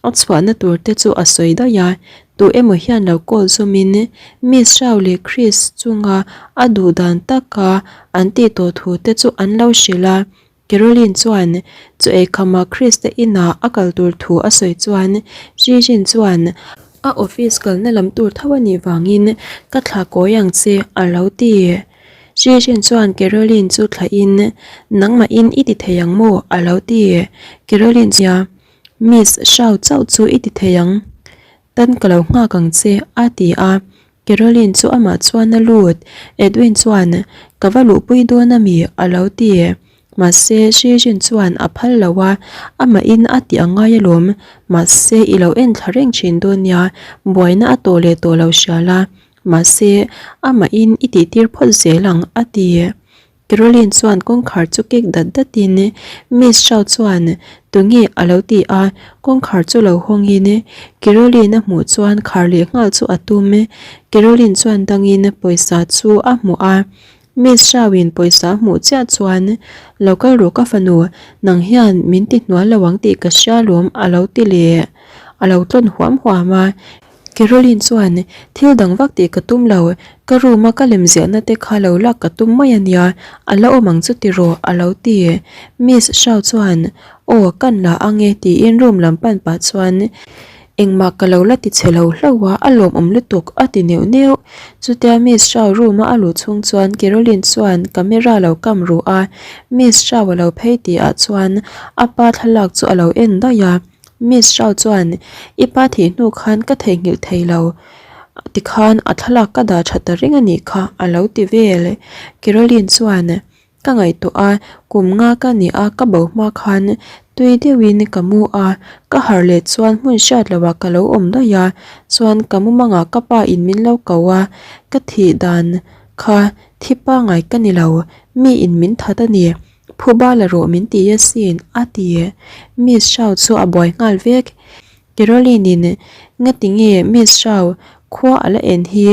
a chhuahna tur te chu a sawi daih a, tu emaw hian lo call zawmin Miss Rao leh Chris chunga a duh dan taka an tih tawh thu te chu an lo hrilh a. Caroline chuan chu eikhama Chris te inah a kal tur thu a sawi chuan Jijin chuan a office kalna lam tur tho a nih vangin ka thla kawi ang che a lo ti. Jijin chuan Caroline chu thlahin nangmahin i ti thei ang maw a lo ti. Caroline chuan Miss Shao chauh chu i ti thei ang tan ka lo nghak ang che a ti a. Caroline chu amah chuan a lut, Edwin chuan ka va luhpui dawn a mi a lo ti. Mahse Shijin chuan a phal lo a, amahin a tih a ngai alawm, mahse i lo en thla reng thin dawn nia, buaina a tawh leh tawh lo hria la, mahse amahin i tihtir phawt zel ang a ti. Caroline chuan kawngkhar chu kek dat datin Miss Shao chuan tunge a lo ti a, kawngkhar chu lo hawngin Caroline a hmuh chuan khar leh nghal chu a tum. Caroline chuan dangin pawisa chu a hmuh a, Miss Shao in pawisa a hmuh chiah chuan lo kal rawh ka fanu, nang hian min ti hnual lo ang tih ka hria lawm a lo ti leh a lo tlawn huam huam a. Caroline chuan, Thil dang vak tih ka tum lo, ka room a ka lem ziahna te kha lo lak ka tum mai a nia, a la awm ang chu tiraw a lo ti. Miss Shao chuan, Aw, kan la ang e tiin room lam pan pah chuan, Engmah ka lo la ti chhe lo hlauh a, a lawmawm lutuk a ti neuh neuh. Chutia Miss Shao room a a luh chhung chuan Caroline chuan camera lo kam ruh a, Miss Shao a lo phei tih ah chuan a pa thlalak chu a lo en daih a. Miss Shao chuan, I pa thih hnu khan ka theihnghilh thei lo, tikhan a thlalak ka dah tha ta reng a nih kha, a lo ti vel. Caroline chuan, Ka ngaihtuah a, kum nga ka ni a, ka bo hma khan tui deuhin ka mu a, ka harh leh chuan hmun hriat loh ah ka lo awm daih a, chuan ka mumangah ka pa in min lo ko a, ka thih dan kha thi pangai ka ni lo, mi in min that a ni. Phuba la rawh min ti asin, a ti. Miss Shao chu a buai nghal vek. Caroline-in, Ngati nge Miss Shao? Khua a la en hi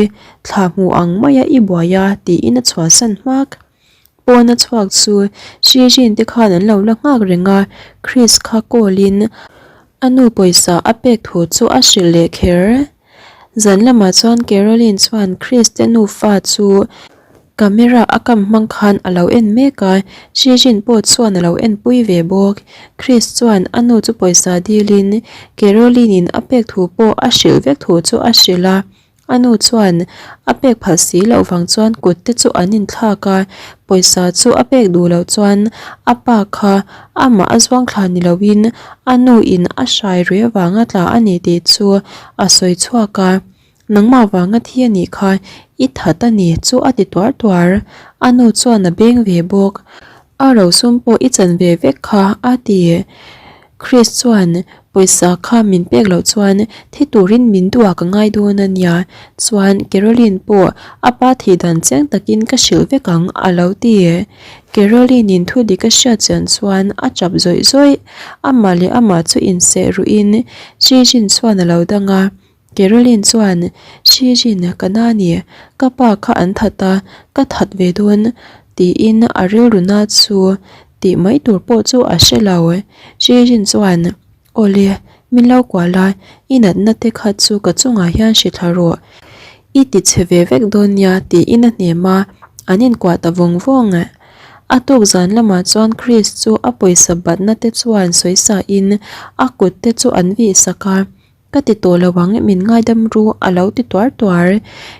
thla hmu ang maia i buai a tiin a chhuahsan hmak. Pawn a chhuak chu Shijin te khan an lo la nghak reng a, Chris kha call in a nu pawisa a pek thu chu a hrilh leh kher. Zan lamah chuan Caroline chuan Chris te nufa chu camera a kam hmang khan a lo en mek a, Shijin pawh chuan a lo en pui ve bawk. Chris chuan a nu chu pawisa dil in Caroline in a pek thu pawh a hrilh vek thu chu a hrilh a. A nu chuan a pek phal si loh vang chuan kut te chu an inthlak a, pawisa chu a pek duh loh chuan a pa kha amah a zuang thla ni loin a nu in a hrai rui avanga tla a ni tih chu a sawi chhuak a, Nangmah vanga thi a nih kha i that a ni chu a ti tuar tuar, a nu chuan a beng ve bawk. A rosum pawh i chan ve vek kha a ti. Chris chuan pawisa kha min pek loh chuan thi turin min duh a ka ngai dawn a nia, chuan Caroline pawh a pa thih dan chiang takin ka hrilh vek ang a lo ti. Caroline in thu dik a hriat chian chuan a tap zawih zawih, amah leh amah chu inseh ruhin Jijin chuan a lo dang a. Caroline chuan, Shijin, ka na ni, ka pa kha an that a, ka that ve dawn, tiin a rilru na chu tih mai tur pawh chu a hre lo. Shijin chuan, Awle, min lo kual a, i natna te kha chu ka chungah hian hri thla rawh, i ti chhe ve vek dawn nia, tiin a hnem a, an inkuah ta vawng vawng. A tuk zan lamah chuan Chris chu a pawisa batna te chuan sawi sain a kut te chu an vih sak a. Ka ti tawh lo ang, min ngaidam ru a lo ti tuar tuar.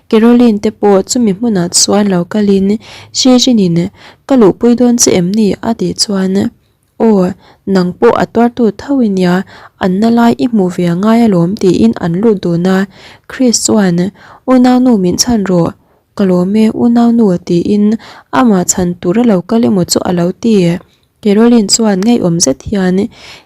Caroline te pawh chumi hmunah chuan lo kalin Shijinin ka luhpui dawn che em ni a tih chuan Aw, nang pawh a tuartu tho i nia, an na lai i hmuh ve a ngai alawm tiin an lut dun a. Chris chuan Unaunu min chhan rawh, ka lawm e unaunu tiin amah chhan tura lo kal emaw chu a lo ti. Caroline chuan ngeiawm zet hian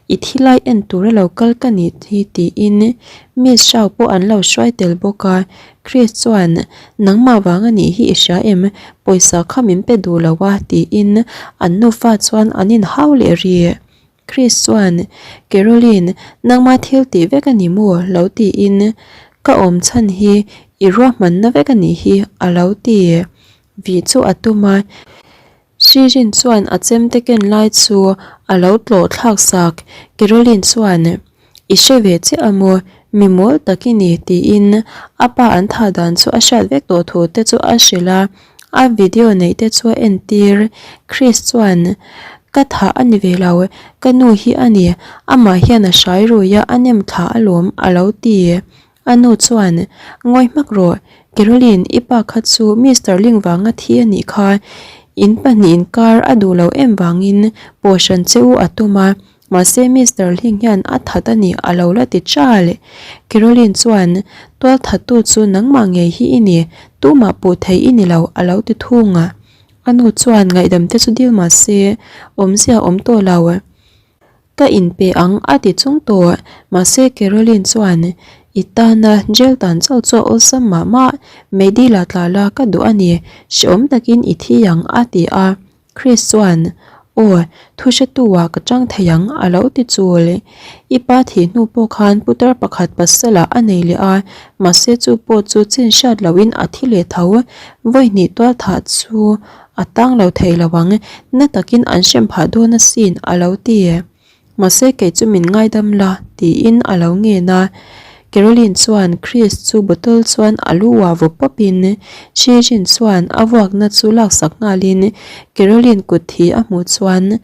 i thi lai en tura lo kal ka nih hi tiin Miss Shao pawh an lo hruai tel bawk a, Chris chuan nangmah vang a nih hi i hria em pawisa kha min pe duh lo a tiin an nufa chuan an inhau leh rih. Chris chuan Caroline nangmah thil tih vek a ni maw lo tiin ka awm chhan hi i ruahmanna vek a nih hi a lo ti. Vih chu a tum a. Shirin chuan a chemte ken lai chu a lo tlawh thlak sak. Caroline chuan, I hre ve chiah a maw? Mi mawl tak i ni, tiin a pa an thah dan chu a hriat vek tawh thu te chu a hrilh a. A video neih te chu a entir. Chris chuan, Ka thah a ni ve lo, ka nu hi a ni. Amah hian a hrai rui a, a nem thla alawm, a lo ti. A nu chuan, Ngawi hmak rawh, Caroline, i pa kha chu Mister Ling vanga thi a nih kha. In pahnih inkar a duh lo em vangin pawh hran che u a tum a, mahse Mister Ling hian a that a ni a lo la ti chal. Caroline chuan, Tual thattu chu nangmah ngei hi i ni, tumah puh thei i ni lo a lo ti thung a. A nu chuan ngaihdam te chu dil mahse awmzia awm tawh lo. Ka inpe ang a ti chung tawh. Mahse Caroline chuan, I tana jail tan chauh chu a awlsam mah mah, Meidila tla la ka duh a ni, hrehawm takin i thi ang a ti a. Chris chuan, Aw, thu hretu ah ka chang thei ang a lo ti chul. I pa thih hnu pawh khan putar pakhat pasalah a nei leh a, mahse chu pawh chu chin hriat lohin a thi leh tho. Vawihnih tual thah chu A tang lo thei lo ang, na takin an hrem phah dawn asin a lo ti. Mahse kei chu min ngaidam la tiin a lo ngen a. Caroline chuan Chris chu bottle chuan a lu ah vaw pawp in Shirin chuan a vuakna chu laksak nghalin Caroline kut thi a hmuh chuan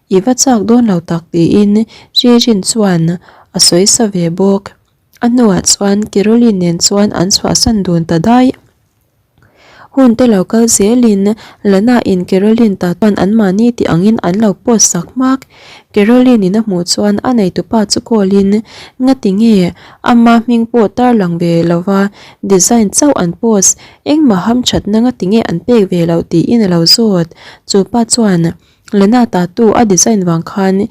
I va chak dawn lo tak tiin Shirin chuan a sawi sa ve bawk. A hnuah chuan Caroline nen chuan an chhuahsan dun ta daih. Hun te lo kal zelin Lana in Caroline ta chuan anmahni tih angin an lo post sak hmak. Caroline in a hmuh chuan a neitupa chu call in ngati nge ama hming pawh tarlang ve lova design chauh an post engmah hamthatna ngati nge an pek ve loh tiin a lo zawt. Chupa chuan Lana tattoo a design vang khan i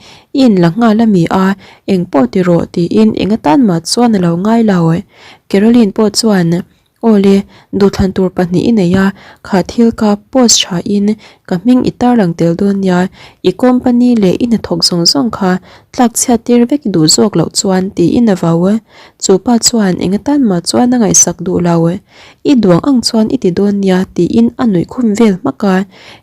inla nghal a mi a engpawh ti rawh tiin eng atan mah chuan a lo ngai lo. Caroline pawh chuan. Awle, duhthlan tur pahnih i nei a, kha thil kha post tha in ka hming i tarlang tel dawn nia, i company leh i hnathawk zawng zawng kha tlak chhiat tir vek i duh zawk loh chuan tiin a vau. Chu pa chuan eng atan mah chuan a ngaihsak duh lo. I duang ang chuan i ti dawn nia tiin a nuih khum vel hmak a.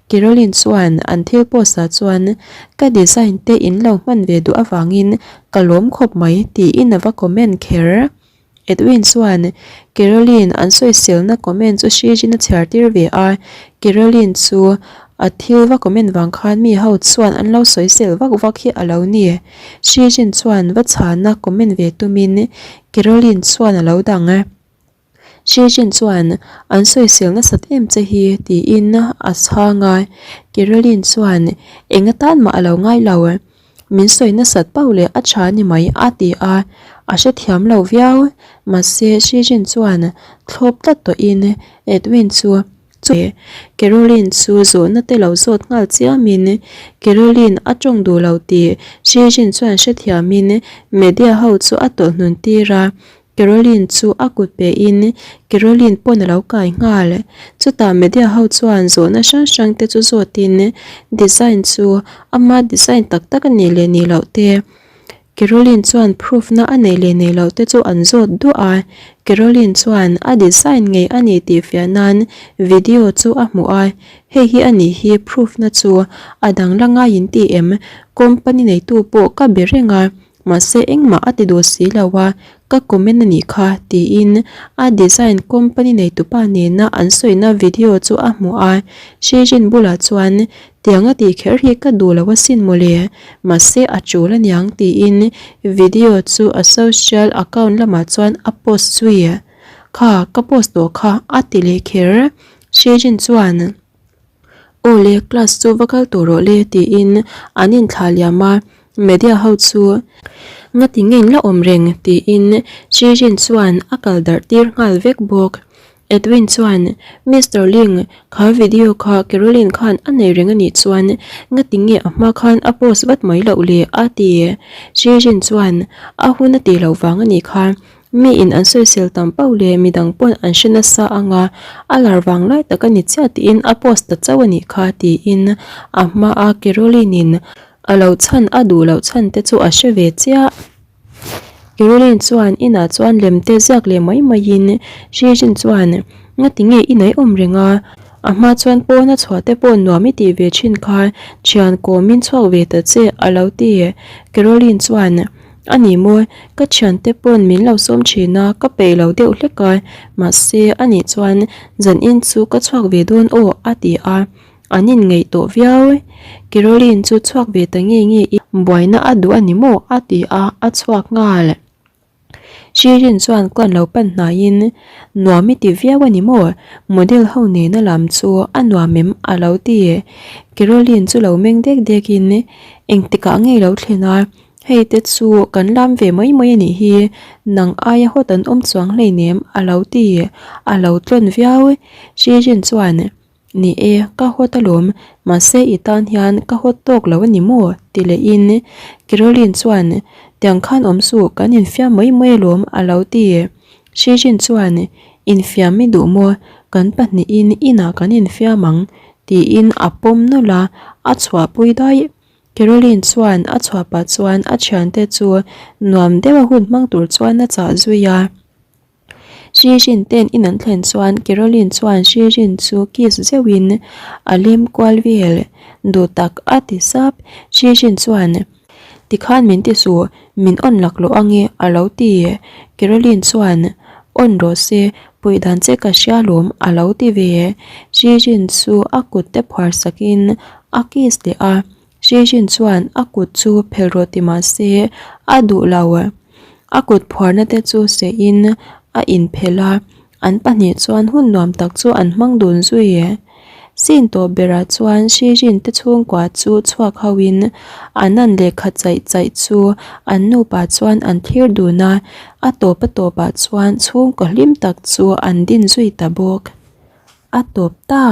Caroline chuan an thil post ah chuan ka design te in lo hman ve duh avangin ka lawm khawp mai tiin a va comment kher. Edwin chuan Caroline an sawiselna comment chu Shijin a chhiar tir ve a, Caroline chu a thil va comment vang khan mi ho chuan an lo sawisel vak vak hi a lo ni. Shijin chuan va chhana comment ve tumin Caroline chuan a lo dang a. Shijin chuan an sawisel nasat em che hi tiin a chhang a, Caroline chuan eng atan mah a lo ngai lo. Min sawi nasat pauh leh a tha ni mai a ti a, a hrethiam lo viau. Mahse Shijin chuan thlawp tlat tawhin Edwin chu chu Caroline chu zawhna te lo zawt nghal chiamin Caroline a tawng duh lo tih Shijin chuan hrethiamin media ho chu a tawlh hnun tir a, Caroline chu a kut pe in Caroline pawn a lo kai nghal. Chutah media ho chuan zawhna hrang hrang te chu zawt in design chu ama design tak tak a nih leh nih loh te, Caroline chuan proof na a neih leh neih loh te chu an zawt duah a. Caroline chuan a design ngei a ni tih fiah nan video chu a hmuh a, hei hi a nih hi proof na chu a dang la ngai in ti em? Company neitu pawh ka be reng a. Mahse engmah a ti duh si lo a, ka comment a nih kha tiin a design company neitupa nena an sawina video chu a hmu a, Shijin bulah chuan tiang a tih kher hi ka duh lo asin mawle, mahse a tul aniang tiin video chu a social account lamah chuan a post zui. Kha ka post tawh kha a ti leh kher. Shijin chuan. Aw le, class chu va kal tawh rawh le tiin an inthlah liam a, media ho chu ngati nge in la awm reng tiin Shijin chuan a kal darh tir nghal vek bawk. Edwin chuan Mister Ling, kha video kha Caroline khan a nei reng anih chuan ngati nge a hma khan a post vat mai loh le a ti. Shijin chuan a hun a tih loh vang anih kha Mi in an sawisel tam pauh leh midang pawn an hre nasa ang a, a lar vang lai tak a ni chiah tiin a post ta chauh a nih kha tiin a hma a Caroline in a lo chhan a duh loh chhan te chu a hre ve chiah. Caroline chuan inah chuan lem te ziak leh mai mai in Shijin chuan ngati nge i nei awm reng a, a hma chuan pawn a chhuah te pawh nuam i tih ve thin kha thian kawmin chhuak ve ta che a lo ti. Caroline chuan. A ni maw, ka thiante pawn min lo sawm thin a, ka peih lo deuh hlek a, mahse a nih chuan zan in chu ka chhuak ve dawn aw a ti a, an inngeih tawh viau. Caroline chu chhuak ve ta nge nge i buaina a duh a ni maw a ti a, a chhuak nghal. Shirin chuan kuan lo pan hnaiin nuam i ti viau a ni maw, model ho nena lam chu a nuam em a lo ti. Caroline chu lo meng dek dek in engtikah nge i lo thlen a, Hei te chu kan lam ve mai mai a nih hi, nang aia hawt an awm chuang hleinem a lo ti, a lo tlawn viau. Shijin chuan, Ni e, ka hawt alawm, mahse i tan hian ka hawt tawk lo a ni maw? ti lehin Caroline chuan, Tiang khan awm suh, kan infiam mai mai alawm a lo ti. Shijin chuan, Infiam i duh maw? Kan pahnihin inah kan infiam ang tiin a pawm nawlh a, a chhuahpui daih. Caroline chuan a chhuah pah chuan a thiante chu nuam deuha hun hmang tur chuan a chah zui a. Shirin ten in an thlen chuan Caroline chuan Shirin chu kiss zeuhin a lem kual vel duh tak a ti sap. Shirin chuan tikhan min ti suh min on laklawh ange a lo ti. Caroline chuan on rawh se puih dan che ka hria lawm a lo ti ve. Shirin chu a kut te phuar sakin A kiss leh a, Shijin chuan a kut chu phelh rawh ti mah se a duh lo. A kut phuarna te chu seh in a inphelh a, an pahnih chuan hun nuam tak chu an hmang dun zui. Scene tawp berah chuan Shijin te chhungkua chu chhuak ho in an an lehkha chaih chaih chu an nupa chuan an thlir dun a, a tawp a tawpah chuan chhungkaw hlim tak chu an din zui ta bawk. A tawp ta.